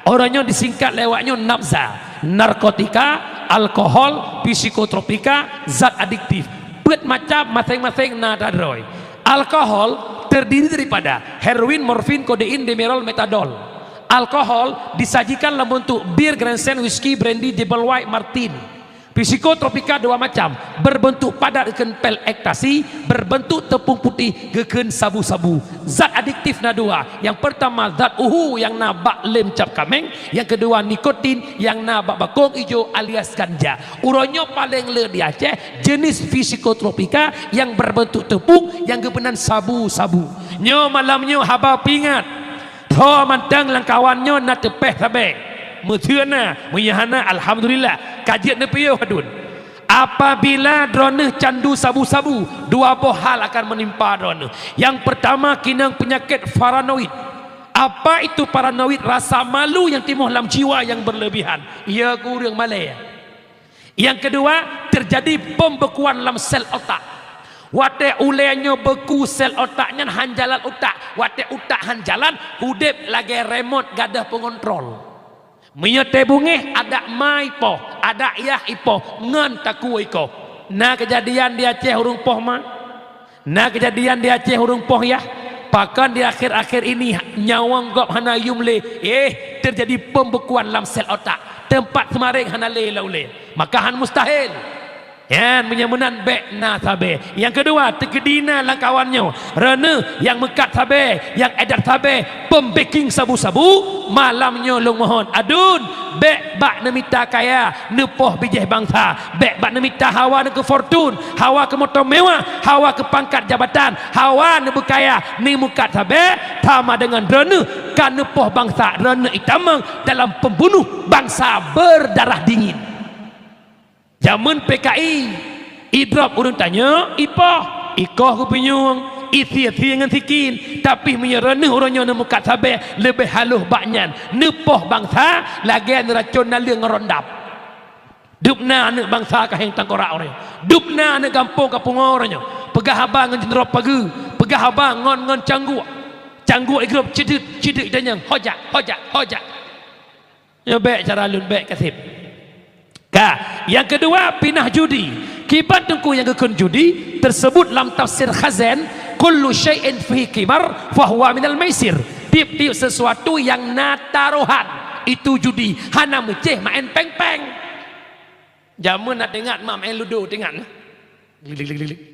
Uroe nyoe disingkat lé awak nyoe nafza, narkotika, alkohol, psikotropika, zat adiktif. Peuet macam, maséng-maséng na droe. Alkohol terdiri daripada heroin, morfin, kodein, demerol, metadol. Alkohol disajikan dalam bentuk bir, Grandstand, whisky, brandy, double white, Martini. Psikotropika dua macam, berbentuk padat geukheun pil ekstasi, berbentuk tepung putih geukheun sabu-sabu. Zat adiktif na dua. Nyang pertama zat uhu nyang na bak lem cap kaméng, nyang keudua nikotin nyang na bak bakong ijo alias ganja. Uroe nyoe paleng le di Aceh jenis psikotropika nyang berbentuk tepung nyang geupeunan sabu-sabu. Nyoe malam nyoe haba peuingat. Tho mantong lam kawan nyoe na teupeh sabe. Meuseu na, meunyoe hana, alhamdulillah, ka jeuet neupiôh padum. Apabila droeneuh candu sabu-sabu, dua boh hal akan menimpa droeneuh. Yang pertama, kinong penyakit paranoid. Apa itu paranoid? Rasa malu yang timoh lam jiwa yang berlebihan. Iya keu ureuëng malée. Nyang keudua, terjadi pembekuan lam sel otak. Watée ulée nyoe beku sel otak nyan, han jalan utak. Watée utak han jalan, udeb lagée remote gadoh pengontrol. Meunyoe tée beungéh, adak ma ipoh, adak yah ipoh, ngon takue ikoh. Na keujadian di Aceh ureuëng poh ma? Na keujadian di Aceh ureuëng poh yah, pakon di akhir-akhir ini nyawöng gob hana yum lé, eh, terjadi pembekuan lam sel otak, teumpat seumaréng hana lé lam ulée, maka han mustahil. Nyan meunyoe meunan bék na sabe. Nyang keudua, teukeudi na lam kawan nyoe, droeneuh nyang meukat sabe, nyang edat sabe, pembeking sabu-sabu, malam nyoe lôn mohon, adun, bék bak neumita kaya, neupoh bijéh bansa. Bék bak neumita hawa neuh keu fortun, hawa keu moto mewah, hawa keu pangkat jabatan, hawa neubeukaya, neumeukat sabe, sama deungon droeneuh ka neupoh bansa, droeneuh itamong dalam pembunuh bansa berdarah dingin. Jameun P K I, idrop ureuëng tanyoe, ipoh, ikoh keu pinyueng, isie-sie ngon sikin, tapi meunyoe droeneuh uroe nyoe neumeukat sabe, leubeh haloh bak nyan, neupoh bansa lagée neuracon naleueng ngon rondap. Dubna aneuëk bansa ka héng tangkorak uroe nyoe. Dubna aneuëk gampông ka pungoe uroe nyoe. Peugah haba ngon jeuneurob pageue, peugah haba ngon, ngon cangguek. Cangguek igrop ceudeut, ceudeut itanyong, "Hojak, hojak, hojak." Nyoe bék cara lôn, bék kaseb. Ka, nyang keudua pinah judi. Kiban teungku nyang geukheun judi teusebut lam tafsir Khazin, "Kullu syai'in fihi qimar fahuwa minal maisir." Tieb-tieb sesuatu nyang na tarohan, itu judi, hana meucéh maén péng-péng. Jameun na teuingat mak maén ludo, teuingat na? Glik-glik-glik-glik.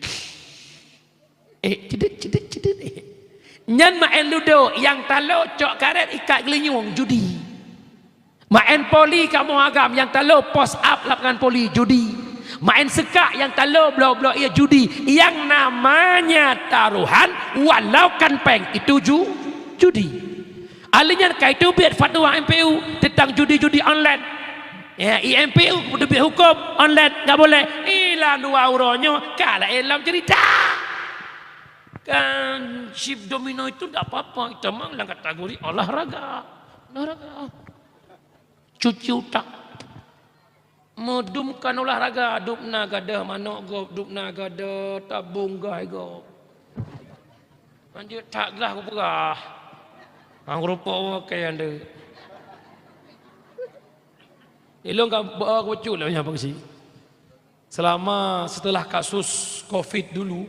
Eh, cedit, cedit, cedit. Eh. Nyan maén ludo, nyang talo cok karet ikat geulinyueng, judi. Maén poli kamoe agam, nyang talo post up lapangan poli, judi. Maén seukak, nyang talo bloe-bloe ie, judi. Nyang namanya taruhan walau kan péng, itu ju-, judi. Ahli nyan ka iteubiet fatwa M P U teuntang judi-judi online. Ya, I M P U teubiet huköm online, nggak boleh. Ilan dua uroe nyoe ka laén lam cerita. Kan chip domino itu ndak apa-apa, itu memang dalam kategori olahraga. Olahraga. Cuci utak. Meudum kan olahraga, dubna gadoh manok gob, dubna gadoh tabong gai gob. Lanjut tak glah kupeugah. Hang rupok wakée ande. Ilong ka beu kucut lah nyan paksi. Selama setelah kasus covid dulu,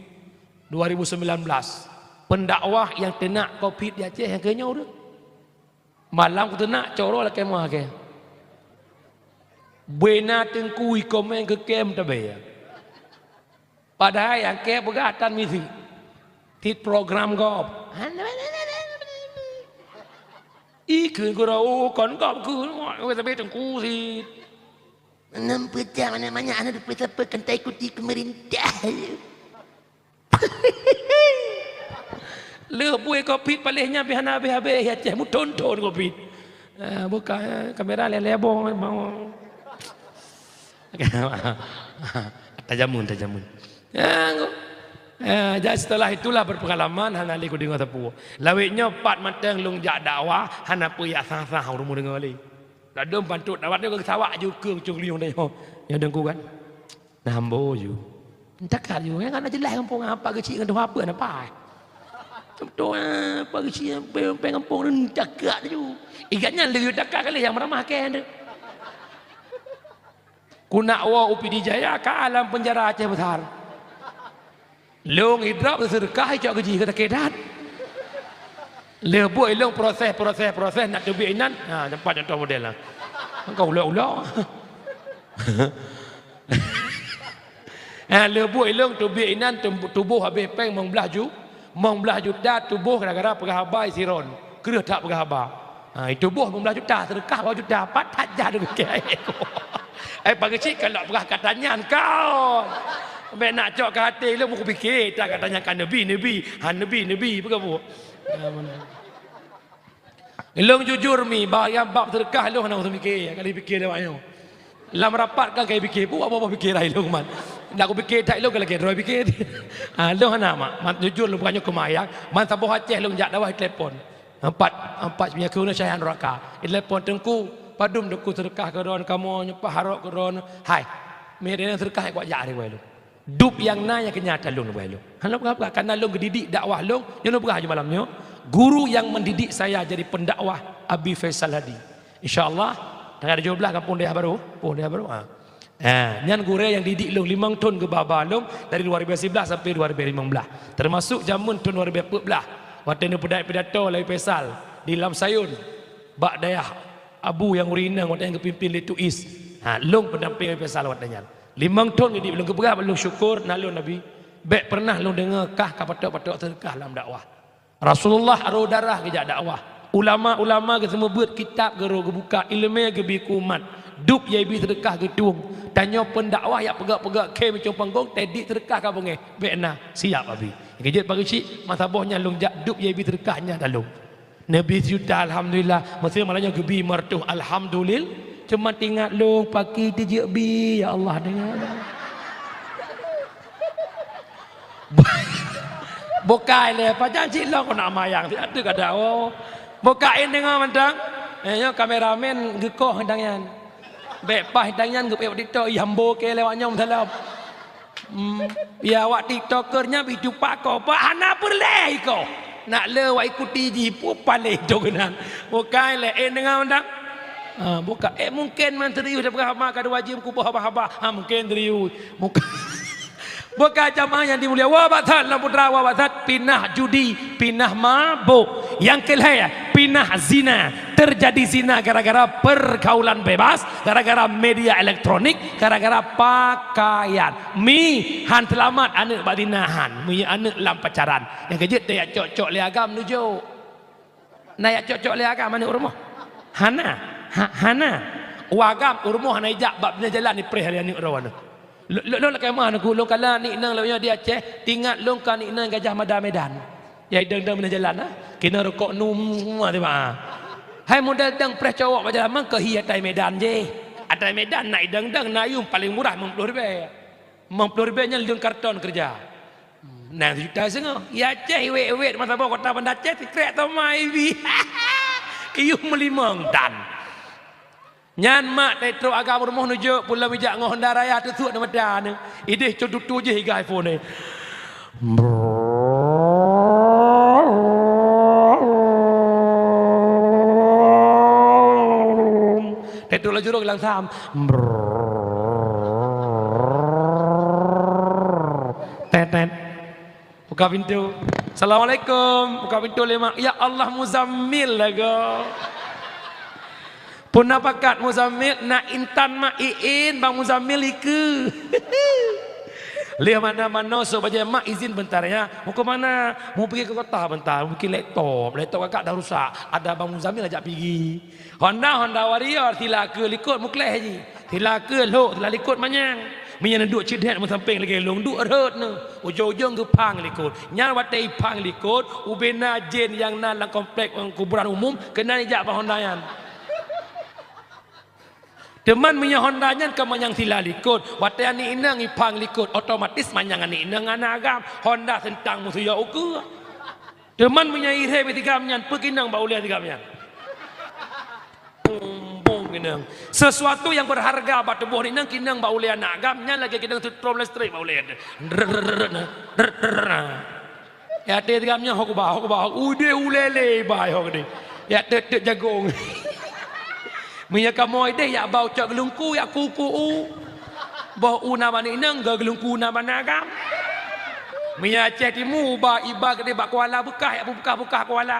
dua ribu sembilan belas, pendakwah nyang teunak covid di Aceh nyang keunyoe ureuëng. Malam kuteunak coro lakée meuah kée. Beuna teungku ikomeng keu kem tabe. Padahai nyang kée peugah tan miseue. Tit program gob. Ikheun gurau kon gob kheun, wah, weh, tapi teungku sit. Meunyoe peutah mana-mana aneuk peusapa kan taikuti pemerintah. Lheuh buet covid paléh nyan pih hana habéh-habéh, ya ceh meuthon-thon covid. Ah, buka, eh, kamera lé-lé boh mau. Tajamun, tajamun. Ya, ngu-, ya, jadi setelah itulah berpengalaman, hana lé kudeungoe sapeue. Lawét nyoe pat mantong lôn jak dakwah, hana peue jak sah-sah ureueng meudeungoe lé. Ladôm bantuk dakwah nyoe geusawak ju keueng cong liong tanyoe. Nyoe deungku kan. Nah, ambo ju. Cakap ju, nyan hana jeulaih gampông apa geuchik ngon tuha apa napa. Tuha apa geuchik, peng, peng gampông ni cakap ju. Igat nyan lé cakap kali nyang meuramah kèe tu. Ku nak woe u Pidie Jaya ka lam penjara Aceh Besar. Lôn idrop seudeukah icok gaji ka sakét that. Lheuh buet ilôn proses, proses, proses nak teubiet inan. Ha, nampak contoh model lah. Engkau ulok-ulok. Ha, lheuh buet ilôn teubiet inan, tum-, tuboh habéh péng limong blaih ju-, limong blaih juta tuboh gara-gara peugah haba i Siron. Kreueh that peugah haba. Ha, itu boh limong blaih juta, seudeukah dua juta, pat that jah deuh keu aé. Eh, pageusik kalak peugah kata nyan kau. Bèk nak cok keu até lôn, kupikir that kata nyan ka neubi, neubi. Ha, neubi, neubi, peugah bu. Ha, mana? Lôn jujur mi, bak nyang bab seudeukah lôn hana usah mikir, ka lheuh pikir lewat nyoe. Lam rapat kan ka pikir, bu apa-apa pikir ai lôn man. Nak kupikir that lôn ka lagèe droe pikir. Ha, lôn hana mak, mak jujur lôn bukan nyoe keumayang, man saboh Aceh lôn jak dakwah telepon. Empat, empat punya keu syaitan neraka. Telepon teungku, padum teungku seudeukah keu droen kamoe, nyoe pah harok keu droen. Hai, mi dena seudeukah kuat jak hari wai lôn. Dub nyang na nyang keu nyan ata lôn wai lôn. Hana peugah-peugah, karena lôn geudidik dakwah lôn, nyoe lôn peugah ju malam nyoe. Guru yang mendidik saya jadi pendakwah Abi Faisal Hadi. Insya Allah, tanggal tujuh belas gampông Dayah Barô, gampông Dayah Barô. Ha. Ha, nyan gurèe nyang didik lôn limong thon geuba-ba lôn dari dua ribu sebelas sampai dua ribu lima belas. Termasuk jameun thon dua ribu empat belas, watèe neupeudait pidato lé Faisal di Lam Sayun, bak dayah Abu nyang ureueng inong watèe nyan geupimpin lé Tuis. Ha, lôn pendamping Faisal watèe nyan. Limong thon geudidik lôn, geupeugah bak lôn syukur na lôn Nabi. Bèk pernah lôn deungö kah ka patok-patok seudeukah lam dakwah. Rasulullah aro darah geujak dakwah. Ulama-ulama geuseumeubeuet kitab geuro geubuka, ileumèe geubi keu umat. Dub nyang bi seudeukah geutueng. Tanyoe pendakwah jak peugöt-peugöt khém icong panggong, teudidik seudeukah ka beungèh. Bèk na, siap Abi. Geujeuet pageusik, masa boh nyan lôn jak dub nyang bi seudeukah nyan ata lôn. Neubi sijuta alhamdulillah, meusé malam nyoe geubi meureutoh alhamdulil-, cuma teuingat lôn paki teujeuet bi, ya Allah, deungö. Bukai lé, pajan cit lôn keuneuk mayang, siat teuk kada, oh. Bukai deungö mantong. Eh, nyoe kameramen geukoh dang nyan. Bèk paih dang nyan geupeuék TikTok, ih, ambo keu lewat nyoe meusalam. Hmm, ya, awak TikToker nyan bit tupak ko, pak hana peureulèe iko. Nak le awak ikuti jih, pu paléh to keunan. Bukai lé, eh, deungö mantong. Ha, buka. Eh, mungkin man serius dah peugah haba ka dua jeuem kuboh haba-haba. Ha, mungkin serius. Buka. Buka jamaah yang dimulia. Wa batat lam putra, wa batat pinah judi, pinah mabuk. Yang kelhèe, pinah zina. Terjadi zina gara-gara pergaulan bebas, gara-gara media elektronik, gara-gara pakaian. Mi han seulamat aneuk bak zina han. Mi aneuk lam pacaran. Nyang keujeuet teuyak cok-cok lé agam nujok. Na yak cok-cok lé agam aneuk u rumoh? Hana. Ha, hana. U agam u rumoh hana ijak bak binéh jalan ipreh lé aneuk droe nyoe. Lôn, lôn, lôn lakèe meu'ah neuk, lôn kala nik nang lôn nyoe di Aceh, teuingat lôn ka nik nang Gajah Mada Medan. Ya idong-dong binéh jalan, ha. Keunoe rukok num semua tiba. Hai model dang preh cowok bak jalan mang keu hi atai Medan jih. Atai Medan na idong-dong na yum paléng murah limong ploh ribèe. Limong ploh ribèe nyan lheueh karton keureuja. Nyan sijuta seungoh. Ya Aceh, iwet-iwet masa boh kota Banda Aceh, sikrek teuma ibi. Iyuh meulimong tan. Nyan mak teutrok agam rumoh nujok, pulang ijak ngon Honda Raya teusuk di mata ni. Ideh cot tutu jih iga iPhone ni. Teutrok laju rong langsam. Brrrr. Tet, tet. Buka pintu. Assalamualaikum. Buka pintu lé mak. Ya Allah, Muzammil lagoe. Puna pakat Muzammil, nak intan mak iin, bang Muzammil ikeue. Lheuh manoe-manoe, sok bajée mak izin bentar ya. Mau ke mana? Mau pergi ke kota bentar, mau bikin laptop. Laptop kakak dah rusak. Ada Abang Muzamil ajak pigi. Honda, Honda Warrior, sila ke likot mukleh ji. Sila ke lhok, sila likot manyang. Meunyan duek ceudet meusampéng lagée lôn, duek rhot neuh. Ujong-ujong geupang likot. Nyan watée ipang likot, ubena jén nyang na lam komplek kuburan umum, keunan ijak bak Honda nyan. Teuma meunyoe Honda nyan ka manyang sila likot, watée aneuk inong ipang likot, otomatis manyang aneuk inong aneuk agam, Honda seuntang meusuyok ukeue. Teuma meunyoe irhée bak sigam nyan, peue kinong bak ulée sigam nyan? Bong, bong kinong. Sesuatu yang berharga bak tuboh inong, kinong bak ulée aneuk agam, nyan lagée kinong seutrom listrik bak ulée. Drrrr, drrrr. Ya, até tigam nyoe, hok ba, hok ba, udeh ulele ba, hok deh. Ya, tet-tet jagong. Meunyoe kamoe deh, ya, bau cok geulungku, ya, kuku u. Boh u na bak inong, ga geulungku na bak agam. Meunyoe Aceh Timu, ba, iba gede bak kuala beukah, ya, beukah-beukah kuala.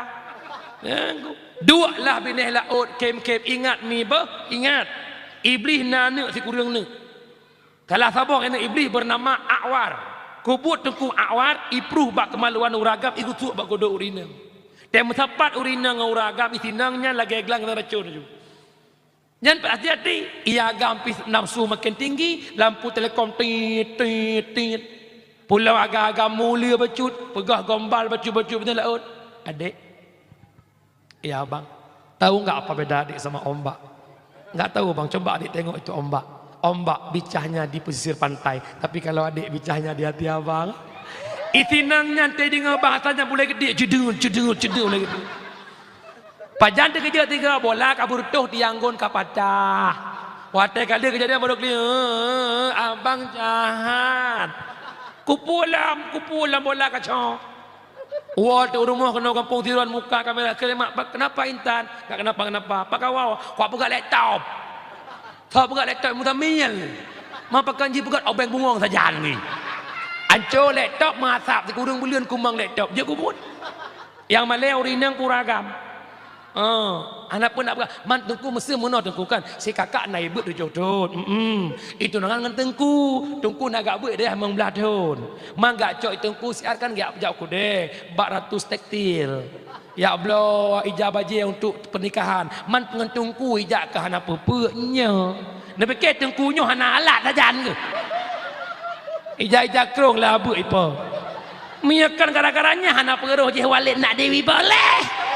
Ya, duek lah binéh laôt, kem-kem, ingat mi beuh, ingat. Iblih na aneuk sikureueng neuk. Salah saboh aneuk Iblih beunama Akwar. Kubuet Teungku Akwar, ipruh bak keumaluan uragam, igusuk bak godoh ureueng inong. Tée meusapat ureueng inong ngon uragam, isinong nyan lagée glang keuneuk racon laju. Nyan hati-hati, ia agam pih nafsu makin tinggi, lampu telekom tit, tit, tit. Pulo agam-agam mulia bacut, peugah gombal bacut-bacut beutôi laôt. Adek, "Ya, Bang. Tahu nggak apa beda adik sama ombak?" "Nggak tahu, Bang. Coba adik tengok itu ombak. Ombak bicahnya di pesisir pantai, tapi kalau adik bicahnya di hati abang." Itinang nyan teudeungoe bahasa nyan bulée geudiek, ceudeut, ceudeut, ceudeut bulée geudiek. Pajan teukeujot tiga bola ka beureutoh tiang gon ka patah. Watée ka lheueh keujadian baru kli, "Eh, abang jahat." Kupulam, kupulam bola kacok. Woe teuh u rumoh keunoe gampông Tiron muka kamera, "Keulemak, kenapa Intan?" "Nggak kenapa-kenapa." "Pakawau?" "Kupeugah laptop." "Soe peugah laptop?" "Muzamil." "Ma pakon jipeugah obeng bungong sajan ni." Anco laptop meuasap sikureueng buleuen kumang laptop. Jeuet kubuet. Nyang malée ureueng inong pura agam. Oh, hana peue nak peugah. Man Teungku meuseu meunoe Teungku kan. Si kakak na ibeuet tujoh thon. Mm-mm. Itunangan ngon Teungku. Teungku na gak beuet deh limong blaih thon. Man gak cok Teungku siat kan gak jak kudeh. Bak Ratus Tekstil. Jak bloe ija bajée untuk pernikahan. Man ngon Teungku ijak ka hana peue-peue nyoe. Neupike Teungku nyoe hana alat sajan keuh. Ija-ija krong lah beuet ipo. Meunyoe kon gara-gara nyan hana peuroh jih Walid nak Dewi boleh.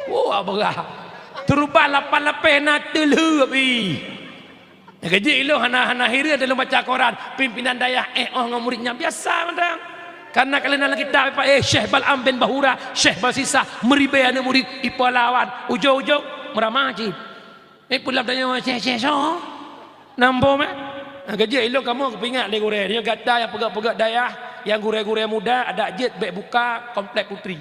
Wah, beurah. Teuruban lapan lapéh na teulheueh pi. Keujeuet ilong hana, hana hireuen lôn baca koran, pimpinan dayah éh oh ngon murit nyan biasa mantong. Karena ka lheueh na lam kitab, eh, Syekh Bal'am bin Bahura, Syekh Basisah, meuribée aneuk murit, ipeulawan, ujong-ujong meuramah cit. Eh, pulang tanya Syekh, Syekh, soe? Nambom, eh? Ha, keujeuet ilong kamoe geupeuingat lé gurée. Nyoe gata nyang peugét-peugét dayah, nyang gurée-gurée muda, adak jeuet bék buka komplek putri.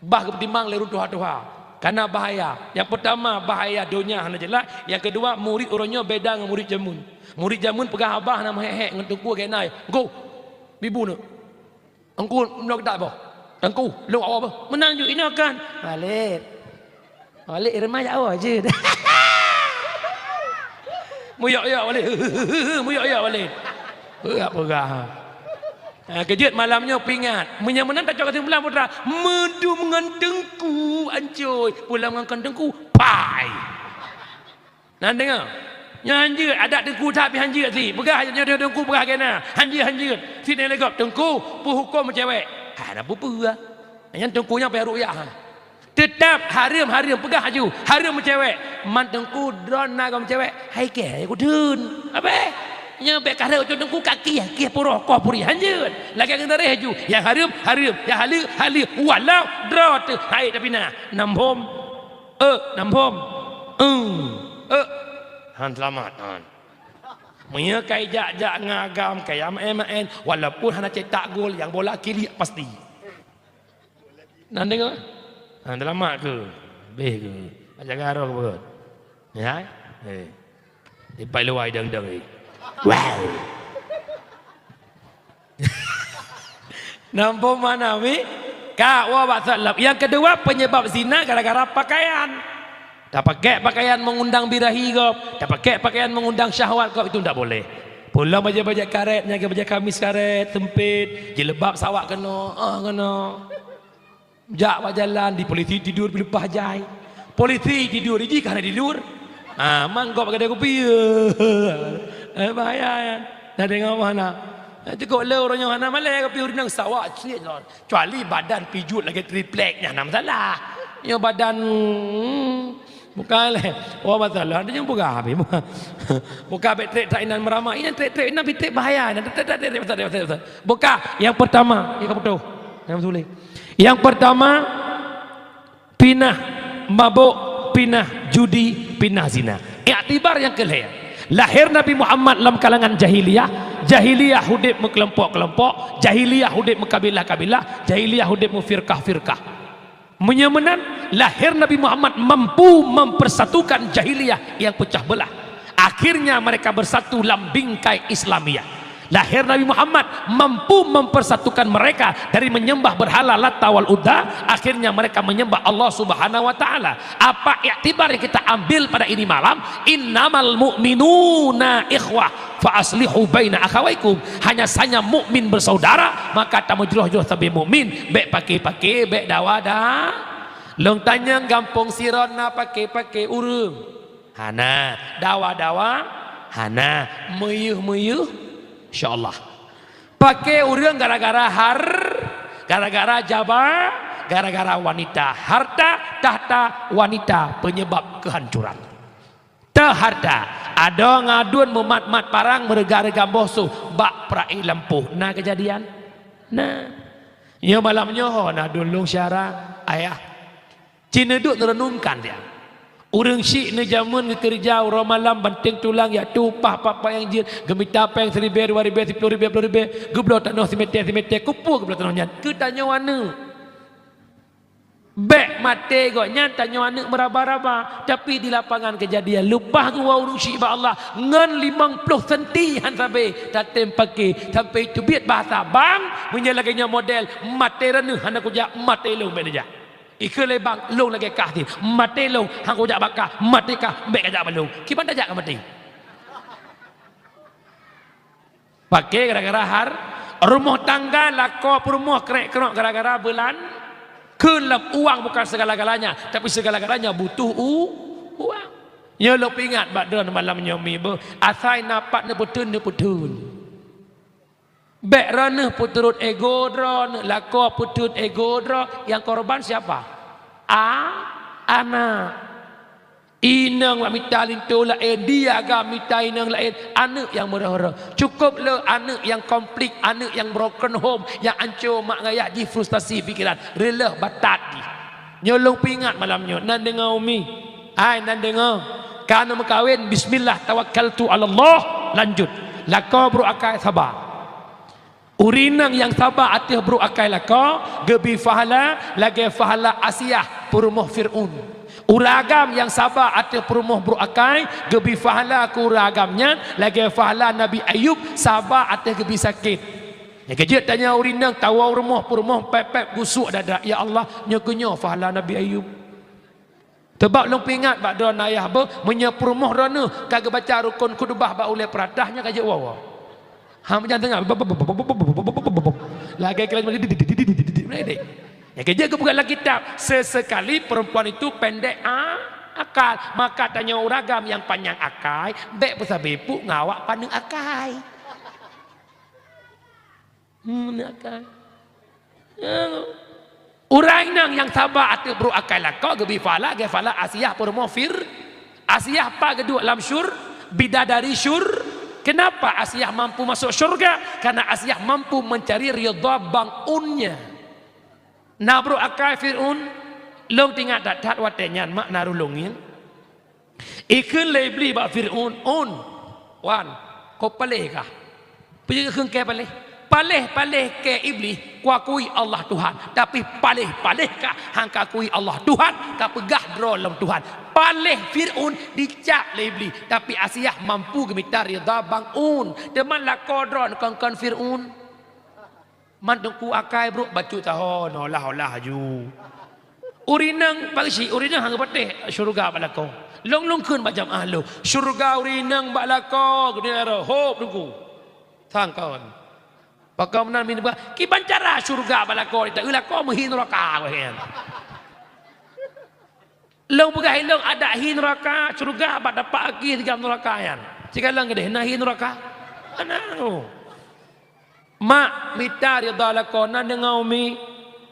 Bah geupeutimang lé ureueng tuha-tuha. Kana bahaya. Nyang peutama, bahaya donya hana jeulaih. Nyang keudua, murit uroe nyoe beda ngon murit jameun. Murit jameun peugah haba hana meuhék-hék ngon teungku gét nai. Ngku, bibu neuk. Teungku, meunoe geutak boh. Teungku, lôn awak boh. Meunan ju inoe kan. Walid. Walid, irma jak awak jeuet. Muyok-yok Walid. Muyok-yok Walid. Peugah-peugah. Ha, keujeuet malam nyoe peuingat. Meunyoe meunan tacok keusimpulan putra, meudum ngon teungku ancôi, pulang ngon kon teungku, pai. Nan deungoe. Nyoe hanjeuet, adak teungku that pih hanjeuet sit. Peugah nyoe teungku peugah keu na. Hanjeuet, hanjeuet. Sit nyan lé gob, teungku, peu huköm meucewek? Hana peue-peue. Nyan teungku nyan payah rukyah. Teutab hareuem, hareuem, peugah laju, hareuem meucewek. Man teungku droe na gob meucewek, hai keh, hai kudun. Abeh, nyoe bék kareueng ucok teungku ka kieh, kieh puroh koh puri hanjeuet. Lagée ngon tareh laju, nyang hareuem, hareuem, nyang haleue, haleue. Walau droe teuh hai tapi na. Nambom. Eh, nambom. Eh, eh. Han seulamat, han. Meunyoe kai jak-jak ngon agam, kai maén-maén, walaupun hana cetak gol, nyang bola kiliek pasti. Nan deungoe? Ha, teulamat keu? Beh keu? Jaga roh keu beurot? Ya? Eh. Ipai luwai dang-dang ni. Wow. Nampak mana, Mi? Kak, wa bak salam. Yang kedua, penyebab zina gara-gara pakaian. Tapakai pakaian mengundang birahi gob, tapakai pakaian mengundang syahwat gob, itu ndak boleh. Pulang bajèe-bajèe karét, nyan keuh bajèe kamis karét, seumpét, jilbab sawak keunoe, ah, keunoe. Jak bak jalan, di polisi tidur dileupah jai. Polisi tidur, jih ka hana tidur. Ah, manggop bak keudè kupi. Eh, bahaya nyan. Dah deungö hana. Cukôp le uroe nyoe hana malèe kupi ureueng sawak cit lôn. Kecuali badan pijuet lagèe triplek, nyan hana masalah. Nyoe badan, hmm, bukan lé. Oh, masalah, ada nyang peugah habéh. Bukan bèk trép that inan meurama. Inan trép-trép inan pih trép bahaya. Inan trép, trép, trép, trép, trép, trép. Bukan, yang pertama, ya, kamu tahu. Yang sulit. Yang pertama, pinah mabuk, pinah judi, pinah zina. Iktibar nyang keu lhèe. Lahé Nabi Muhammad lam kalangan jahiliyah, jahiliyah udép meukelompok-kelompok, jahiliyah udép meukabilah-kabilah, jahiliyah udép meufirkah-firkah. Meunyoe meunan, lahé Nabi Muhammad mampu mempersatukan jahiliyah yang pecah belah. Akhirnya mereka bersatu lam bingkai Islamiyah. Lahé Nabi Muhammad mampu mempersatukan mereka dari menyembah berhala Lata wal Uzza, akhirnya mereka menyembah Allah Subhanahu wa Ta'ala. Apa iktibar yang kita ambil pada ini malam? Innamal mu'minuna ikhwah, fa aslihu baina akhawaikum. Hanya saja mukmin bersaudara, maka tameujroh-jroh sabe mukmin, bèk paké-paké, bèk dawa-da. Lôn tanyong gampông sidroe na paké-paké ureueng? Hana. Dawa-dawa? Hana. Meuyeuh-meuyeuh? Insya Allah. Paké ureueng gara-gara har-, gara-gara jaba, gara-gara wanita. Harta, tahta, wanita, penyebab kehancuran. Teuharta, adoe ngon aduen meumat-mat parang, meureuga-reuga boh sôh bak peura'i lampôh. Na keujadian? Na. Nyoe malam nyoe ho na aduen lôn syara, ayah. Ci neuduek neureunungkan dia. Ureueng syiek neujameun geukeureuja uroe malam, banténg tulang, jak tueng upah pat-pat nyang jeuet, geumita péng siribèe, dua ribèe, siploh ribèe, ploh ribèe, geubloe tanoh simètè-simètè, keupeue geubloe tanoh nyan? Keu tanyoe aneuk. Bèk maté gobnyan tanyoe aneuk meuraba-raba, tapi di lapangan keujadian leupah geuwoe ureueng syiek bak Allah ngon limong ploh senti han sabé tatém paké, sampai teubiet bahasa bang, meunyoe lagèe nyoe model, maté droeneuh hana kujak, maté lôn bèk neujak. Ikheun lé bang, lôn lagèe kah cit, maté lôn hana kujak bak kah, maté kah bèk kajak bak lôn. Kiban tajak ka maté. Paké gara-gara har-, rumoh tangga lakoe peurumoh krèk-krok gara-gara beulan-, kheun lom uang bukan segala-galanya, tapi segala-galanya butuh u-, uang. Nyoe lôn peuingat bak droeneuh malam nyoe mi beuh, asai na pat neupeutheun, neupeutheun. Bèk droeneuh peuturot ego droeneuh, lakoe peutheun ego droe, nyang korban siapa? A-, aneuk. Inong bak mita linto laén, di agam mita inong laén, aneuk nyang meureuh-reuh. Cukôp le aneuk nyang konflik, aneuk nyang broken home, nyang anco mak ngayah jih, frustasi pikeran, reuloh batat jih. Nyoe lôn peuingat malam nyoe, nan deungö umi. Hai nan deungö, ka na meukawen, bismillah tawakkaltu 'alallah, lanjut. Lakoe brôk akai saba. Ureueng inong nyang saba ateueh brôk akai lakoe, geubri pahala lagèe pahala Asiah peurumoh Fir'aun. Ureueng agam nyang saba ateueh peurumoh brôk akai, geubri pahala keu ureueng agam nyan lagèe pahala Nabi Ayub saba ateueh geubri sakét. Nyang keujeuet tanyoe ureueng inong tawoe u rumoh peurumoh pèp-pèp geusuek dada, "Ya Allah, nyoe keuh nyoe pahala Nabi Ayub." Sabab lôn peuingat bak droeneuh ayah beuh, meunyoe peurumoh droeneuh ka geubaca rukon khutubah bak ulèe peuratah, nyan ka jeuet woe-woe. Ha, meujan teungoh. Lagèe kira nyang ka jeuet geupeugah lam kitab, sesekali perempuan itu pendek a-, akal. Maka tanyoe ureueng agam nyang panyang akai, bèk peusabe peuet ngon awak paneuk akai. Hmm, nak kan? Ya. Ureueng inong nyang saba ateueh brôk akai lakoe geubri pahala lagèe pahala Asiah peurumoh Fir-, Asiah pat geuduek lam syur-, bidadari syur-, kenapa Asiah mampu masuk syurga? Karena Asiah mampu mencari ridha bang unnya. Na brôk akai Fir'aun, lôn teuingat that-that watèe nyan mak na rulông ngieng. Ikheun lé Iblih bak Fir'aun, "Un, wan, kô paléh kah?" Peue jeuet keu kèe paléh? Paléh-paléh kèe Iblih, kuakui Allah Tuhan, tapi paléh-paléh kah han kakui Allah Tuhan, kapeugah droe lom Tuhan. Paléh Fir'aun dicap lé Iblih, tapi Asiah mampu geumita ridha bang un. Teuma lakoe droe kon-kon Fir'aun. Man teungku akai brôk bacut taho, nolah-olah aju. Ureueng inong bak geuchik, ureueng inong han geupatéh syeuruga bak lakoe. Lôn-lôn kheun bak jamaah lôn, syeuruga ureueng inong bak lakoe, geutanyoe hôb teungku. Sangkon. Pakon meunan min bah, kiban cara syurga bak lakoe, ta lakoe meuhi nuraka weh nyan. Lôn peugah ilôn adak hi nuraka, syurga bak tapak aki digam nuraka nyan. Sikalon keudeh na hi nuraka. Ana. Mak mita ridha lakoe, na deungoe umi?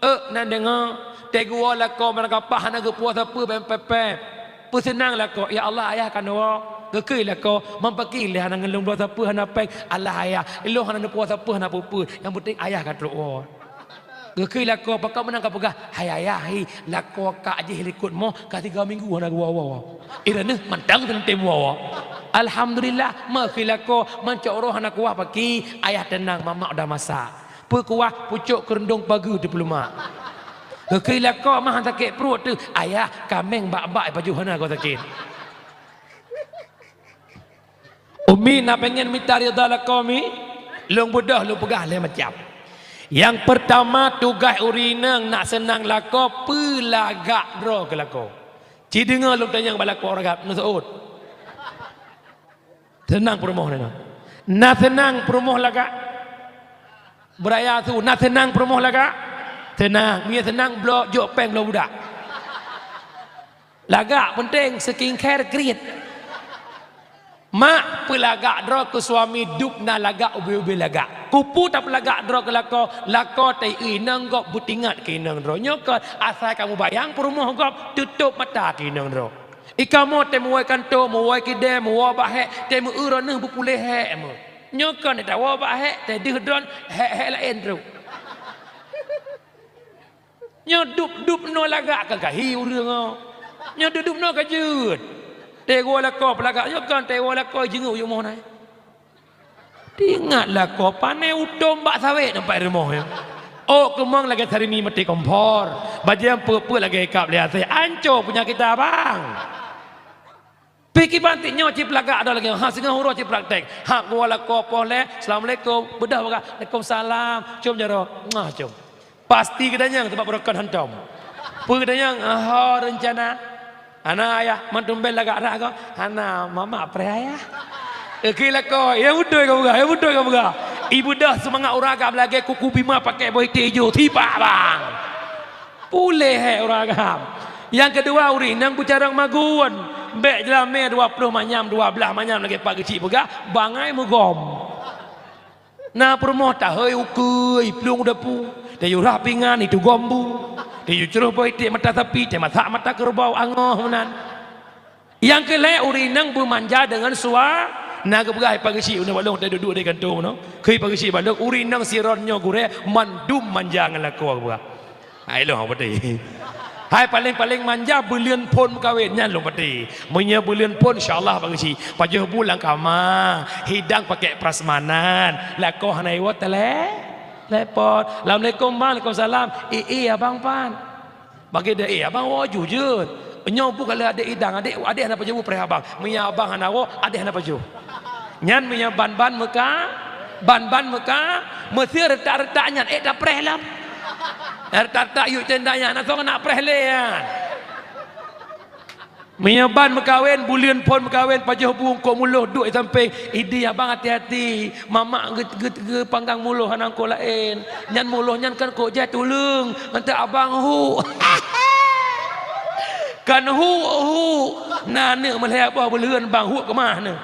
Euk, na deungoe. Teguwoe lakoe meurangkapah hana geupuwoe sapeue bèk pèp-pèp. Peuseunang lakoe, "Ya Allah, ayah ka neuwoe." Geukheun lakoe, "Man pakri lé hana ngon lôn bloe sapeue hana péng?" "Allah ayah, ilôn hana neupuwoe sapeue hana peue-peue. Nyang peunteng ayah ka trok woe." Geukheun lakoe, "Pakon meunan kapeugah?" "Hai ayah hi, lakoe kak jih likot moh ka tiga minggu hana geuwoe-woe." Ireuneuk mantong teuntèe woe-woe. Alhamdulillah, meukeue lakoe, meucok roh hana kuah pakri, ayah teunang, mamak udah masak. Peu kuah, pucok keureuntong pageue teupeulemak. Geukheun lakoe mah sakét pruet teuh, "Ayah, kaméng bak-bak pajoh hana goe sakét." Umi na pengen mita ridha lakoe mi? Lôn beudôh lôn peugah lhèe macam. Nyang peurtama, tugaih ureueng inong nak seunang lakoe, peulagak droe keu lakoe. Ci deungoe lôn tanyong bak lakoe ureueng agam, na seuôt. Seunang peurumoh na. Na seunang peurumoh lagak. Beuraya su, na seunang peurumoh lagak. Seunang, meunyo seunang bloe jok péng bloe budak. Lagak peunteng, skincare kriet. Mak, peulagak droe keu suami dub na lagak ubé-ubé lagak. Keupeue tapeulagak droe keu lakoe, lakoe teu inong gob beutingat keu inong droe. Nyoe kon asai kamoe bayang peurumoh gob, tutôp mata keu inong droe. I kamoe teu meuwoe kantô, meuwoe kidée, meuwoe bak hék, teu meu-eu droeneuh beupuléh hék meuh. Nyoe kon tawoe bak hék, teu deuh droen hék-hék laén trok. Nyoe dub-dub noe lagak ka gahi ureueng oh. Nyoe dub-dub noe ka jeuet. Tewoe lakoe peulagak nyoe kon tewoe lakoe jeungeuk yumoh nai. Teuingat lakoe pané utom bak sawét nampak rumoh nyoe. Ôk keumong lagèe sarimi maté kompor. Bajèe peuet-peuet lagèe kab lé asèe. Anco punya kita bang. Pih kiban tik nyoe cit peulagak droe lagèe nyoe, ha singoh uroe cit praktek. Ha geuwoe lakoe poh lhèe, "Assalamualaikum." Beudôh peugah, "Waalaikumsalam." Cium jaroe, muah cium. Pasti geudanyong teuma beureukat hantom. Peue geudanyong, "Ho reuncana?" "Hana ayah, man tumben lagak that goe." "Hana, mamak preh ayah." Oke lakoe, ya beutôi ka peugah, ya beutôi ka peugah. Ibeudôh seumangat ureueng agam lagèe kuku bima pakèk boh iték ijo, tibak bang. Puléh hék ureueng agam. Nyang keudua, ureueng inong beucarông magun. Bèk jeulamé dua ploh manyam, dua blaih manyam lagèe Pak Geuchik peugah, bangai meugom. Na peurumoh tahôi ukeue, plueng u dapu, tayue rhah pingan, itugom bu, tayue crôh boh iték mata sapi, tamasak mata keureubeue, angoh meunan. Nyang keu lhèe, ureueng inong beumanja deungon sua-, na geupeugah Pak Geuchik uneuk bak lôn teuduek-duek di kantô meunoe. Kheun Pak Geuchik bak lôn, ureueng inong sidroe nyoe gurèe mandum manja ngon lakoe geupeugah. Hai lôn patéh. Hai paléng-paléng manja buleuen phôn meukawen nyan lôn patéh. Meunyoe buleuen phôn insya Allah Pak Geuchik. Pajoh bu lam kama, hidang pakèk prasmanan. Lakoe hana iwoe tele-, telepon. "Assalamualaikum bang." "Waalaikumsalam." "Ih, ih abang pan." Bagi deh, "Eh, abang woe ju jeuet." Nyoe bu ka lheueh adék idang, adék, adék hana pajoh bu preh abang. Meunyo abang hana woe, adék hana pajoh. Nyan meunyo ban-ban meuka, ban-ban meuka, meuseu reutak-reutak nyan, ék tapreh lom. Reutak-reutak yuk tenda nyan, na soe nak preh lé nyan. Meunyo ban meukawen, buleuen phôn meukawen, pajoh bu eungkôt muloh duek di sampéng. Idéh abang hati-hati. Mamak geu-, geu-, geupanggang muloh hana eungkôt laén. Nyan muloh nyan kan kok jai tuleueng, ngon abang hu. Kan hu, hu. Na aneuk meulhèe boh buleuen bang hu keumah neu.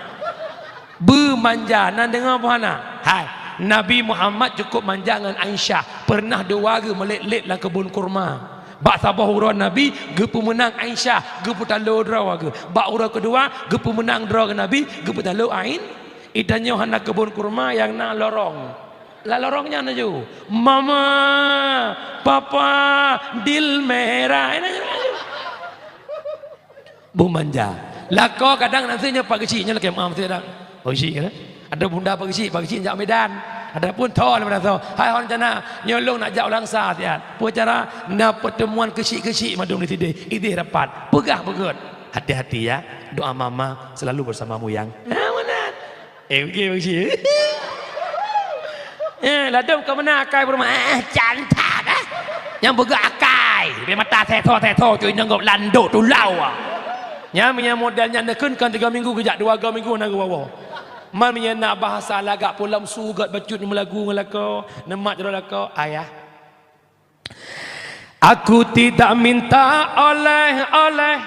Beumanja, na deungoe boh hana? Hai, Nabi Muhammad cukup manja ngon Aisyah. Pernah dua geuh meulét-lét lam keubon kurma. Bak saboh uroe Nabi geupeumeunang Aisyah, geupeutalo droe geuh. Bak uroe keudua geupeumeunang droe geuh Nabi, geupeutalo Ain. Itanyoe hana keubon kurma nyang na lorong. Lam lorong nyan laju, "Mama, Papa, dil merah." Inan laju. Beumanja. Lakoe kadang na seunyum Pak Geuchik nyan lakèe meu'ah meusidang. Pak Geuchik kan? Ada bunda Pak Geuchik, Pak Geuchik jak Medan. Ada pun tho lé pada tho. Hai hon cana, nyoe lôn nak jak u Langsa siat. Peue cara? Na pertemuan keuchik-keuchik mandum di sideh. Idéh rapat. Peugah beugöt. Hati-hati ya. Doa mama selalu bersamamu yang. Ha, meunan. Eh, oke, Pak Geuchik. Eh, ladôm ka meunan akai peurumoh. Eh, can that, eh. Nyang beugöt akai. Bèk mata seso-seso, cuy, nyang gop landok tulau, ah. Nyan, meunyo model nyan neukheun kan tiga minggu geujak, dua minggu na geuwoe-woe. Man meunyoe na bahasa lagak pulang sugat bacut meulagu ngon lakoe, neumat jaroe lakoe, ayah. Aku tidak minta oleh-oleh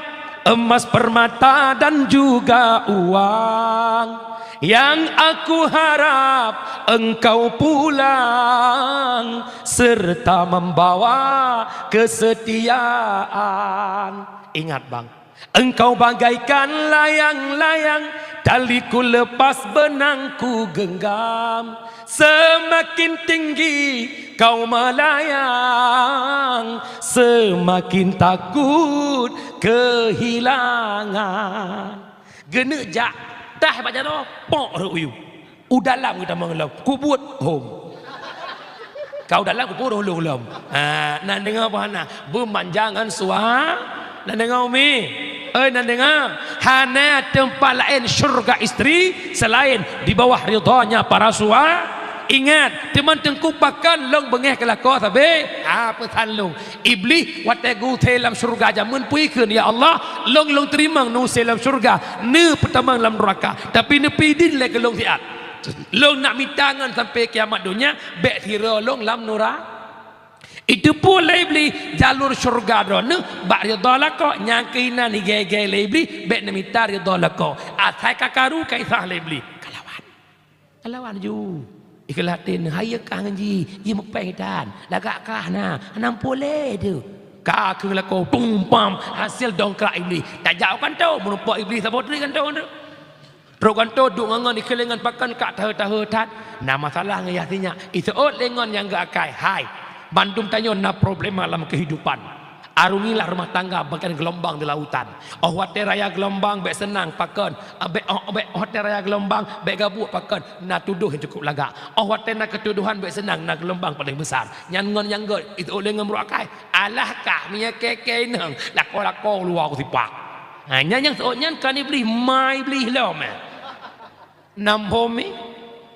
emas, permata dan juga uang. Yang aku harap engkau pulang serta membawa kesetiaan. Ingat, Bang. Engkau bagaikan layang-layang, taliku lepas benangku genggam. Semakin tinggi kau melayang, semakin takut kehilangan. Geuneuk jak, tah bak jaroe, pok rot u yup. U dalam geutamong lom, kubuet hom. Kau dalam kubuet ulôn lom. Ha, nan deungoe bah na. Beumanjangan sua. Nan deungoe umi. Oi, nan deungoe. Hana teumpat laén syurga istri selain di bawah ridhanya para sua. Ingat, teuma teungku pakon lôn beungéh keu lakoe sabe. Ha, peusan lôn. Iblih watée geusé lam syeuruga jameun peue ikheun, "Ya Allah, lôn, lôn teurimong neusé lam syeuruga, neupeutamong lam nuraka, tapi neupeuidin lé keu lôn siat. Lôn nak mita ngon sampai kiamat donya, bék sidroe lôn lam nura-." Iteupeue lé Iblih jalur syeuruga droeneuh bak ridha lakoe, nyang keuinan igée-gée lé Iblih, bék neumita ridha lakoe. Asai ka karu ka isah lé Iblih, kalawan. Kalawan ju. Ikheun até neuh, hayeue kah ngon jih, jih meupéng tan. Lagak kah na, hana muphom lé teuh. Ka keuh lakoe tumpam, hasil dongkrak Iblih. Tajak u kantô, meurumpok Iblih saboh treuk kantô teuh. Trok kantô duek ngon-ngon ikheun lé ngon pakon ka taheu-taheu that. Na masalah ngon yah sinyak, iseuôt lé ngon nyang geuakai. Hai, bandum tanyoe na problema lam keuhidupan. Arungilah rumah tangga bagaikan gelombang di lautan. Óh watée raya gelombang bék seunang pakon, bék, óh, bék, óh watée raya gelombang bék gabuek pakon, na tudoh nyang cukup lagak. Óh watée na keutudohan bék seunang, na gelombang paleng besar. Nyan ngon nyang gét, itu ulée ngon meuruak akai. Alah kah meunyoe keu-keu inong, lakoe-lakoe luwa kusipak. Ha, nyan nyang seuôt nyan kan Iblih, ma Iblih lom, eh. Na muphom mi?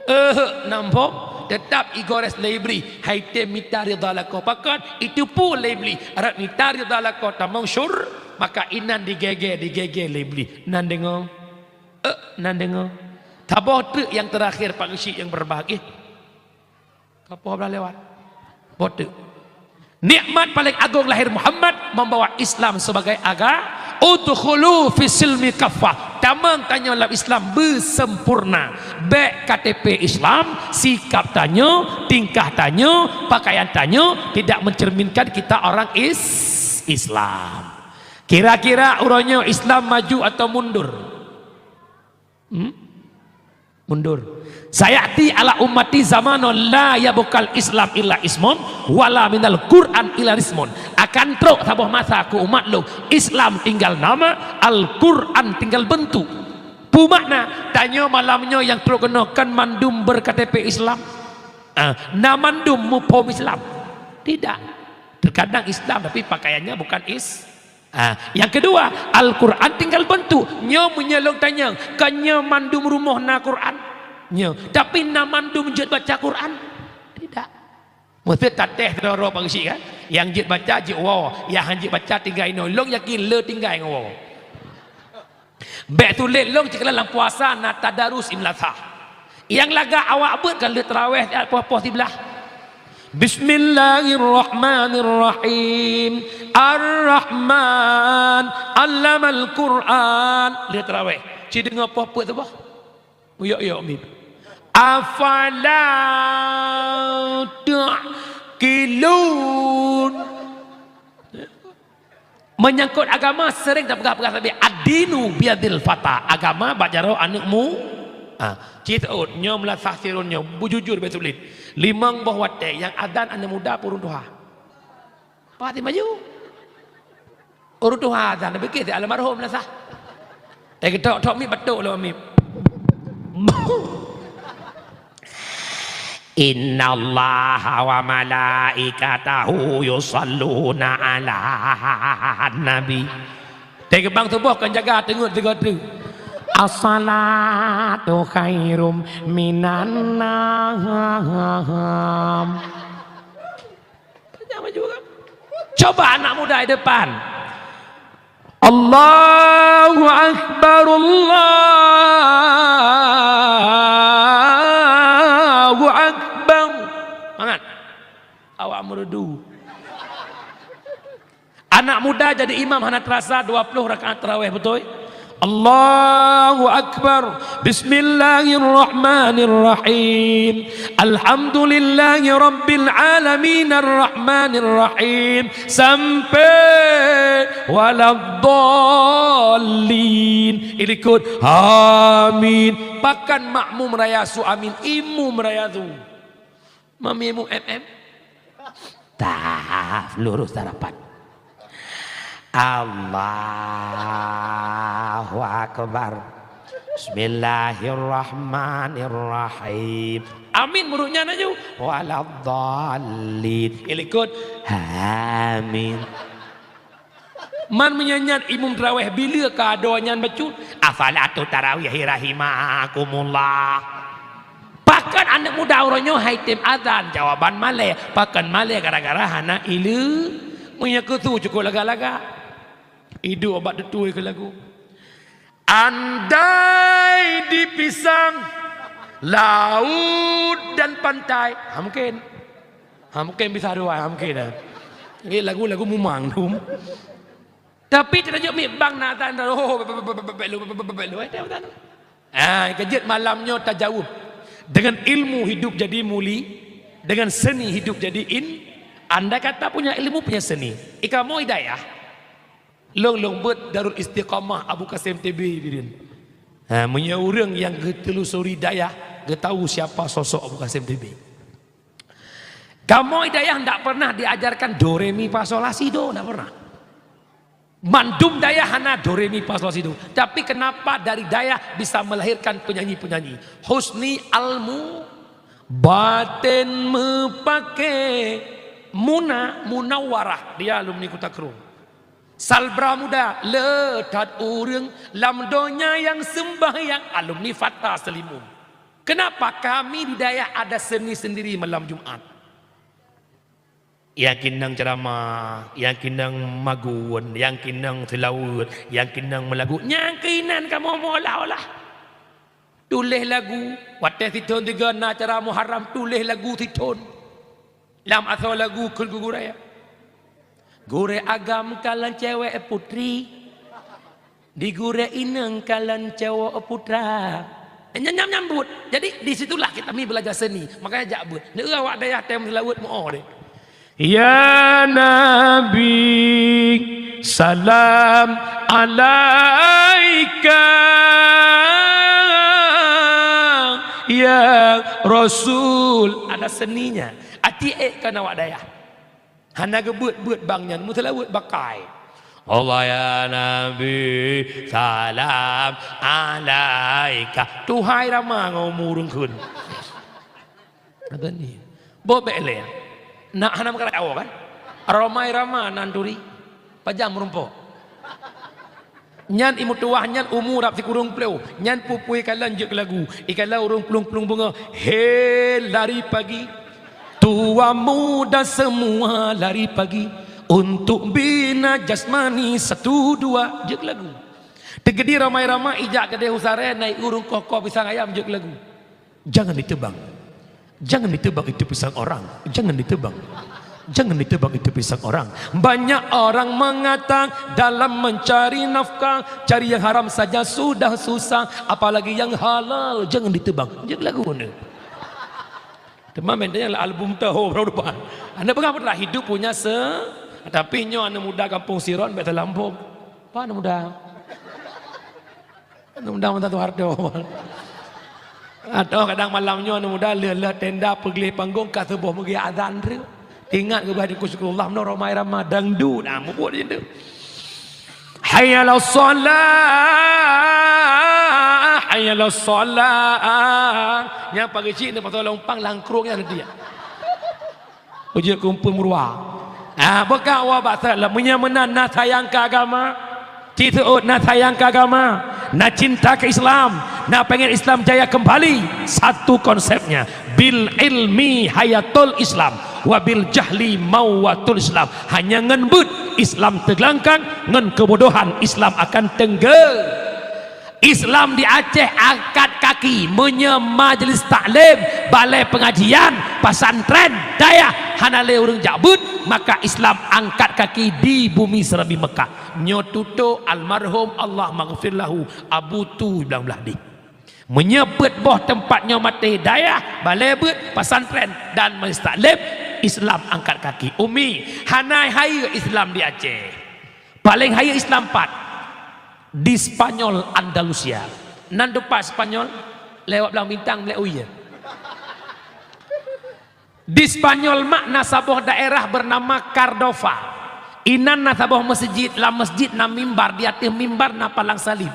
Ehek, na muphom. Teutap igores lé Iblih, hai tem mita ridha lakoe. Pakon? Iteupeue lé Iblih, rot mita ridha lakoe tamong syur-, maka inan digée-gée, digée-gée lé Iblih. Nan deungoe? Eh, nan deungoe? Saboh treuk nyang teurakhir, Pak Geuchik nyang berbahagia. Ka poh blah lewat. Boh teuk. Nikmat paling agung lahir Muhammad membawa Islam sebagai aga-, udkhulu fis silmi kaffah. Tamong tanyoe lam Islam beusempurna. Bék K T P Islam, sikap tanyoe, tingkah tanyoe, pakaian tanyoe tidak mencerminkan kita orang is-, Islam. Kira-kira uroe nyoe Islam maju atau mundur? Hmm? Mundur. "Sayati ala ummati zamanun la yabqal Islam illa ismun, wala minal Qur'an illa rismun." Akan trok saboh masa keu umat lôn, Islam tinggal nama, Al-Qur'an tinggal bentuk. Peue makna? Tanyoe malam nyoe nyang trok keunoe kan mandum ber-K T P Islam. Ah, na mandum muphom Islam? Tidak. Terkadang Islam tapi pakaiannya bukan is-, Ah, nyang keudua, Al-Qur'an tinggal beuntuk. Nyoe meunyoe lôn tanyong, kon nyoe mandum rumoh na Qur'an? Nyoe, tapi na mandum jeuet baca Qur'an? Tidak. Meuseuti tatéh sidroe-droe Pak Geuchik kan? Nyang jeuet baca jeuet woe, nyang han jeuet baca tinggai inoe. Lôn yakin le tinggai ngon woe. Bék tuléh lôn cit keunan lam puasa na tadarus i meulasah. Nyang lagak awak beuet kan lheueh tarawéh siat poh-poh siblaih. Bismillahirrahmanirrahim. Ar-Rahman, 'allamal Qur'an. Lheueh tarawéh. Ci deungoe poh peuet suboh. Uyok-uyok mit. Afala ta'qilun. Menyangkut agama sering tapeugah-peugah sabe, "Ad-dinu biyadil fata." Agama bak jaroe aneuk mu-, ha, ci seuôt, nyoe meulasah sirôn nyoe, beujujur bék sulet. Limong boh watée nyang azan aneuk muda peue ureuëng tuha. Pati maju. Ureuëng tuha azan, bikir almarhum meulasah. Eh, ketok-tok mi batuk lom mi. Innallaha wa malaikatahu yusalluna 'alan nabi. Teugeubang suboh kon jaga teungeut sigoe teuk. As-salatu khairum minan naum. Coba anak muda di depan. Allahu Akbar, Allah. Anak muda jadi imam hana terasa dua puluh rakaat tarawih, beutôi? Allahu Akbar. Bismillahirrahmanirrahim. Alhamdulillahi rabbil alamin, arrahmanirrahim. Sampai waladdallin. Ilikot amin. Pakon makmum raya su amin, imum raya su. Mami mu M M. Tah, lurus tarapat. Allahu Akbar. Bismillahirrahmanirrahim. Amin, murit nyan laju. Waladdallin. Ilikot. Amin. Man meunyan nyan imum tarawih bila ka adoe nyan bacut, "As-salatu tarawih rahimakumullah." Pakon aneuk muda uroe nyoe hai tem azan? Jawaban malée. Pakon malée? Gara-gara hana ileu-, meunyoe keusu cukôp lagak-lagak. Iduek bak tutui keu lagu. Andai di pisang, laut dan pantai. Ha, mungkin. Ha, mungkin bisa dua, ha, mungkin, ha. Ini lagu-lagu mumang, dum. Tapi tidak jok mik bang na tan, oh, be-, be-, eh, dia tan. Ah, kejut malam nyoe tajaweueb. Dengan ilmu hidup jadi muli, dengan seni hidup jadi in-, andai kata punya ilmu, punya seni. Ikamoe hidayah. Lôn, lôn beuet Darul Istiqamah Abu Qasim T B, Birin. Ha, meunyoe ureuëng nyang geutelusuri dayah, geutahu siapa sosok Abu Qasim T B. Kamoe dayah ndak pernah diajarkan do, re, mi, fa, sol, la, si, do, ndak pernah. Mandum dayah hana do, re, mi, fa, sol, la, si, do. Tapi kenapa dari dayah bisa melahirkan penyanyi-penyanyi? Husni ilmu, batin meupaké, Muna, Munawwarah, dia alumni Kuta Krueng. Salbra Muda, le that ureuëng lam donya nyang seumbahyang, alumni Fata Seulimeum. Kenapa kami di dayah ada seni sendiri malam Jumat? Nyang keunan ceuramah, nyang keunan magun, nyang keunan seulaweuet, nyang keunan meulagu, nyang keunan kamoe meuolah-olah. Tuléh lagu, watée sithon tiga na acara Muharram, tuléh lagu sithon. Lam asoe lagu kheun keu gurée. Gurée agam kalon cewek putri, di gurée inong kalon cowok putra. Nyan, nyan, nyan buet. Jadi, di situlah kita mi belajar seni. Makanya jak buet. Neueu awak dayah tem seulaweuet meuoh deh. Ya Nabi, salam alaika. Ya Rasul, ada seninya. Aci ék kan awak dayah. Hana geubeuet-beuet bang nyan, meuseulaweuet bakai. Allah ya Nabi, salam alaika. Tuhai Rama ngon umu ureuëng kheun. Kata ni. Bo bék lé. Nak hana meukarat awak kan? Romai Rama nan turi. Pajang meurumpok. Nyan imeutuwah nyan umu rab sikureueng ploh. Nyan pupui kalon jeuet keu lagu. Ikalon ureuëng plueng-plueng beungoh. He lari pagi. Tua muda semua lari pagi. Untuk bina jasmani satu dua. Jeuet keu lagu. Teugedi ramai-ramai ijak keudeh u Saree, na ié ureuëng koh-koh pisang ayam jeuet keu lagu. Jangan ditebang. Jangan ditebang itu pisang orang. Jangan ditebang. Jangan ditebang itu pisang orang. Banyak orang mengatakan dalam mencari nafkah, cari yang haram saja sudah susah, apalagi yang halal. Jangan ditebang. Jeuet keu lagu ni. Teuma meuntang nyang album tahu baru depan. Anda peugah beutôi hidup punya se-, tapi nyoe aneuk muda gampông Siron bék talampôh. Apa aneuk muda? Aneuk muda mantong Soeharto. Atau kadang malam nyoe aneuk muda lheueh-lheueh tenda peugleh panggong ka suboh meugah azan tu. Ingat keu bah di Syukurullah meunoe ramai-ramai dangdut. Nah, mupuk di situ. Hayya 'alas shalah, hayya 'alas shalah. Nyang pagi cik ni pasal lompang langkrong nyan dia. Ujok kumpul meuruwa. Ah, bukan awak bak salah. Meunyoe meunan na sayang keu agama, ci seuôt na sayang keu agama, na cinta keu Islam, na pengen Islam jaya kembali. Satu konsepnya, bil ilmi hayatul Islam, wa bil jahli mawatul Islam. Hanya ngon beuet Islam teuglangkang, ngon keubodohan Islam akan teunggé. Islam di Aceh angkat kaki, meunyoe majlis taklim, balai pengajian, pesantren, dayah hana lé ureuëng jak beuet, maka Islam angkat kaki di bumi Seurabi Mekah. Nyoe tutoe almarhum, Allah maghfir lahu, Abu Tu Blang Blahdeh. Meunyoe peuet boh teumpat nyoe maté, dayah, balai beuet, pesantren dan majlis taklim, Islam angkat kaki. Umi, hana hayeue Islam di Aceh. Paléng hayeue Islam pat di Spanyol, Andalusia. Nan teumpat Spanyol, lewat Blang Bintang, Mlek Uye. Di Spanyol mak na saboh daerah bernama Córdoba. Inan na saboh meuseujid, lam meuseujid na mimbar, di ateueh mimbar na palang salib.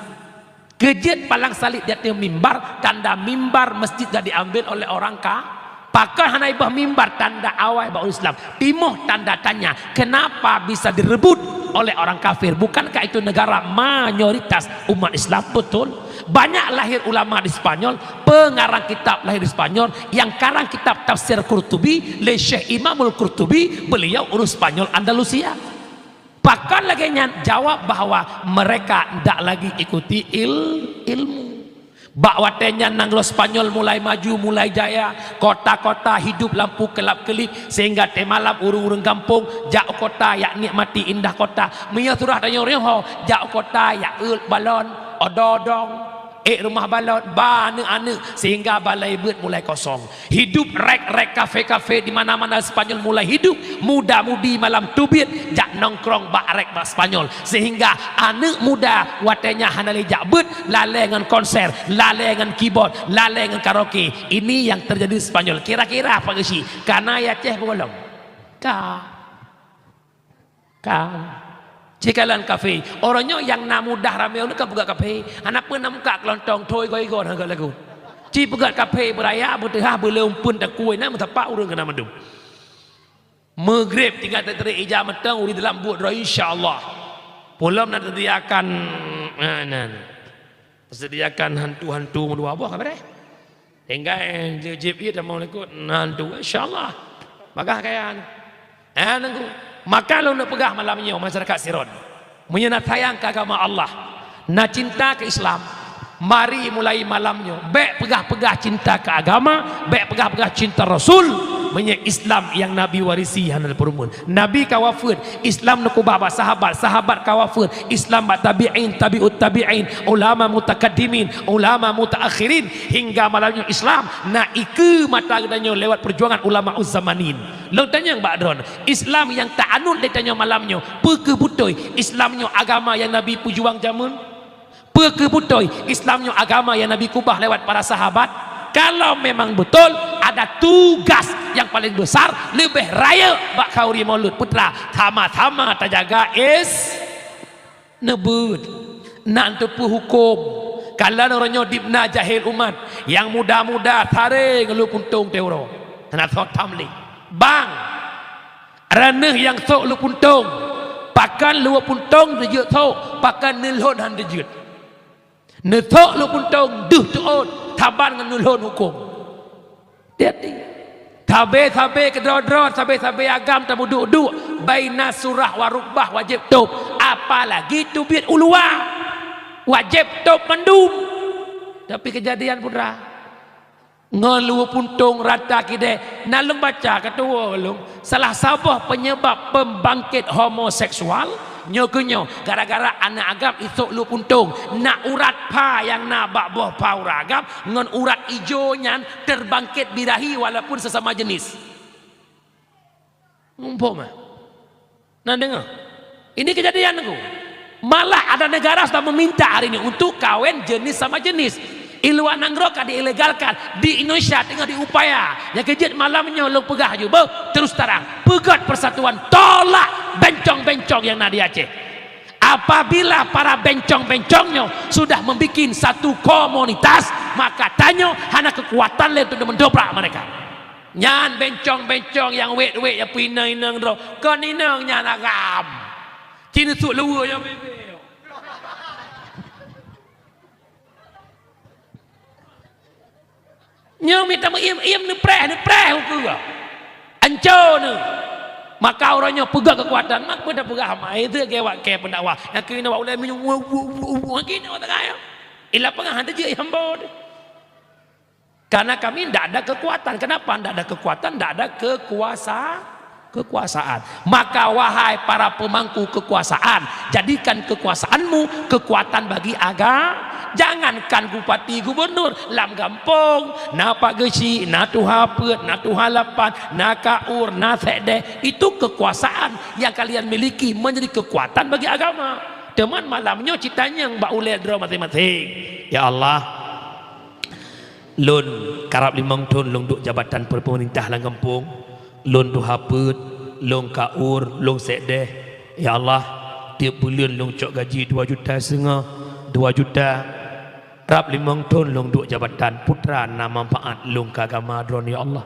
Keujeuet palang salib di ateueh mimbar, tanda mimbar meuseujid ka diambil oleh orang ka-, pakon hana ibah mimbar, tanda awai bak ureuëng Islam. Timoh tanda tanya, kenapa bisa direbut oleh orang kafir? Bukankah itu negara mayoritas umat Islam? Betul. Banyak lahir ulama di Spanyol, pengarang kitab lahir di Spanyol, yang karang kitab Tafsir Qurtubi lé Syekh Imamul Qurtubi, beliau ureuëng Spanyol Andalusia. Pakon lagée nyan? Jawab bahwa mereka ndak lagi ikuti il-, ilmu. Bak watée nyan nanggroe Spanyol mulai maju, mulai jaya, kota-kota hidup lampu kelap-kelip, sehingga teumalam ureuëng-ureuëng gampông jak u kota jak nikmati indah kota. Meunyoe surah tanyoe riho, jak u kota jak eut balon, odong-odong, ék rumoh balon, ba aneuëk-aneuëk, sehingga balai beuet mulai kosong. Hidup rék-rék kafe-kafe di mana-mana Spanyol mulai hidup, muda-mudi malam teubiet jak nongkrong bak rék bak Spanyol, sehingga aneuëk muda watée nyan hana lé jak beuet, lalée ngon konser, lalée ngon keyboard, lalée ngon karaoke. Ini yang terjadi di Spanyol. Kira-kira apa geusi? Kana ya ceh peugolom? Ka. Ka. Cikalan kafe. Orang nyoe nyang na mudah ramé ureuëng kan peugah kafe. Hana pun na muka kelontong thoi goi-goi hana lagu. Ci peugah kafe beuraya beuteuhah beuleumpun takue na meusapak ureuëng kena mandum. Maghrib tinggai teuteurik ija mantong ureuëng dalam buet droe insya-Allah. Peulom na teusediakan, na, na. Teusediakan hantu-hantu meudua boh ka beureh. Tinggai jeuet-jeuet ié tamong likot, na tu, insya-Allah. Bagah kaya. Eh, nunggu. Maka lôn peugah malam nyoe masyarakat Siron. Meunyoe na sayang keu agama Allah, na cinta keu Islam, mari mulai malam nyoe bék peugah-peugah cinta keu agama, bék peugah-peugah cinta Rasul. Meunyoe Islam nyang Nabi warisi hana peurumun. Nabi ka wafeuet, Islam neukeubah bak sahabat, sahabat ka wafeuet, Islam bak tabi'in, tabi'ut tabi'in, ulama mutakaddimin, ulama mutaakhirin, hingga malam nyoe Islam na ikeue mata geutanyoe lewat perjuangan ulama uzzamanin. Lôn tanyong bak droen, Islam nyang ta anut lé tanyoe malam nyoe, peu kheueh beutôi Islam nyoe agama nyang Nabi peujuang jameun? Peu kheueh beutôi Islam nyoe agama nyang Nabi keubah lewat para sahabat? Kalau memang betul, ada tugas yang paling besar, leubeh rayeuk bak khauri Maulud Putra, sama-sama tajaga is-, neubeuet, nak teupeu huköm. Kalon uroe nyoe dibna jahil umat, nyang muda-muda saré ngon luweue puntông teuh uroe, hana sot tham lé. Bang, Droeneuh nyang sôk luweue puntông, pakon luweue puntông neujeuet sôk, pakon neulhôn han neujeuet. Neusôk luweue puntông deuh teuôt, saban ngon neulhôn huköm. Hati-hati. Sabe-sabe keudroe-droe, sabe-sabe agam tameuduek-duek, baina surah wa rukbah wajéb tôb, apalagi teubiet u luwa. Wajéb tôb mandum. Tapi keujadian putra. Ngon luweue puntông rata kidée, na lôn baca keu tuwoe lôn, salah saboh peunyeubab peumbangkét homoseksual, nyoe keuh nyoe, gara-gara aneuëk agam isôk luweue puntông, na urat pha nyang na bak boh pha ureuëng agam ngon urat ijo nyan terbangkét birahi walaupun sesama jenis. Muphom, eh? Na deungoe? Ini kejadian, Teungku. Malah ada negara sudah meminta hari ini untuk kawin jenis sama jenis. Di luar nanggroe ka diilegalkan, di Indonesia teungoh diupaya. Nyang keujeuet malam nyoe lôn peugah aju, beuh, terus terang, peugét persatuan, tolak bencong-bencong nyang na di Aceh. Apabila para bencong-bencong nyoe sudah membuat satu komunitas, maka tanyoe hana kekuatan lé untuk mendobrak mereka. Nyan bencong-bencong nyang wét-wét nyang peuinong-inong droe, kon inong nyan agam. Ci neusôk luweue nyang bébé. Nyoe mita meuiem-iem neupreh, neupreh ukeue. Anco neuh. Maka uroe nyoe peugah kekuatan, mak peue tapeugah hama, itu ge wak ke pendakwah. Nyang keunoe wak ulée minyeuk, wu, wu, wu, wu, wu, nyang keunoe teuka nyoe. Ilah peungahan teujeuet hamba deh. Karena kami ndak ada kekuatan. Kenapa ndak ada kekuatan? Ndak ada kekuasa-, kekuasaan. Maka, wahai para pemangku kekuasaan, jadikan kekuasaanmu kekuatan bagi aga-, jangankan bupati, gubernur, lam gampông, na Pak Geuchik, na Tuha Peuet, na Tuha Lapan, na Kaur, na Sekdeh, itu kekuasaan yang kalian miliki menjadi kekuatan bagi agama. Teuma malam nyoe cit tanyong bak ulée droe maséng-maséng, "Ya Allah, lôn karab limong thon lôn duek jabatan peumeurintah lam gampông, lôn Tuha Peuet, lôn Kaur, lôn Sekdeh. Ya Allah, tieb buleuen lôn cok gaji dua juta seungoh, dua juta. Rab limong thon lôn duek jabatan, peue teuma na manfaat lôn keu agama Droeneuh, ya Allah?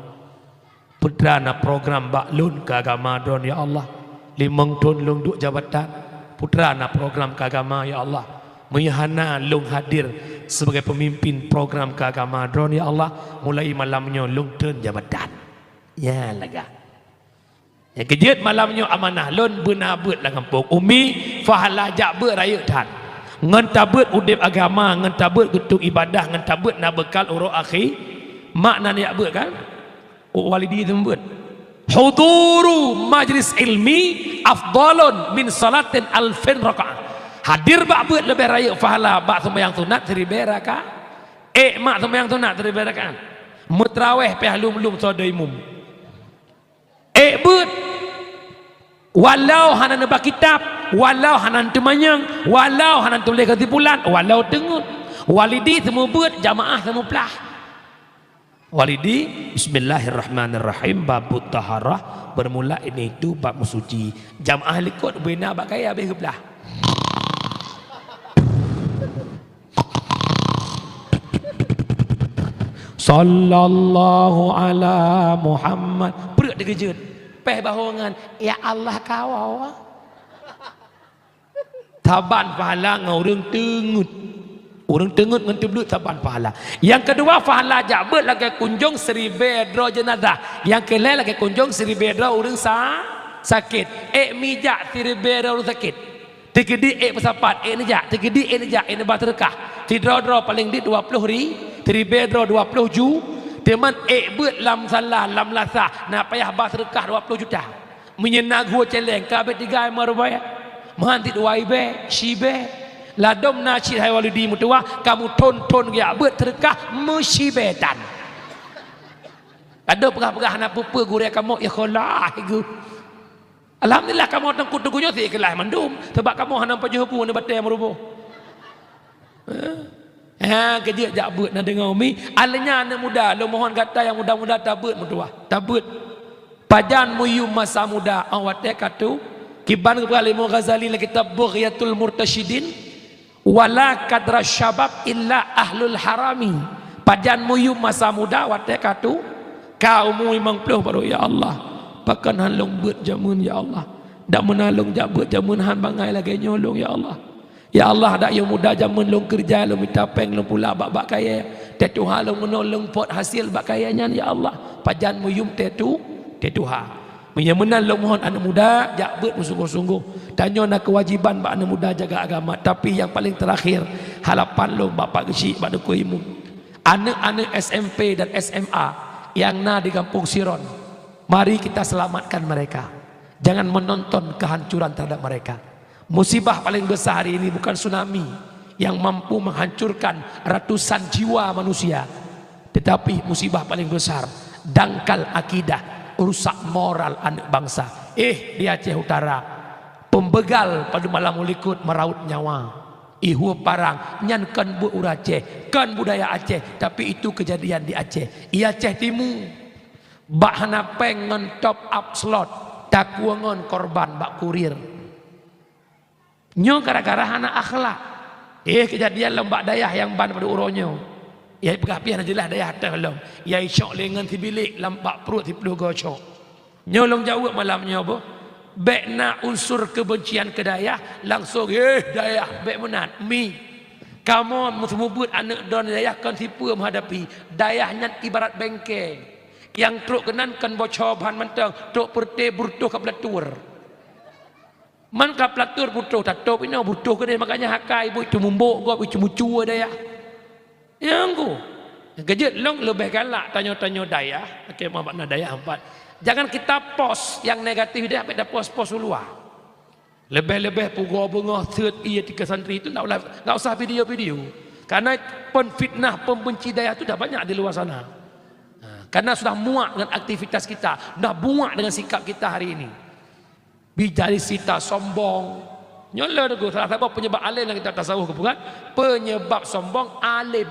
Peue teuma na program bak lôn keu agama Droeneuh, ya Allah? Limong thon lôn duek jabatan, peue teuma na program keu agama, ya Allah? Meunyoe hana lôn hadir sebagai pemimpin program keu agama Droeneuh, ya Allah, mulai malam nyoe lôn treun jabatan." Nyan lagak. Nyang keujeuet malam nyoe amanah lôn beuna beuet lam gampông. Umi, pahala jak beuet rayeuk that. Ngon tabeuet udeb agama, ngon tabeuet geutueng ibadah, ngon tabeuet na beukal uroe akhé. Mak nan jak beuet kan? Walidi teuma beuet. "Huduru majlis ilmi afdalun min salatin alfin rakaah." Hadir bak beuet leubeh rayeuk pahala bak seumayang sunat siribée rakaat. Ék mak seumayang sunat siribée rakaat. Meutraweh pih lom-lom soe imum. Ék beuet. Walau hana neuba kitab, walau hana neuteumanyong, walau hana neutuléh keusimpulan, walau teungeut. Walidi teuma beuet, jamaah teuma plah. Walidi, bismillahirrahmanirrahim, babut taharah, bermula ini itu bab meusuci. Jamaah likot bubena bak kayée habéh geuplah. Sallallahu ala Muhammad. Pruet dikeujeuet. Péh bahongan, "Ya Allah, kawoe." Saban pahala ngon ureuëng teungeut. Ureuëng teungeut ngon teubleuet saban pahala. Nyang keudua, pahala jak beuet lagée kunjong siribée droe jeunazah. Nyang keulhée lagée kunjong siribée droe ureuëng sa-, sakét. Ék mijak siribée droe ureuëng sakét. Teukeudi ék peusapat, ék neujak, teukeudi ék neujak, ék neuba seudeukah. Sidroe-droe paleng dit dua ploh ri-, siribée droe dua ploh ju, teuma ék beuet lam salah, lam lasah, na payah ba seudeukah dua ploh juta. Meunyoe na geuh céléng, ka abéh tiga meurubée. Meuhan dit dua ibée, sibée. Ladôm na cit hai Walidi meutuwah, kamoe thon-thon geujak beuet seudeukah meushibée tan. Ladôm peugah-peugah hana peue-peue gurée kamoe, ya kholah geuh. Alhamdulillah, kamoe teungku-teungku nyoe si ikhlaih mandum, sabab kamoe hana pajoh bu aneuk batée meuruboh. Eh? Ha, keujeuet jak beuet na deungoe umi. Aleunya aneuk muda, lôn mohon gata nyang muda-muda tabeuet meutuwah. Tabeuet. Pajan meuyum masa muda, 'oh watée ka tu, kiban geupeugah lé Imam Ghazali lam kitab Bughyatul Murtasyidin, "Wala qadra syabab illa ahlul harami." Pajan meuyum masa muda watée ka tu, ka umu limong ploh baru, "Ya Allah, pakon han lôn beuet jameun, ya Allah? Dak meunan lôn jak beuet jameun han bangai lagée nyoe lôn, ya Allah. Ya Allah, dak yoh muda jameun lôn keureuja, lôn mita péng, lôn pula bak-bak kayée. Teutuha lôn meunoe lôn pot hasil bak kayée nyan, ya Allah." Pajan meuyum teutu-, teutuha. Meunyoe meunan lôn mohon aneuk muda, jak beuet meusunggoh-sunggoh. Tanyoe na keuwajiban bak aneuk muda jaga agama, tapi nyang paleng teurakhir, harapan lôn bak Pak Geuchik, bak Teungku Imum. Aneuk-aneuk S M P dan S M A nyang na di Gampông Siron, mari kita selamatkan mereka. Jangan menonton kehancuran terhadap mereka. Musibah paling besar hari ini bukan tsunami yang mampu menghancurkan ratusan jiwa manusia, tetapi musibah paling besar, dangkal akidah, rusak moral aneuk bangsa. Eh, di Aceh Utara, pembégal padum malam likot meraut nyawa. Ihue parang, nyan kon buet ureuëng Aceh, kon budaya Aceh, tapi itu kejadian di Aceh. Di Aceh Timu, bak hana péng ngon top up slot, takue ngon korban bak kurir. Nyoe gara-gara hana akhlak. Eh, kejadian lom bak dayah nyang ban pada uroe nyoe. Ya, peugah pih hana jeulaih dayah teuh lom. Ya, icok lé ngon sibilék lam bak pruet siploh goe cok. Nyoe lôn jaweueb malam nyoe boh. Bék na unsur kebencian keu dayah, langsung, "Eh, dayah, bék meunan, mi." Kamoe meuseumeubeuet aneuk droe dayah kon sipeue meuhadapi. Dayah nyan ibarat bengke. Nyang trok keunan kon boco ban mantong, trok peureute butuh ka peulatur. Man ka peulatur butuh tatôb inoe, butuh keudeh, makanya hakai buet itu mumbok gob, itu mucue dayah. Nyang ku, keujeuet lôn leubeh galak tanyoe-tanyoe dayah, oke, meumakna dayah empat. Jangan kita post yang negatif deh, sampai ta post-post u luwa. Leubeh-leubeh pugoe beungoh, seuet ie tikeue santri itu ndak ulah, ndak usah video-video. Karena penfitnah, pembenci dayah itu dah banyak di luar sana. Ha, karena sudah muak dengan aktivitas kita, sudah muak dengan sikap kita hari ini. Bijari sita sombong. Nyoe le teungku, salah saboh penyebab alim dalam kitab tasawuf, bukan? Penyebab sombong alim.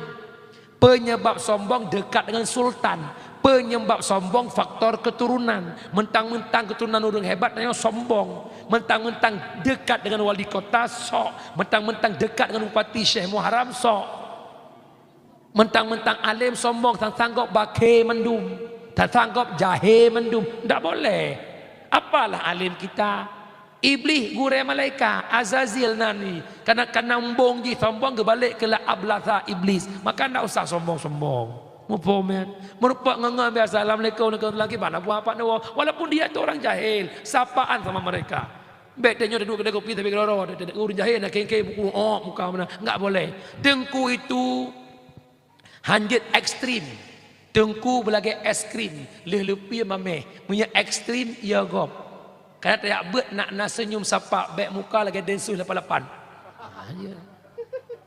Penyebab sombong dekat dengan sultan. Penyebab sombong faktor keturunan. Mentang-mentang keturunan ureuëng hebat, tanyoe sombong. Mentang-mentang dekat dengan wali kota, sok. Mentang-mentang dekat dengan bupati Syekh Muharram, sok. Mentang-mentang alim sombong, tan sanggop bakhe mandum, tan sanggop jahe mandum. Ndak boleh. Apalah alim kita? Iblih gurée malaikat, Azazil nan nyan. Kana, kana umbong jih sombong, geubalek keu la ablasa Iblis. Maka ndak usah sombong-sombong. Muphom, ya? Meureumpok ngon-ngon biasa, "Assalamualaikum, waalaikumsalam, kiban, apa, apa, nyoe?" Walaupun dia tu orang jahil, sapaan sama mereka. Bék tanyoe duek keudè kopi tapi keudroe-droe, ureuëng jahil na kengke buku, oh, muka mana. Enggak boleh. Teungku itu hanjeuet ekstrim. Teungku beulagée es krim, lheueh leupie mameh. Meunyoe ekstrim, ya gob. Kana tajak beuet nak na seunyum sapa, bék muka lagée densus lapan lapan. Ah, ya.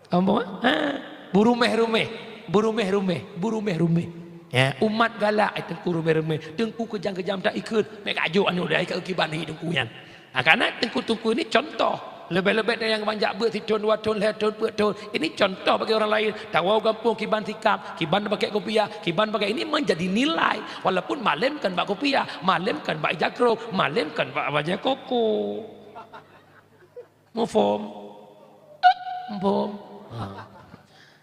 Ampôn, ha? Beurumeh-rumeh, beurumeh-rumeh, beurumeh-rumeh. Ya, umat galak, eh, teungku rumeh-rumeh. Teungku keujam-keujam tak ikheun, meukajoe aneuk dai ka kiban hi teungku nyan. Ha, karena teungku-teungku ini contoh. Lebih-lebih dari nyang banyak beuet sithon, dua thon, lhée thon, peuet thon. Ini contoh bagi orang lain. Tawoe gampông kiban sikap, kiban pakai kopiah, kiban pakai ini menjadi nilai. Walaupun malem kan bak kopiah, malem kan bak ija krong, malem kan bak bajée koko. Muphom? Muphom? Ha.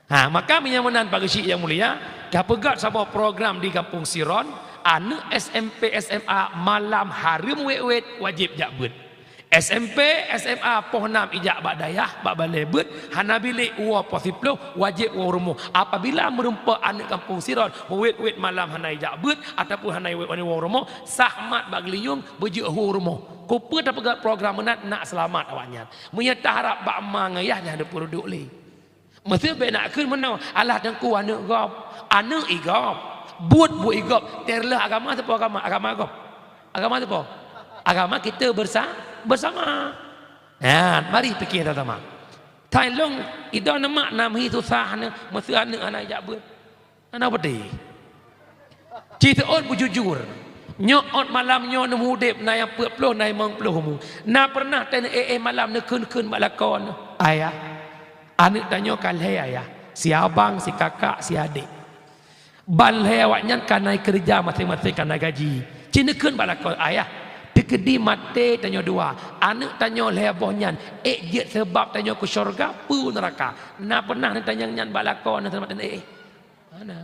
Ha, maka meunyoe meunan, para geuchik nyang mulia, ka peugah saboh program di Gampông Siron, aneuk S M P, S M A malam hareuem wét-wét wajéb jak beuet. S M P, S M A poh nam ijak bak dayah, bak balée beuet, hana bilék woe poh siplôh, wajéb woe rumoh. Apabila meurumpok aneuk Gampông Siron, meuwét-wét malam hana ijak beuet, ataupun hana wét woe rumoh, sah mat bak geuliyueng, beujeuet hu rumoh. Keupeue tapeugah program meunan, nak seulamat awaknyan. Meunyoe taharab bak ma ngon yah, nyan hana peue duek lé. Meuseu bék nak kheun meunoe, alah teungku aneuk gob, aneuk i gob, buet-buet i gob, terleuh agama sapeue agama, agama gob. Agama sapeue? Agama kita bersa-, bersama. Nyan, mari pike sama-sama. Thai lôn, idong neumak nam hi susah neu, meuseu aneuk hana jak beuet. Hana beutôi. Ci seuôt beujujur. Nyoe ôt malam nyoe neumudeb na nyang peuet ploh, na nyang limong ploh umu. Na pernah teuh neu éh-éh malam neukheun-kheun bak lakoe neu, "Ayah, aneuk tanyoe ka lhée ayah, si abang, si kakak, si adék. Ban lhée awaknyan ka na keureuja maséng-maséng ka na gaji." Ci neukheun bak lakoe, "Ayah, teukeudi maté tanyoe dua, aneuk tanyoe lhée boh nyan ék jeuet seubab tanyoe keu syeuruga peue neuraka?" Na pernah neutanyong nyan bak lakoe neu seumah teuh neu éh-éh? Hana.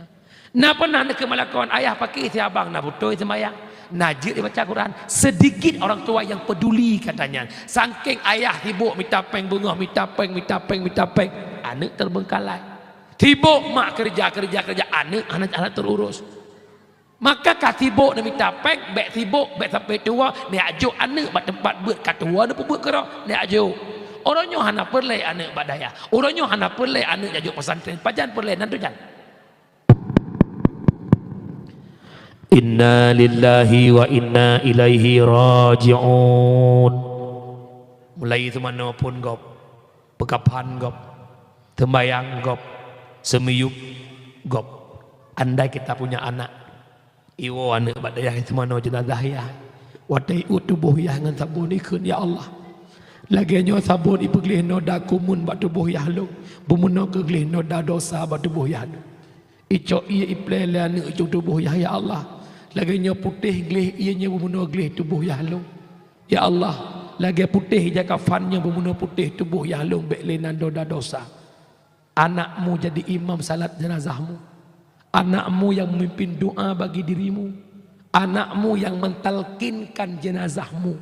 Na pernah neukheun bak lakoe, "Ayah, pakri si abang na beutôi seumayang, na jeuet jibaca Quran?" Sedikit orang tua yang peduli katanya. Sangkeng ayah sibok mita péng beungoh, mita péng, mita péng, mita péng, aneuk terbengkalai. Sibok mak keureuja, keureuja, keureuja, aneuk hana, hana teururus. Maka ka sibok neumita péng, bék sibok, bék sampai tuwoe, neujak jok aneuk bak teumpat beuet, ka tuwoe neupeubuet keudroe, neujak jok. Uroe nyoe hana peureulée aneuk bak dayah. Uroe nyoe hana peureulée aneuk jak jok pesantren. Pajan peureulée nan tujan? Inna lillahi wa inna ilaihi raji'un. Mulai teumanoe phon gob, peukaphan gob, teumbayang gob, seumiyueb gob. Andai kita punya anak, iwoe aneuk bak dayah teumanoe jeunazah yah. Watée iuet tuboh yah ngon sabon ikheun, "Ya Allah, lagée nyoe sabon ipeugleh noda kumun bak tuboh yah lôn, beumeunoe keugleh noda dosa bak tuboh yah lôn." Icok ié iplée lé aneuk ujong tuboh yah, "Ya Allah, lagée nyoe putéh gleh ié nyoe beumeunoe gleh tuboh yah lôn. Ya Allah, lagée putéh ija kafan nyoe beumeunoe putéh tuboh yah lôn, bék lé nan doda dosa." Anakmu jadi imam salat jenazahmu. Anakmu yang memimpin doa bagi dirimu. Anakmu yang mentalkinkan jenazahmu.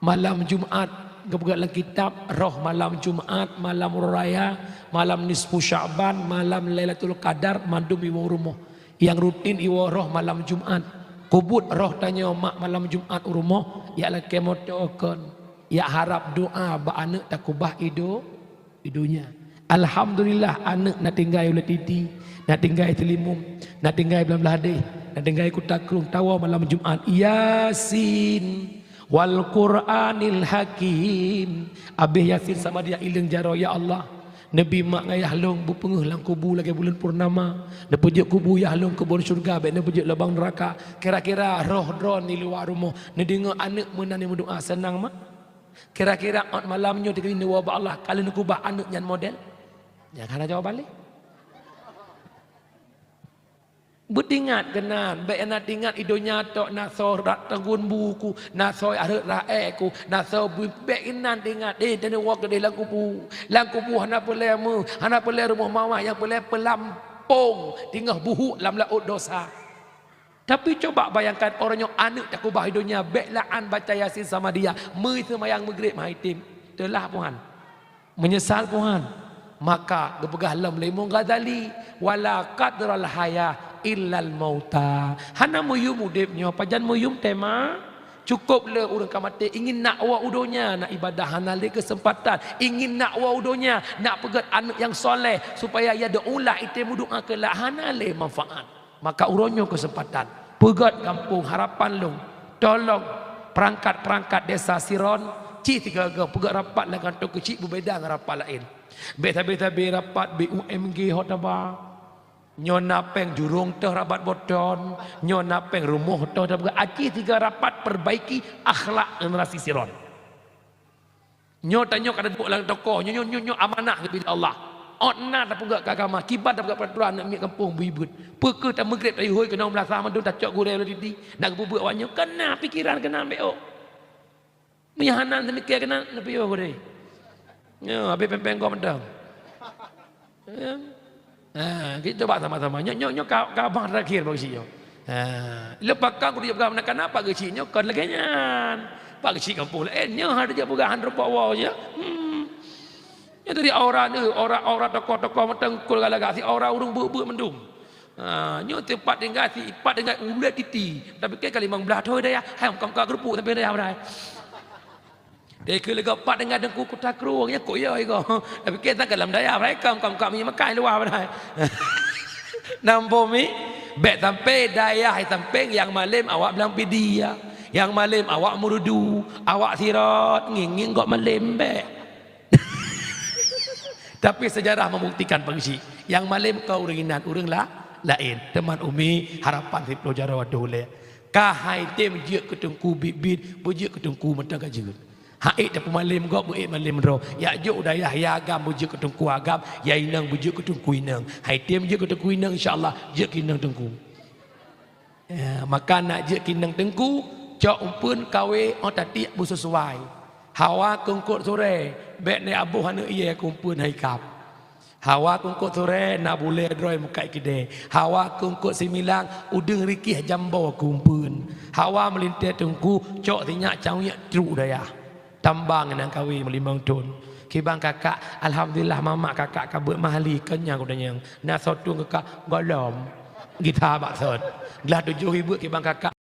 Malam Jumat, geupeugah lam kitab, roh malam Jumat, malam Uroe Raya, malam nisfu Sya'ban, malam Lailatul Qadar, mandum iwoe rumoh. Nyang rutin iwoe roh malam Jumat. Kubuet roh tanyoe mak malam Jumat u rumoh, jak lakée moto kon, jak harab doa bak aneuk takubah ido-, i donya. Alhamdulillah, aneuk na tinggai Ulee Titi, na tinggai Teulimum, na tinggai Blang Blahdeh, na tinggai Kuta Krueng, tawoe malam Jumat. Yasin wal Qur'anil Hakim. Abéh Yasin sama dia ileueng jaroe, ya Allah. Neubi mak ngon yah lôn beupeungeuh lam kubu lagée buleuen purnama. Neupeujeuet kubu yah lôn keubon syeuruga, bék neupeujeuet lubang neuraka. Kira-kira roh droeneuh di luwa rumoh neudeungoe aneuk meunan nyang meudoa, seunang mak? Kira-kira ôt malam nyoe teukeudi neuwoe bak Allah, ka lheueh neukeubah aneuk nyan model? Nyan hana jawaban lé. Beutingat keunan, bék na tingat i donya tok na soe rak teunggun bu ku, na soe areuet rae ku, na soe bu-, bék inan tingat, eh, teuneuk woe keudeh lam kubu. Lam kubu hana peureulée meuh, hana peureulée rumoh mawah, nyang peureulée peulampong teungoh buhuk lam laôt dosa. Tapi coba bayangkan, uroe nyoe aneuk takeubah i donya, bék la'an baca Yasin sama dia, meuseumayang Maghrib hana item, teulah Tuhan. Meunyeusal Tuhan. Maka geupeugah lom lé Imam Ghazali, "Wala qadral hayah illal mauta." Hana meuyum udeb nyoe, pajan meuyum teuma? Cukop le ureuëng ka maté, ingin nak woe u donya, nak ibadah hana lé keuseumpatan, ingin nak woe u donya, nak peugét aneuk nyang soleh, supaya ia deuulah item meudoa keu lak, hana lé manfaat. Maka uroe nyoe keuseumpatan, peugét gampông harapan lôn, tolong peurangkat-peurangkat desa Siron, cit sigoe-goe peugét rapat lam kantô keuchik beubeda ngon rapat laén. Bék sabe-sabe rapat B U M G ho taba. Nyoe na péng jurông teuh rabat boton, nyoe na péng rumoh teuh taba. Aci sigoe rapat perbaiki akhlak generasi Siron. Nyoe tanyoe ka taduek lam toko, nyoe, nyoe, nyoe, nyoe amanah geubri lé Allah. Ôt na tapeugét keu agama, kiban tapeugét peuraturan aneuk miet gampông beuibeut. Peu kheueh tameugreb tayue hôi keunong meulasah mandum tacok gurée lôn didi, nak geupeubuet awak nyoe, keunan pikeran keunan bék ôk. Meunyo hana neumikée keunan, neupiôh gurée. Nyoe, habéh péng-péng gob mantong. Ya. Ha, kita coba sama-sama. Nyoe, nyoe, nyoe ka, ka abang terakhir bak geuchik nyoe. Ha, leupah ka kutu peugah meunan, kenapa geuchik nyoe kon lagée nyan? Bak geuchik gampông laén, nyoe hana jak peugah han rumpok woe je. Hmm. Nyoe tadi aura ni, aura, aura tokoh-tokoh mantong kul galak si aura ureuëng beuet-beuet mandum. Ha, nyoe tempat tinggai si, tempat tinggai Ulee Titi. Tapi ke ka limong blaih thon dayah, hai kam ka geurupuk sampai dayah padahai. Dai keu leuga pat deungon Teungku Kuta Krueng, nyan kok yo iko. Tapi ke sang ka lam dayah, mereka kam, kam, kam mi makai luwa padahai. Nambo mi, bék sampai dayah sampéng nyang malém awak Blang Pidie, ya. Nyang malém awak Meureudu, awak Sirot, ngieng-ngieng gok malém bék. Tapi sejarah membuktikan peusi, nyang malém kon ureuëng inan, ureuëng la-, laén. Teuma umi harapan siplôh jaroe watée ulée. Ka hai tem jeuet keu teungku biet-biet, beujeuet keu teungku mantong ka jeuet. Haiek tapeumalém gob, beuék malém droe. Jak jok u dayah ya agam, beujeuet keu teungku agam, ya inong, beujeuet keu teungku inong. Hai tem jeuet keu teungku inong, insya Allah jeuet keu inong teungku. Ya, maka nak jeuet keu inong teungku, cok umpeuen kawé ôh tatiek beusesuai. Hawa keu eungkôt surée, bék neuaboh aneuk ié keu umpeuen hai kab. Hawa keu eungkôt surée na bulée droe mukat keudée. Hawa keu eungkôt similang udeueng rikih jambo keu umpeuen. Hawa meulintée teungku cok sinyak cawiek trok dayah. Tambang inong kawé meulimong thon. Kiban kakak, alhamdulillah mamak kakak ka beuet mahli keunyan geutanyoe. Na soe tueng kakak golom. Gita bak sot. Glah tujoh ribeuet kiban kakak.